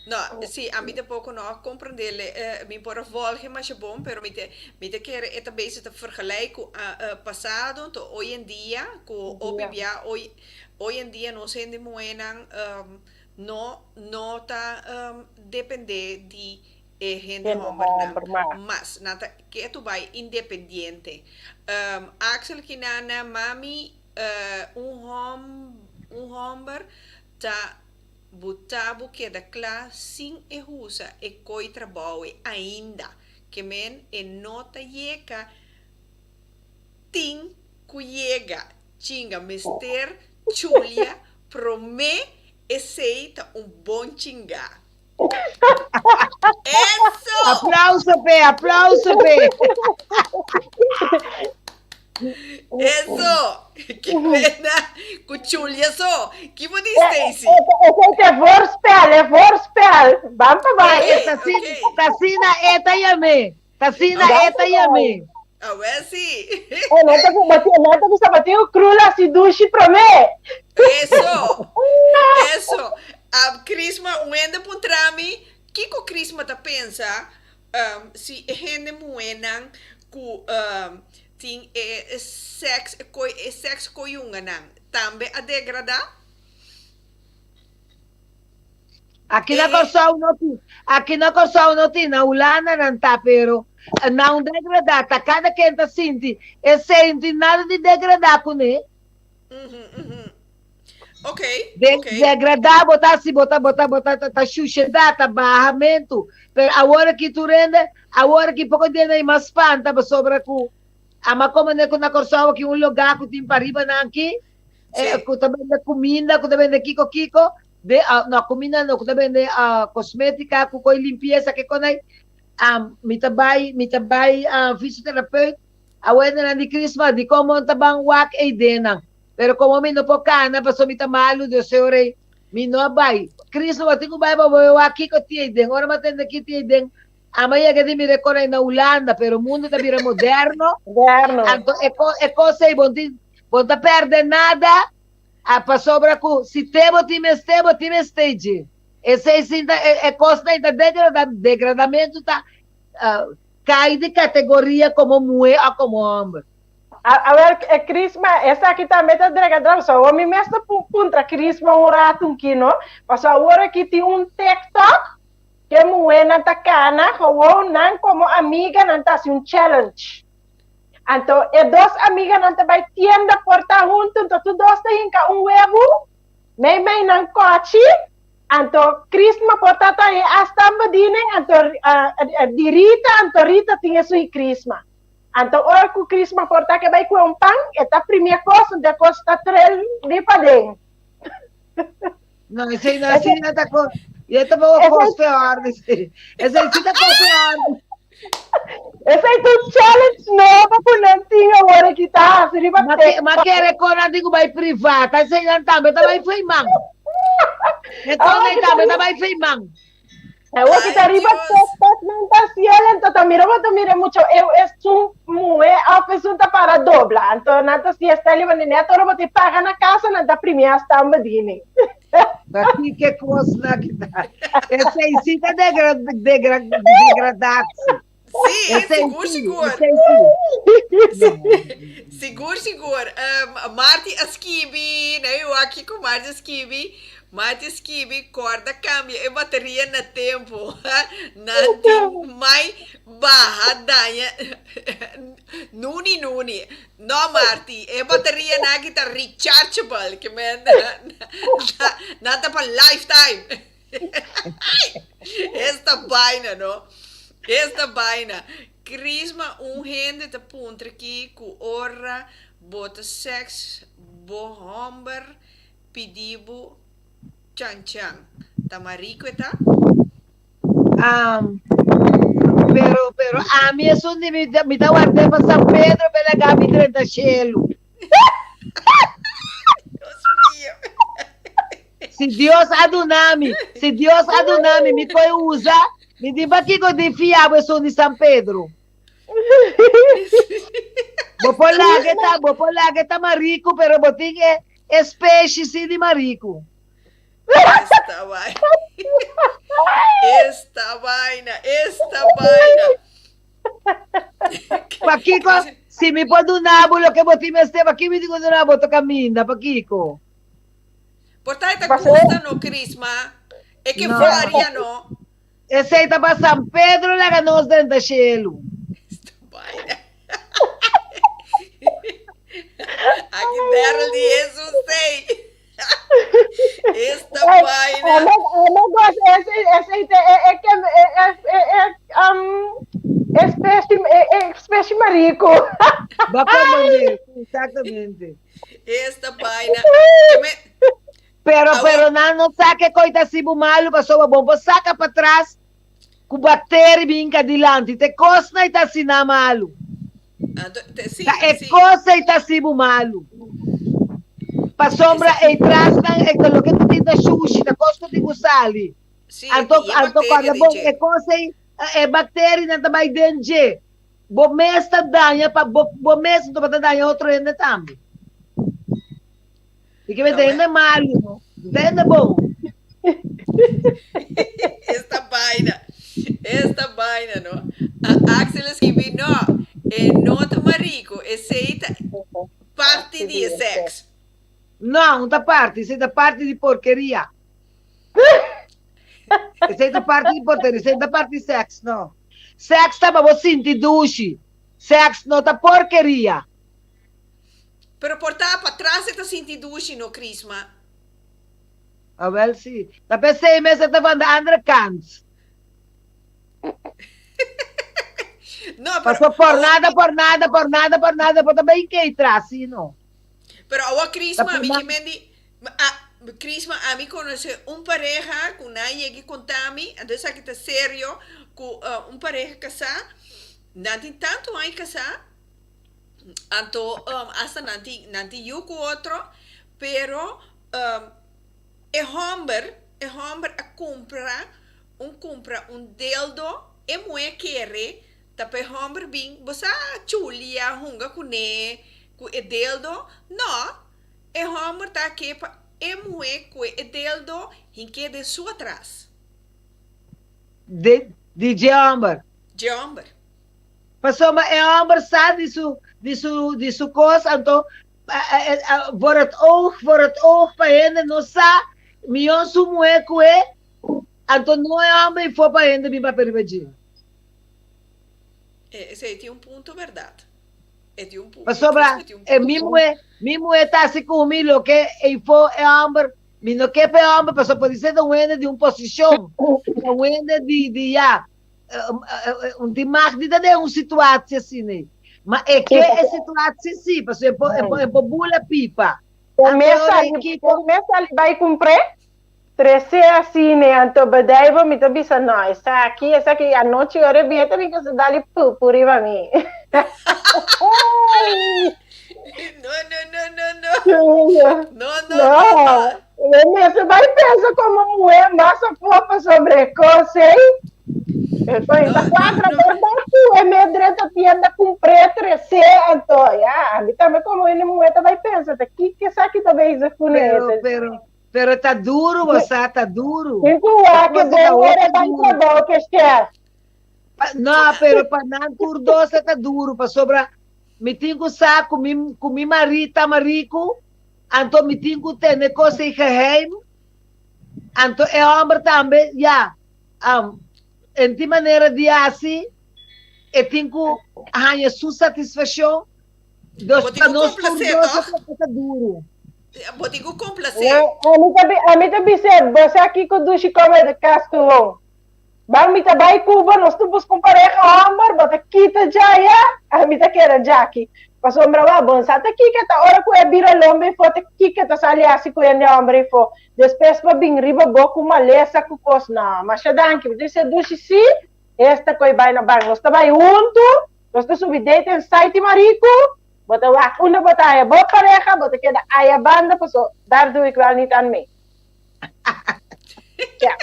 No, sí, ami tampoco no a comprendele. Eh, mi por a volge masha bon, pero mi te, mi te kere e ta bezig ta vergelijk cu ah, pasado, to hoy en dia, cu hopi bia hoy, hoy en dia nos hende muhénan um, no, no ta um, depende di e hende Hende hombernan homber mas. mas. Nan ta ketu bai independiente. Um, Axel Kinana, mami, eh, un hom, un homber ta Bo ta bo keda kla sin e husa e koi trabou e ainda. Ke men e no ta yega tin ku yega chinga mester chulia prome esey ta un bon chinga. Eso! Aplauso p'e, aplauso p'e. Eso! Ke pena ku chulia so. Ki bo di Stacy? Esey ta e voorspel, e voorspel. Ban pa bai. E ta asina, ta asina e ta yam'é. Ta asina e ta yam'é. Awel si. E nan ta nan ta bisa bo tin un krul hasi dushi promé. Eso! Eso! Crisma, un hende puntra mi, kiko Crisma ta pensa si e hende muhénan ku tin e sèks e sèks koyunganan tambe a degradá? Aki na Kòrsou no tin, aki na Kòrsou no tin, na Hulanda nan ta pero nan degradá ta kada ken ta sinti esei no tin nada di degradá kuné. Okay, okay. Degradá bo ta si bo ta bo ta bo ta ta shushedat, ta bahamentu. Pero awor aki tur hende, awor aki poko di hende mas spanta pasobra ku ama komo ne ku na Kòrsou aki un lugá ku tin pariba nan aki, ku ta bende kuminda, ku ta bende kiko kiko, de no kuminda no, ku ta bende kosmétika ku koi limpiesa ke konai. Mi ta bai mi ta bai fisioterapeut awor nan di Christmas di komo ta ban wak eidenan. Pero como mi no por cana pasobra mi ta malu, Dios Señor ei, mi no a bai. Cristo bo tin cu bai pa bo wak kico tin ei den. Ora mi a tende ki tin ei den, amo a yega di mira e cos ei na Hulanda, pero mundo ta bira moderno. Moderno. Anto e co e cos ei bo no tin, bo no ta perde nada, a pasobra cu si te bo tin mester, bo tin mester dje. Esei sin ta e e cosnan ei ta degrada, degradamento ta cai di categoria como muhe o como homber. Awel, Crisma, esaki tambe ta drega drama. So awor mi mes ta puntra Crisma un rato un kino. Paso awor aki tin un TikTok ke muhénan ta kana, gewoon nan komo amiganan ta hasi un challenge. Anto e dos amiganan ta bai tienda por ta huntu, anto tur dos ta hinka un webu mei mei nan kochi, anto Crisma por ta ta e asta bediening, anto di Rita, anto Rita tin esun i Crisma. Anto ora ku Crisma por ta ke bai kue un pan, e ta primia kos, anto e kos ta trel di paden. No, esei no, esei no ta ko, yo tampoko kos peor, esei, esei si ta kos peor. Esei ta un challenge nobo ku nan tin awor aki ta hasi riba Ma ke, ma kere kon nan tin ku bai privat, esei nan tambe ta bai feiman. E kon nan tambe ta bai feiman. Awor ki ta riba TikTok nan ta hasiel anto ta mira bo ta mira mucho eu esun muhe of esun ta para dobla anto nan ta hasi esta liba ni net ora bo ta paga na casa nan ta primi hasta un bediening. Pakiko kos nan ki ta esei si ta degra degra degradatie. Sí, Esei sigur, sí, sigur. esei sí. Sigur, sigur. Um, Marty a skibi, na yu aki ku Marty a skibi. Marty a skibi, korda kambia e bateria na tempo. Nan tin mai baha daña nuni nuni. No Marty, e bateria nan aki ta rechargeable, ke men nan ta pa lifetime. Esta baina no. Esta baina. Crisma un hende ta puntra ki ku ora bo ta sex bo homber pidi bo chan chan. Ta marico e ta? Um, pero, pero ami esun di mi, mi ta ward'é pa San Pedro pa e laga mi drenta shelu. Dios mío. Si Dios a duna mi, si Dios a duna mi, mi koe usa, mi di pakiko di fia bo esun di San Pedro? Bo por laga e ta, bo por laga e ta mariku, pero bo tin e e specie si di mariku. Esta vaina. Esta vaina, esta vaina. Pakiko, si mi por duna bo loke bo tin mester, pakiko mi tin ku duna bo otro kaminda, pakiko? Por ta e ta gusta no Crisma, e ke No. varia no. Esei ta pa San Pedro laga nos drenta shelu. Aki Daryl di Jesus sei. Esta Ey, vaina. amo, amo gos, ese, ese, e, e, e, e, e, e, e, um, es peshi marico. Ba comprende, exactamente. Esta vaina. Pero, pero nan no sa ke koi ta hasi bo malu pasobra bo por saka patras ku bakteri bin ka dilanti. Ta e kosnan ei ta hasi nan malu. Ta e kos ei ta hasi bo malu. Pasobra ei trasnan e ta loke ku tin ta shushi, ta kos ku tin ku sali. Anto, anto kòrda bon, e kos ei, e bakterinan ta bai den dje. Bo mes ta daña pa bo, bo mes anto bo ta daña otro hende tambe. Di ke ta hende malu, no? No ta hende bon. Esta vaina, esta vaina, no? A Axel a skibi, no, e no ta marico, esey ta parti di e sex. No, no ta parti, esey ta parti di porkeria. Esey ta parti di porkeria, esey no ta parti di sex, no. Sex ta pa bo sinti dushi, sex no ta porkeria. Pero por ta patras e ta sinti dushi no Crisma. Awel si. Ta pesey mes e ta van de andere kant. No, pero Paso por nada, por nada, por nada, por nada, por ta bay key tras si no. Pero awo Ta Crisma, por mi na ke men di a Crisma ami conoce un pareha cu nan yega conta mi, anto esaki ta serio, cu un pareha casa, nan tin tanto aña casa, Anto hasta nan tin nan tin yu ku otro, pero e hòmber e hòmber a kumpra un kumpra un deldo, e muhé kere ta pa e hòmber bin bo sa chulia hunga kuné ku e deldo, nò e hòmber ta ke pa e muhé kue e deldo hink'é den su atras. Di di dje hòmber. Dje hòmber. Pasobra e hòmber sa di su di su di su kos, anto voor het oog, voor het oog pa hende no sa mihó su muhé ku e, anto no e hòmber ifó pa hende bin papia riba dje. Esei tin un punto bèrdat. E tin un punto. Pasobra e mi muhé, mi muhé ta hasi ku mi loke eifó e hòmber, mi no ke pa e hòmber, pasobra podisé ta un hende di un posishon, ta un hende di di ya. Un tin mag di ta den un situatie asina. Ma e ke e situatie si, pasobra e por, e por, e por bula pipa. Anto me sali bai kumpr'é, trese asina, anto bedijf mi ta bisa no, esaki, esaki anochi ora e bin e ta bin ku su dali pupu riba mi. No, no, no, no, no. No, no, no, no. E mester bai pensa komo muhé mas afó pasobra e kos ei. E kos ta kuadra bèrdat ku e me drenta tienda kumpr'é tres'é anto ya ami tambe komo hende muhé ta bai pensa ta kiko esaki ta bezig kuné. Pero, pero, pero ta duru bo sa, ta duru. Tin ku wak e bon ora bai trabou ke chef. No, pero pa nan tur dos e ta duru pasobra mi tin ku sa ku mi ku mi marí ta mariku Anto mi tin cu tene cos ei geheim. Anto e homber tambe, ya, um, en tin manera di haci, e tin cu haña su satisfaccion. Dus Bo tin pa cu nos tur complacé, dos toch? e ta duru. Bo tin cu complacé. Ami ta ami ta bis'é, bo sa kico dushi come de cas gewoon. Ban mi ta bai Cuba, nos tur busca un pareha homber, bo ta kita djaya, ami ta keda djaki. Pasobra wak, bon sa ta kiko ta ora ku e bira lomba efo, ta kiko ta sali hasi ku hende homber efo. Despues bo bin riba bo ku malesa ku kos. No, masha danki. Mi ta bisa dushi si, esta koi bai na ban. Nos ta bai huntu, nos ta subi dating site mariku, bo ta wak unda bo ta haya bo pareha, bo ta keda aya banda, paso daar doe ik wel niet aan mee. Ja.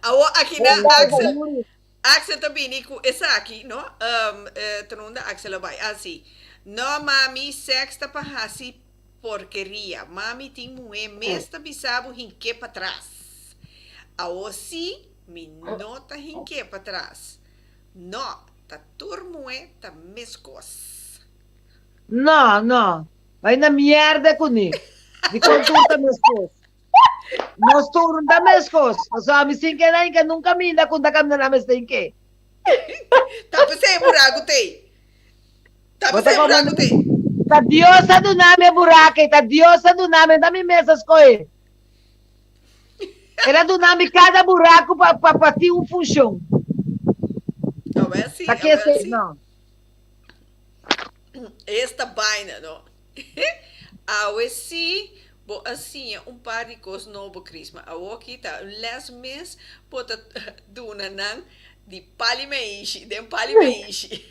Awo aki na Axel, Axel ta bini ku esaki, no? Um, eh, ta unda Axel a bai? Ah, si. No, mami, seks ta pa hasi porkeria. Mami tin muhé mes ta bisa bo hink'é patras. Awo si, mi no ta hink'é patras. No, ta tur muhé ta meskos. No, no. Bai na mierda kuné. Dikon tur ta meskos? Nos tur no ta meskos. Pasobra ami sin ke nan ke nunka minda ku ta kaminda nan mester ke. Ta p'esei e buraku t'ei. Ta Bo ta p'esei e komo buraku t'ei. Ta Dios a duna mi e buraka ei. Ta Dios a duna mi. No ta mi mes a skohe. El a duna mi kada buraku pa pa pa tin un funshon. Awel si, Ta awel kese si. no. Esta baina no. Awe sí bo a siña un par di kos nobo Crisma. Awoki ta un les mes bo ta duna nan di pali meishi den pali meishi.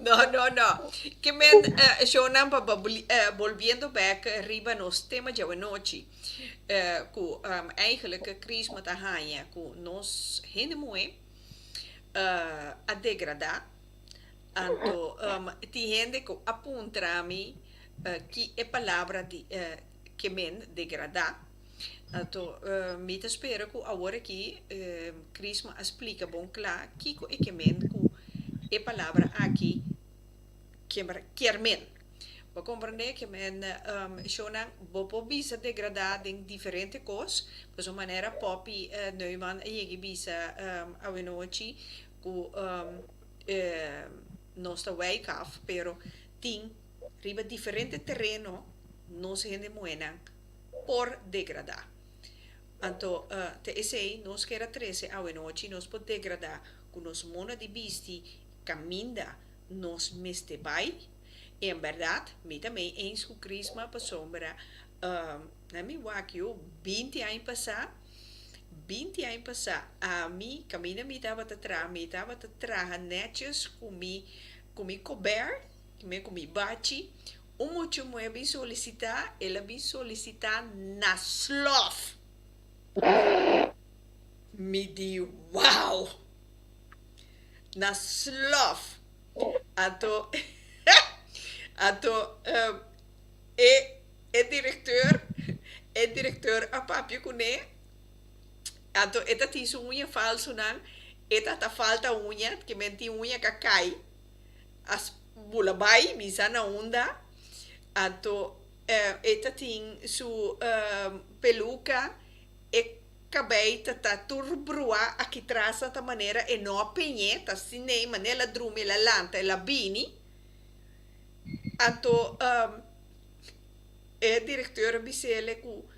No no no. Ke men shownan pa bolbiendo bek riba nos tema djawe nochi ku eigenlijk Crisma ta haña ku nos hende muhé a degradá. Anto tin hende ku a puntra mi ki e palabra di ke men degradá. Anto mi ta spera ku awor aki Crisma a splika bon kla kiko e ke men ku e palabra aki kier men. Bo komprendé ke men shownan bo por bisa degradá den diferente kos, pasobra manera Poppy Neuman a yega bisa awenochi ku nos ta wijk af, pero tin riba diferente tereno nos hende muhénan por degradá. Anto te esei nos kier a trese awenochi, nos por degradá ku nos moda di bisti kaminda nos mester bai. En bèrdat mi ta mei eens ku Crisma pasobra na mi wak yo binti aña pasá, binti aña pasá ami kaminda mi tabata traha mi tabata traha nètjes ku mi ku mi kobèr, ku mi bachi. Un mucha muhé a bin solisitá, el a bin solisitá na slòf. Mi di, Wow! Na slòf. Anto, anto e e direkteur, e direkteur a papia kuné, anto e ta tin su uña falsunan, e ta ta falta uña, ke men tin uña ka kai. A bula bai mi sa na unda anto e ta tin su peluca e cabey ta ta tur brua aki tras ta manera e no a peñe ta asiney manera el a drumi el a lanta el a bini anto e directeur a bisele cu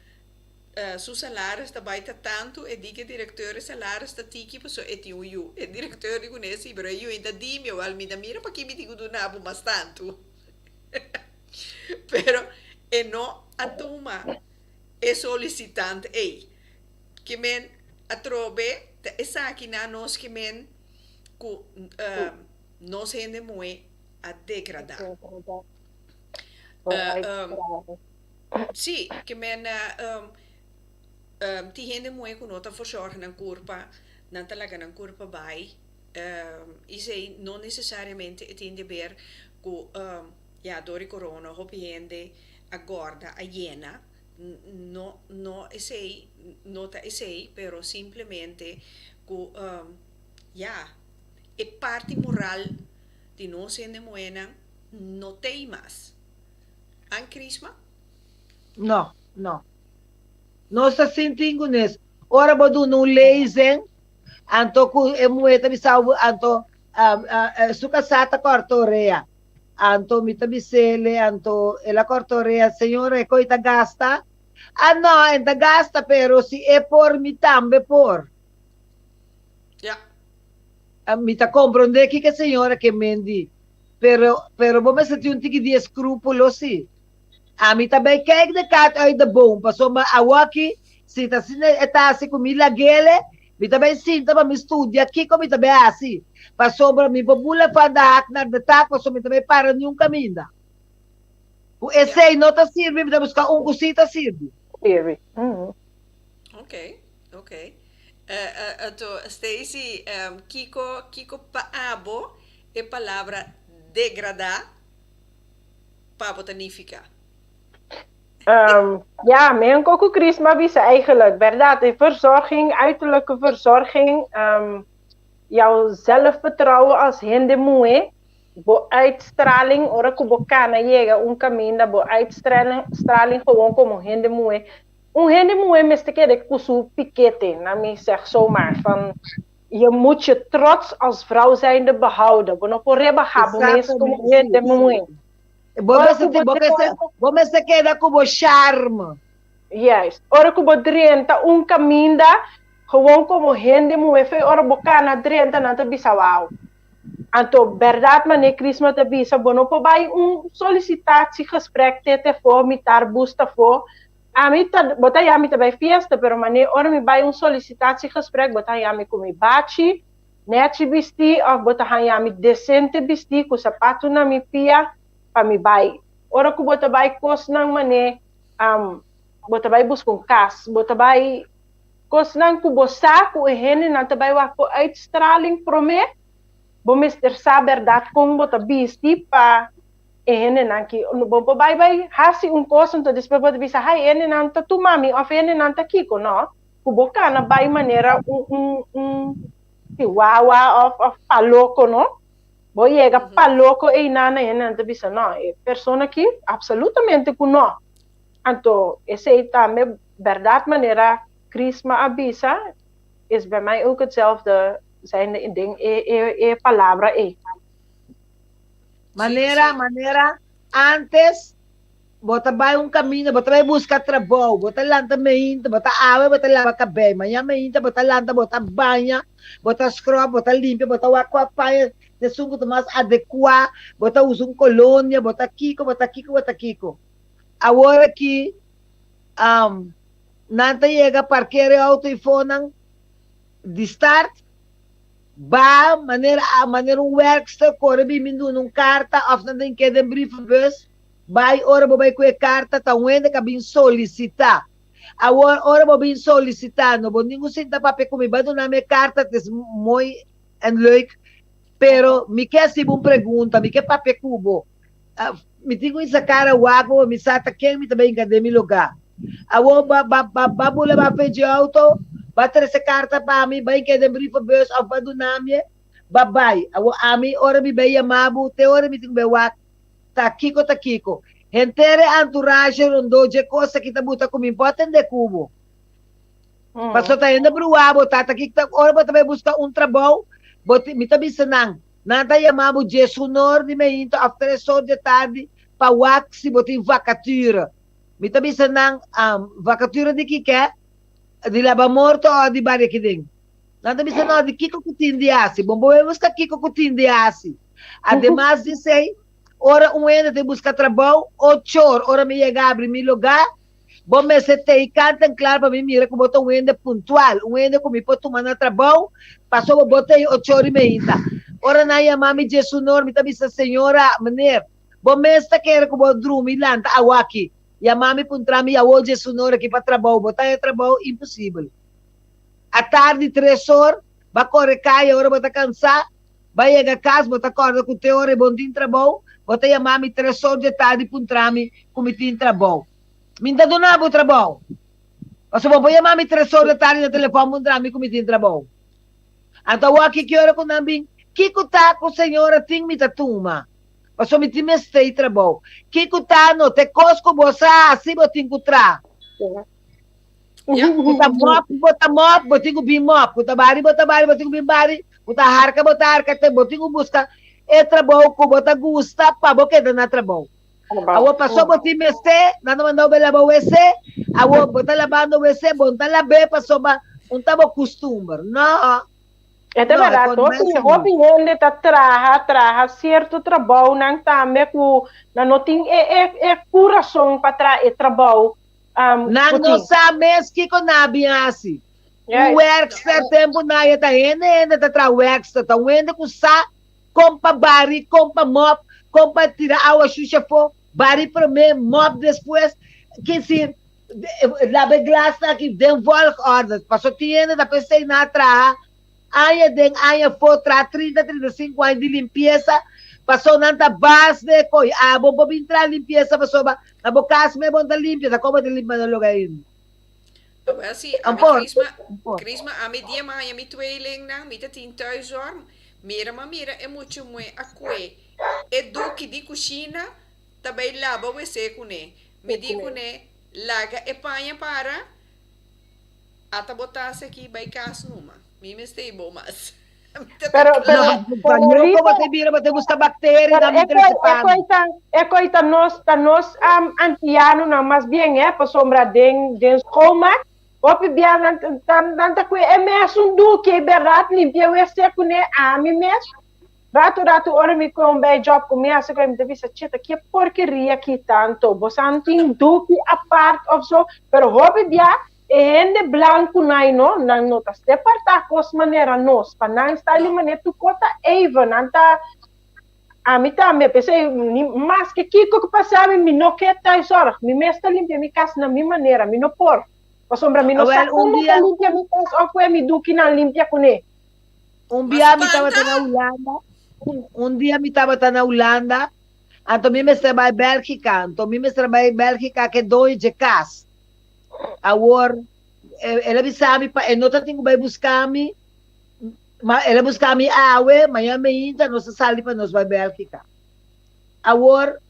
Su salaris ta bai ta tantu, e di ku e direkteur e salaris ta tiki pasobra e tin un yu. E direkteur di kuné si, pero e yu ainda di mi, wèl mi ta mira paki mi tin ku duna bo mas tantu. Pero e no a tuma e solisitant ei. Ke men atrobe ta esakinan nos ke men ku nos hende muhé a degradá. Sí, ke men tin hende muhé ku no ta verzorg nan kurpa, nan ta laga nan kurpa bai i esei no nesesariamente e tin deber ku ya dor di korona hopi hende a gorda, a yena, no no esei no ta esei pero simplemente ku ya e parti moral di nos hende muhénan no t'ei mas. An Crisma? No, no. Nos ta sinti kunes. Ora bo duna un lezing, anto ku e muhé ta bisa bo, anto su kasá ta kòrta orea. Anto mi ta bis'é, anto el a kòrta orea, señora e koi ta gasta? Ah no, e ta gasta, pero si e por mi tambe por. Ja. Mi ta komprondé kiko e señora ke men di. Pero, pero bo mester tin un tiki di escrúpulo sí. Ami ta bay kijk de kat uit de boom, pasobra awoki, si ta asina e ta hasi ku mi lagele, mi ta bay sinta pa mi studia kiko mi ta bay hasi, pasobra mi por bula van de hak naar de tak, pasobra mi ta bay para niun kaminda. Ku esei no ta sirbi, mi ta buska un ku sí ta sirbi. Sirbi. Ok, ok. Anto, Stacy, kiko, kiko pa abo E palabra degradá pa bo ta nifiká? Ja, men ku Chris ma bisa eigenlijk, bèrdat, e verzorging, uiterlijke verzorging, jouw zelfvertrouwen als hende muhé, bo uitstraling, ora ku bo kana yega un kaminda, bo uitstraling straling gewoon komo hende muhé. Un hende muhé mester keda ku su pikete, na mi zeg zomaar, van Je moet je trots als vrouw zijnde behouden. Bo no por rebahá bo mes komo hende muhé. Bo mester tin, bo mester, bo mester keda ku bo charme. Juist. Ora ku bo drenta un kaminda, gewoon komo hende muhé, fe ora bo kana drenta nan ta bisa wou. Anto bèrdat manera Crisma ta bisa bo no por bai un solicitatiegesprek te te afó mitar bus ta afó. Ami ta bo ta haña mi ta bai fiesta pero manera ora mi bai un solicitatiegesprek bo ta haña mi ku mi bachi nèchi bistí òf bo ta haña mi desente bistí ku sapatu na mi pia pa mi bai. Ora ku bo ta bai kosnan manera bo ta bai buska un kas bo ta bai kosnan ku bo sa ku e hendenan ta bai wak bo uitstraling promé. Bo mester sa bèrdat kon bo ta bisti pa e hendenan ki bo por bai bai hasi un kos anto despues bo ta bisa hay e hendenan ta tuma mi òf e hendenan ta kiko no ku bo kana bai manera un un un chihuahua òf òf paloko no bo yega paloko einan e hendenan ta bisa no e persona aki absolutamente ku no anto esei tambe bèrdat manera Crisma a bisa is bij mij ook hetzelfde zijn den e e e palabra ei. Manera, manera, antes bo ta bai un kaminda, bo ta bai buska trabou, bo ta lanta meinta, bo ta awe, bo ta laba kabei, maña meinta bo ta lanta, bo ta baña, bo ta scrub, bo ta limpia, bo ta wak kua paña esun ku ta mas adekuá, bo ta usa un kolonia, bo ta kiko, bo ta kiko, bo ta kiko. Awor aki, Nan ta yega parker e auto i fonan di start, ba manera a manera un werkster kore bin bin duna un karta of nan ta hink'é den brievenbus, bai ora bo bai ku e karta ta un hende ka bin solisitá. Awor ora bo bin solisitá no bo ningun sinta papia ku mi bai duna mi e karta het is mooi en leuk pero mi ke hasi bo un pregunta mi ke papia ku bo. Mi tin ku hisa kara wak bo, mi sa ta ken mi ta bai hinka den mi lugá. Awor ba ba ba ba bula ba fechi outo, ba trese karta pa mi, ba hinka den brievenbus òf ba duna mi, ba bai. Awor ami ora mi bai yama bo, te ora mi tin ku bai wak ta kiko ta kiko. Henter e entourage rondó dje kos aki ta buta ku mi por atendé ku bo. Pasobra ta hende bruá bo ta, ta kiko ta ora bo ta bai buska un trabou, bo tin mi ta bisa nan, Nan ta yama bo djesunor di meinta of tresor dje tardi pa wak si bo tin vakature. Mi ta bisa nan, Vakature di kikè? Di laba morto o di baria kiden? Nan ta bisa, No, di kiko ku tin di hasi. Bon, bo bai buska kiko ku tin di hasi. Ademas di esei, ora un hende ta buska trabou, ochor ora mi yega abri mi lugá, Bo mester tei kant en klar pa mi mira ku bo ta un hende puntual, un hende ku mi por tuma na trabou, pasobra bo tei ochor i meinta. Ora nan yama mi djesunor, mi ta bisa, Señora, meneer, bo mes ta kere ku bo drumi lanta awaki? Yama mi puntra mi awor djesunor aki pa trabou, bo ta haña trabou? Imposibel. Atardi tresor, ba kore kaya ora bo ta kansá, ba yega kas bo ta kòrda ku te ora e bo no tin trabou, bo ta yama mi tresor dje tardi puntra mi ku mi tin trabou. Mi no ta duna bo trabou. Pasobra bo por yama mi tresor dje tardi na telefòn puntra mi ku mi tin trabou. Anto awor aki ki ora ku nan bin, kiko ta ku señora tin mi ta tuma? Pasobra mi tin mester e trabou. Kiko ta no ta e kos ku bo sa hasi bo tin ku traha. Ku ta mòp bo ta mòp, bo tin ku bin mòp. Ku ta bari bo ta bari, bo tin ku bin bari. Ku ta harka bo ta harka te bo tin ku buska e trabou ku bo ta gusta pa bo keda na trabou. Awor paso bo tin mester, nan ta manda bo bai laba wc, awor bo ta labando wc, bo no ta lab'é pasobra un ta bo kustumber. No. E ta No, e berdad, por hopi, mes hopi hende ta traha, traha cierto trabounan tambe cu nan no tin e, e, e curason pa traha e trabou um, Nan cu no tin. sa mes kico nan a bin haci. Un Juist. werkster tempo nan ya ta hende hende ta traha werkster, ta un hende cu sa con pa bari, con pa mop, con pa tira awa shusha afo, bari prome, mop despues, kinsir laba e glasnan aki den volgorde, paso tin hende ta pensey nan a traha aña den aña afo, traha trinta, 35 aña di limpiesa, paso nan ta bas de koy, abo bo bin traha limpiesa pasobra na bo kas mes bo no ta limpia, ta como bo ta limpia na loga ainda? Awel si, ami Ampor, Crisma, ampor. Crisma, ami dia mi haña mi tweelingnan, mi ta tin thuiszorg, mira mi a mira e mucha muhé a kue e duki di kushina ta bai laba wc kuné. Mi di kuné, laga e paña para, ata bo tas aki bai kas numa, mi mester ei bo mas. Mi ta ta Pero, pero, kla. No, pero pa no Rita, como te bira, bo te busca bacteria, pero nan mi e trece koi, e pan. koi ta, e koi ta nos, ta nos um, antianonan mas bien, eh, pasobra den, den schoonmaak, hopi bia nan, ta, nan ta kue e mes un duki, e berdad, limpia wc kuné, ami mes. Ratu ratu ora mi kon bai job ku mi hasi ku mi ta bisa che ta ke porkeria ki tanto bosan tin duki apart of so pero hopi bia e hende blanku nai no nan no ta separta kos manera nos pa nan style di manera tur kos ta even nan ta ami tambe p'esei ni maske kiko ku pasa mi mi no ke thuiszorg mi mes ta limpia mi kas na mi manera mi no por pasobra mi no sa Awel un komo ta dia limpia mi kas of ku e mi dukinan limpia kuné. Un bia mi tabata na Hulanda, un dia mi tabata na Hulanda, anto mi mester bai Bélgica, anto mi mester bai Bélgica ke doño dje kas. Awor, el a bisa mi pa e no ta tin ku bai buska mi, ma el a buska mi awe, mañana meinta nos ta sali pa nos bai Bélgica. Awor,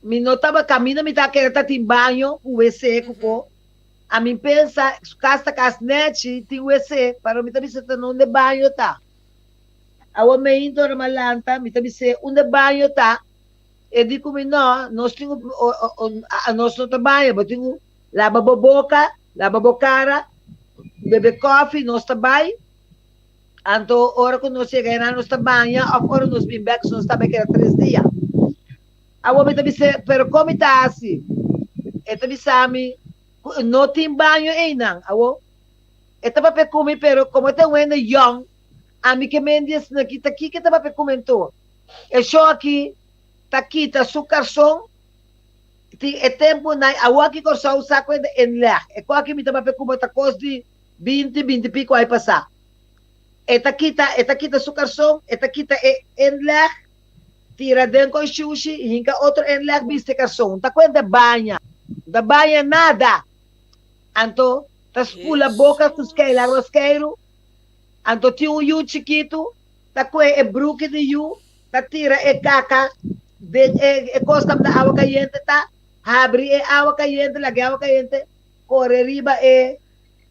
mi no taba, kaminda mi ta kere ta tin baño ku wc ku ko, Ami pensa, su kas ta kas nèchi, tin wc, pero mi ta bisa ta na unda e baño ta. Awa meinta ora mi a lanta, mi ta bis'é unda e baño ta, e di ku mi nò, nos tin ku, nos no ta baña, bo tin ku laba bo boka, laba bo kara, bebe kòfi, nos ta bai, anto ora ku nos yega einan nos ta baña òf ora nos bin bèk, nos ta bai keda tres dia. Awor mi ta bis'é, pero kon mi ta hasi? E ta bisa mi ku e no tin baño einan. Awor, e ta papia ku mi, pero komo e ta un hende yòn, ami ke mendi esnan aki ta kiko e ta papia ku mi anto? E shon aki ta kita su karson, tin e tempunan, awor aki Kòrsou sa ku e ta inleg. E kos aki mi ta papia ku bo ta kos di binti, binti piko ai pasá. E ta kita, e ta kita su karson, e ta kita e inleg. Tira den kon shushi i hinka otro en lèg bisti karson. Ta kuenta baña. No ta baña nada. Anto ta spula boka ku skei largo skeiru. Anto tin un yu chikitu ta kue e bruki di yu ta tira e kaka den e e kos kaminda awa kayente ta. Habri e awa kayente laga e awa kayente kore riba e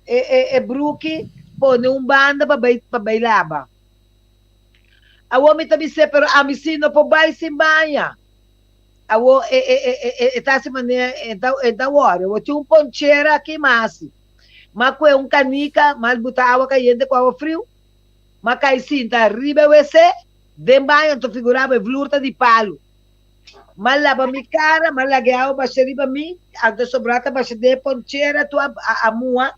e e bruki pone un banda pa bai pa bai laba. Awor mi ta bis'é, pero ami sí no por bai sin baña. Awor e, e, e, e, e, e ta hasi manera e ta, e ta wòri. Awor tin un ponchera aki, m'a hasi. M'a kue un kanika, m'a buta awa kayente ku awa friu, m'a kai sinta riba e wc, den baño, anto figurá bo e vlur ta di palu. M'a laba mi kara, m'a laga e awa basha riba mi, anto e sobrá ta basha den e ponchera, tur a, a, a muha.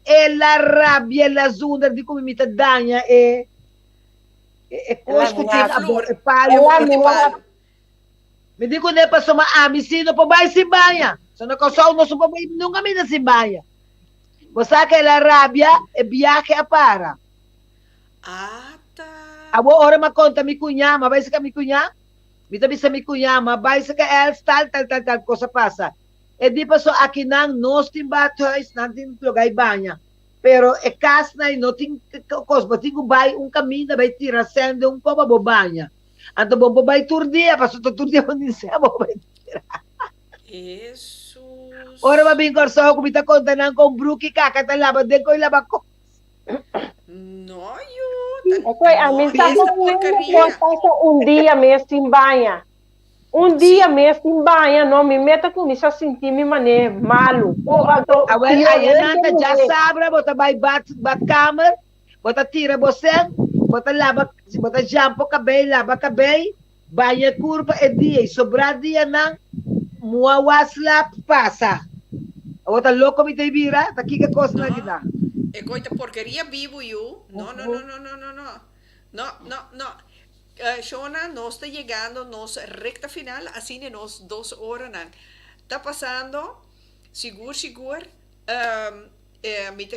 El a rabia, el a zundra di ku mi ta daña e e kos ku tin abou, e palu. Mi di kuné pasobra ami si no por bai sin baña. So na Kòrsou nos no por bai nunka mi ta sin baña. Bo sa ku el a rabia, e biahe a para. Awor ora mi a konta mi kuñá, mi a bai saka mi kuñá, mi ta bisa mi kuñá, mi a bai saka Els tal tal tal tal kos a pasa. E di paso akinan nos tin badhuis, nan tin lugar di baña, pero e kasnan ei no tin kos, bo tin ku bai un kaminda bai tira sèn den un kopa bo baña. Anto bo por bai tur dia, pasobra tur dia bo tin sèn bo bai tira. Hesus. Ora bo a bin Kòrsou ku mi ta konta nan kon bruki kaka ta laba den koi laba kos. No yu, ta Oké, ami no sa esta ku un hende porkeria. por pasa un dia mes sin baña. Un dia mes sin baña no mi meta cuminsa sinti mi mane malu. Oh anto Awel pior aya nan hende ta muhe. djasabra bo ta bai bad badkamer bo ta tira bo sen bo ta laba bo ta jampo kabei laba kabei baña kurpa e dia y sobra dianan mua waslap pasa awor ta loko mi ta bira ta kiko e kosnan No aki ta. e koi ta porkeria bibu yu no no no no no no no no no no Shona, nos ta yegando nos recta final, asina nos dos oranan ta pasando, sigur sigur mi ta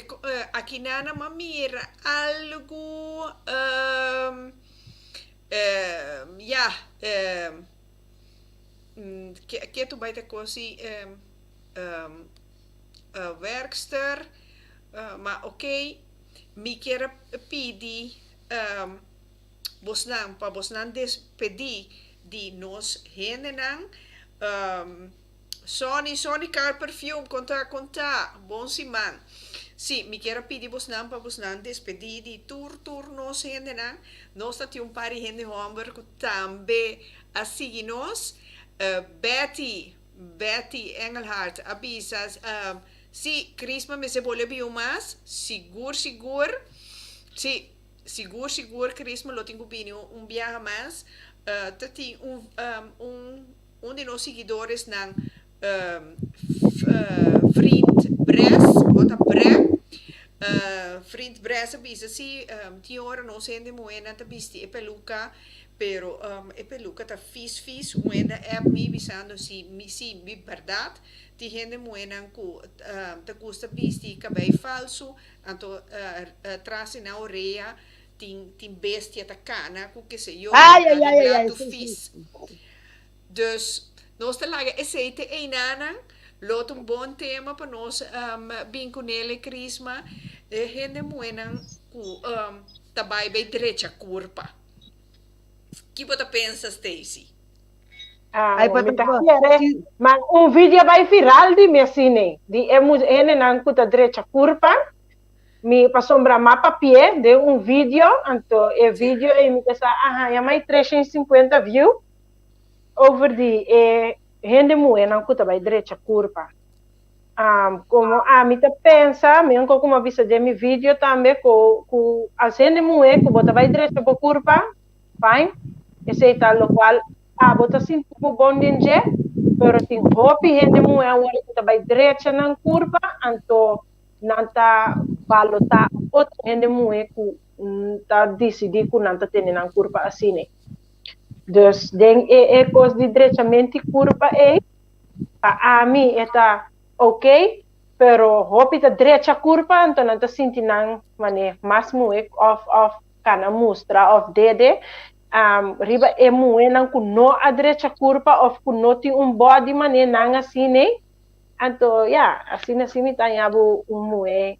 aki nana m'a mira algo ya ke tu bai ta kosi werkster, ma ok mi kier a pidi. Bosnan, pa bosnan despedí di nos hendenan. Sonny, Sonny Car Perfume, kon ta, kon ta? Bon siman. Sí, mi kier a pidi bosnan pa bosnan despedí di tur, tur nos hendenan. Nos ta tin un par di hende hòmber ku tambe a sigui nos. Betty, Betty Engelhardt a bisa, Sí, Chrisma mester bolbe biu mas, sigur, sigur. Sí. Sigur sigur Crisma lo tin cu bini un biaha mas. Ta tin un un un di nos siguidoresnan vriend Bres o ta Bre vriend Bres a bisa si tin ora nos hende muhernan ta bisti e peluca pero e peluca ta fis fis un hende a app mi bisando si mi si mi berdad tin hende muhernan cu ta gusta bisti cabey falso anto tras di nan orea tin tin bestia ta cana cu keseyo Ay, ay, ay, ay, ay, blatu sí, sí. fis. Dus nos ta laga esei te einanan. Lo ta un bon tema pa nos bin ku nele Crisma. E hende muhénan ku ta bai bay drecha kurpa. Ki bo ta pensa Stacy? Ah, Ay, pa mi ta pa kere, si ma un video bai viral di mi asina, di e hendenan ku ta drecha kurpa. Mi pasobra m'a papi'é den un video, anto e video ei mi ta sa a haña mai 350 view over di e hende muhénan ku ta bai drecha kurpa. Komo ami ta pensa, mi anko ku m'a bisa den mi video tambe ku ku as hende muhé ku bo ta bai drecha bo kurpa, fine, esei ta lokual abo ta sinti bo bon den dje, pero tin hopi hende muhé awor ku ta bai drecha nan kurpa, anto nan ta balotá otro hende muhé ku ta disidí ku nan ta tene nan kurpa asina. Dus den e e kos di drechament di kurpa ei, pa ami e ta ok, pero hopi ta drecha kurpa anto nan ta sinti nan manera mas muhé òf òf kana mustra òf dede riba e muhénan ku no a drecha kurpa òf ku no tin un bòdi manera nan asina. Anto ya, asina si mi ta haña bo un muhé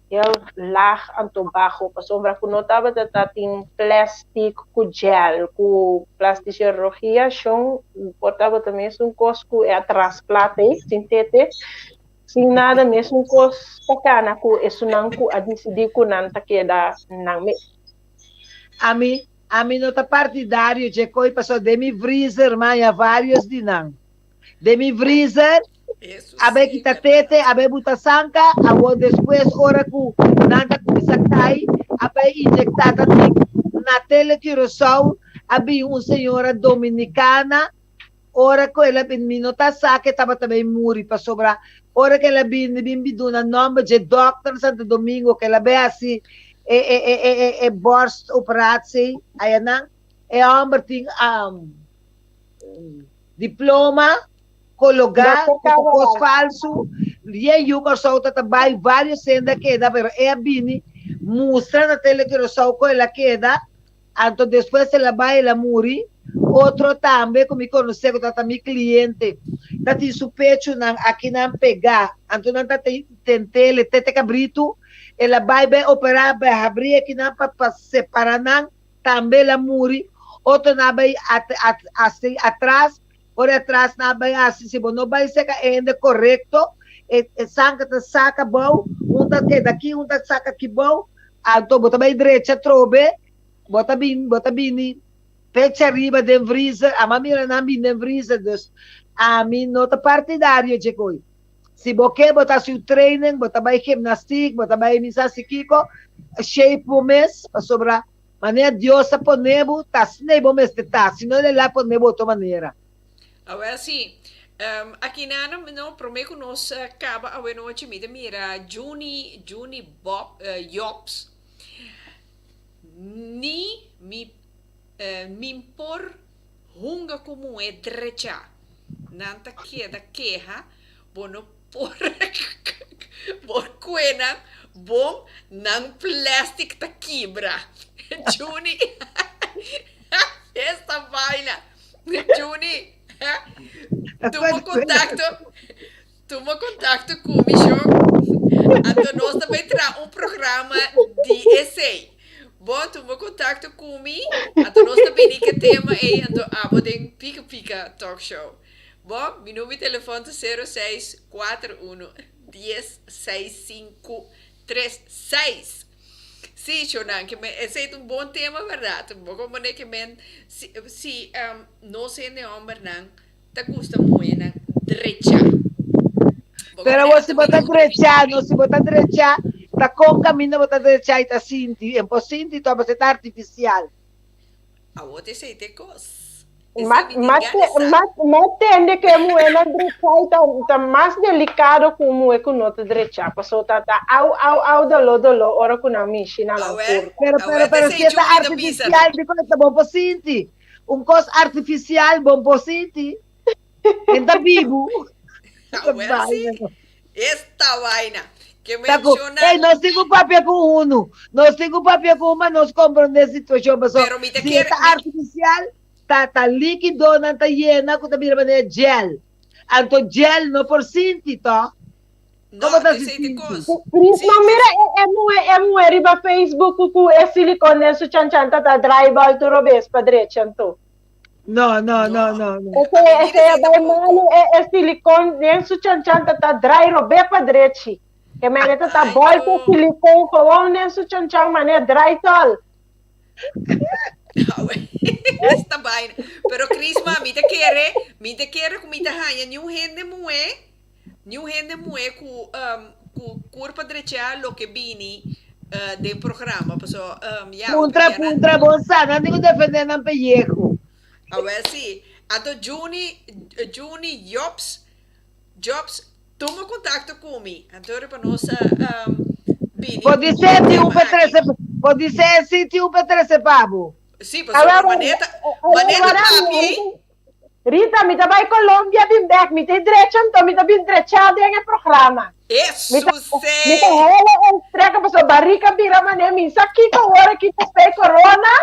heel laag anto baho, pasobra ku no tabata ta tin plastic ku gel, ku plasticirurgia shon por tabata mesun kos ku e atras plat ei, sin tete, sin nada, mesun kos ta kana ku esunnan ku a disidí ku nan ta keda nan mes. Ami, ami no ta partidario dje koi pasobra den mi vriezer mi haña varios di nan. Den mi vriezer, a bay kita tete, a bay buta sanka, awor despues ora ku nan ta kuminsá kai, a bay inyectá ta tin na Tele Curaçao a bin un señora dominicana, ora ku el a bin mi no ta sa ke tabata bay muri pasobra ora ku el a bini bin bin duna nomber dje dokter na Santo Domingo ku el a bay hasi e e e e e borst operatie ayanan e homber tin Diploma kologá ku ta kos falsu, rie yu Kòrsou ta ta bai vários senda keda pero e a bini mustra na Tele Curaçao ku el a keda, anto despues el a bai el a muri, otro tambe ku mi konosé ku tabata mi kliente ta tin su pechunan akinan pegá anto nan ta tentele tete kabritu el a bai bai operá bai habri akinan pa pa separa nan. Tambe el a muri, otro nan a bai hasi atras, ora e atras nan a bai hasi, si bo no bai seka e hende korekto, e sanka ta saka bou, un ta keda aki, un ta saka aki bou, anto bo ta bai drecha atrobe, bo ta bin, bo ta bini pecha riba den vriezer, ama mira nan bin den vriezer, dus ami no ta partidario dje koi. Si bo ke bo ta hasi un training, bo ta bai gimnastiek, bo ta bai mi sa si kiko, shape bo mes, pasobra manera Dios a pone bo, ta asina bo mester ta, si no el a pone bo otro manera. Awel si, aki nan no prome ku nos kaba awenochi mi ta mira Juni, Juni Bob, Jobs, ni mi min por Hunga ku muhé drechá. Nan ta keda keha, bo no por por kue nan bon, nan plastic ta kibra. Juni, esta baina. Juni, tuma kontakto, tuma kontakto ku mi shon. Anto nos ta bai traha un programa di esei. Bon, tuma kontakto ku mi, anto nos ta bini ku e tema ei, anto abo den Pika Pika Talk Show. Bon, mi number di telefòn ta sero seis kuater uno dies seis sinku tres seis. Sí, shownan, ke men, esei ta un bon tema, bèrdat? Bo komprendé ke men, si, si nos hende hòmbernan ta gusta muhénan drechá. Pero bo si bo ta drechá, no si bo ta drechá. Ta kon kaminda bo ta drecha i ta sinti, en por sinti tòg pasobra e ta artifisial. Awor ta esei ta e kos. Mas mas tende ku e muhénan drechá i ta ta mas delikado ku un muhé ku no ta drechá, pasobra ta ta au au au doló doló ora ku nan mishi na nan kurpa. Pero pero pero si e ta artifisial dikon e ta bon por sinti? Un kos artifisial bon por sinti? E ta bibu. Awel si, esta vaina. Ke Ta ku, menciona. ey, nos tin ku papia ku unu. Nos tin ku papia ku un pa nos komprondé situashon. Paso, Pero mi ta si e kier ta mi artifisial, ta ta líkidonan ta yena ku ta bira manera gel. Anto gel no por sinti, tòg? No, Komo ta te si esei te sinti? kos. Chris, Si, no te mira e e muhe e muhe riba Facebook ku ku e silikon den su chanchan ta ta draai bòl tur robes pa drecha anto. No, no, no, no, no. Ese, ese e bai malu, e, e silicon den su chanchan ta ta draai robé pa drechi. Ke mene ta ta bolta silicon gewoon den su chanchan mane draai tol. Esta vaina. Pero Crisma, mi ta kere, mi ta kere ku mi ta haña niun hende muhé, niun hende muhé ku um, ku kurpa drechá loke bini uh, den programa. Paso, um, ya, Puntra, hopi bianan- puntra, bon sa, nan tin ku defendé nan pellejo. Awel si. Anto Juni, Juni Jobs, Jobs, tuma kontakto ku mi. Anto riba nos uh, um, bini Por ku disé e tin un tema pe aki. trese, por disé si tin un pe trese pa bo. Sí, pasobra maneta, maneta papi ei. Rita, mi ta bai Colombia bin bek, mi ta drecha anto mi ta bin drechá den e programa. Eso Mi ta, mi ta se! hele en streka pasobra barika bira mane mi sa kiko ora ki ta stay corona,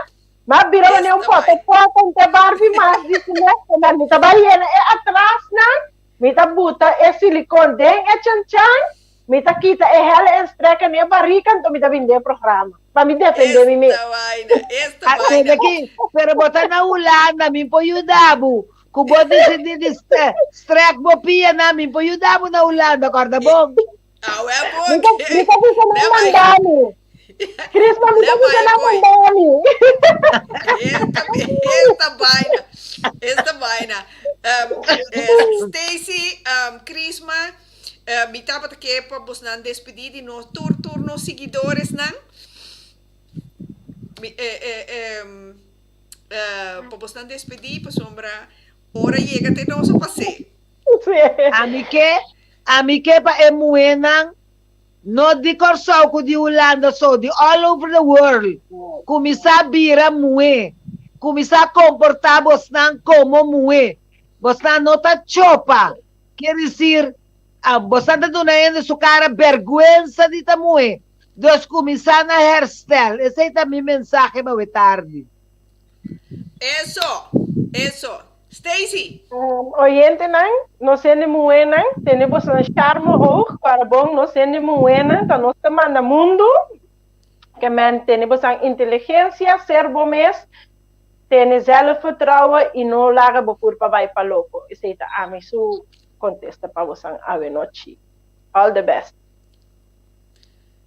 ma bira mane un Esta poto bai. poto un te Barbie mas di su mes, maar mi ta bai yena e atrasnan, mi ta buta e silicon den e chanchan, Mi ta kita e helle en strekken ni e barika anto mi ta bini den e programa pa mi defende mi mes. Esta vaina, esta Ah, vaina. tende ki, pero bo ta na Hulanda, mi por yuda bo. Ku bo disidí di strek bo pianan, mi por yuda bo na Hulanda, kòrda bon. Awe Mi ta, porque. mi ta bisa nan Ne vai. manda mi. Crisma, mi ta Ne bisa vai nan koi. manda mi. Esta, esta vaina. Esta vaina. Um, eh, Stacy, um, Crisma, Mi tabata ke pa bosnan despedí di nos tur tur nos siguidoresnan. Mi pa bosnan despedí pasobra ora yega te nos a pas'é. Ami ke, ami ke pa e muhénan, no di Kòrsou ku di Hulanda so, di all over the world, kuminsá bira muhé, kuminsá komportá bosnan komo muhé. Bosnan no ta chopa, Kier dicir, bosan ta duna hende su cara berguensa di ta muhe. Dus cuminsa na herstel. Esey ta mi mensahe pa we tardi. Eso! Eso! Stacy! Oyentenan, nos hende muhenan, tene bosonan charme hoog, para bon nos hende muhenan ta nos ta manda mundu, ke men tene bosan inteligencia, ser bo mes, Tene zelfvertrouwen y no laga bo curpa bay pa loco. Esey ta ami su contesta pa bosan awe nochi. All the best.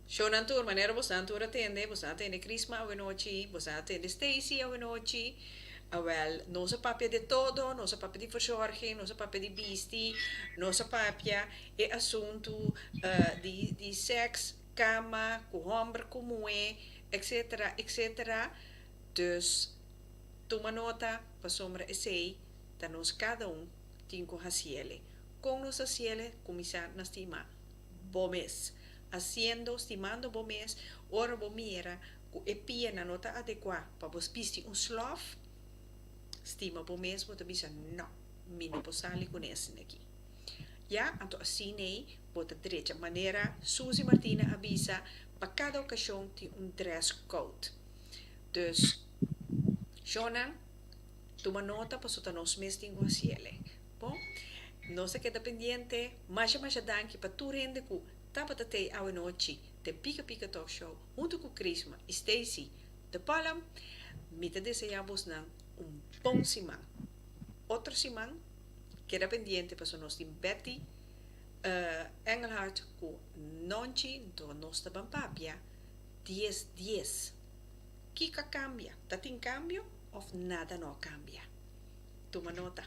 Shownan tur, manera bosan tur a tende, bosan a tende Crisma awe nochi, bosan a tende Stacy awe nochi, awel nos a papia de todo, nos a papia di verzorging, nos a papia di bisti, nos a papia e asuntu di di sex, cama, cu homber cu muhe, etcetera, etcetera. Dus, tuma nota, pasobra esei ta nos kada un tin ku hasiele. Kon nos hasiele? Kuminsá na stima bo mes. Hasiendo, stimando bo mes, ora bo mira ku e pianan no ta adekuá pa bo bisti un slòf, stima bo mes, bo ta bisa, No, mi no por sali kuné asin'aki. Ya, anto asin'ei bo ta drecha. Manera Suzy Martina a bisa, pa kada okashon tin un dress code. Dus, shownan, tuma nota paso ta nos mes tin ku hasiele. Bon, nos a keda pendiente. Masha masha danki pa tur hende ku tabata tei awenochi den Pika Pika Talk Show huntu ku Crisma i Stacy de Palm. Mi ta desea bosnan un bon siman. Otro siman keda pendiente paso nos tin Betty Engelhardt ku Nonchi, nto nos ta ban papia. Dies dies. Kiko a kambia? Ta tin kambio of nada no a kambia? Tuma nota.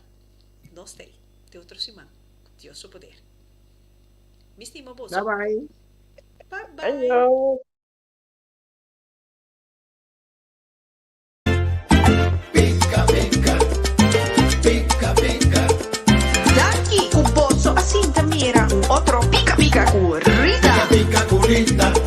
Nos ta ei te otro siman ku Dios su poder. Mi stima boso. Bye bye. Bye bye. Ayo. Pica pica, pica pica. Danki ku boso a sinta mira un otro Pika Pika ku Rita. Pica pica cu Rita.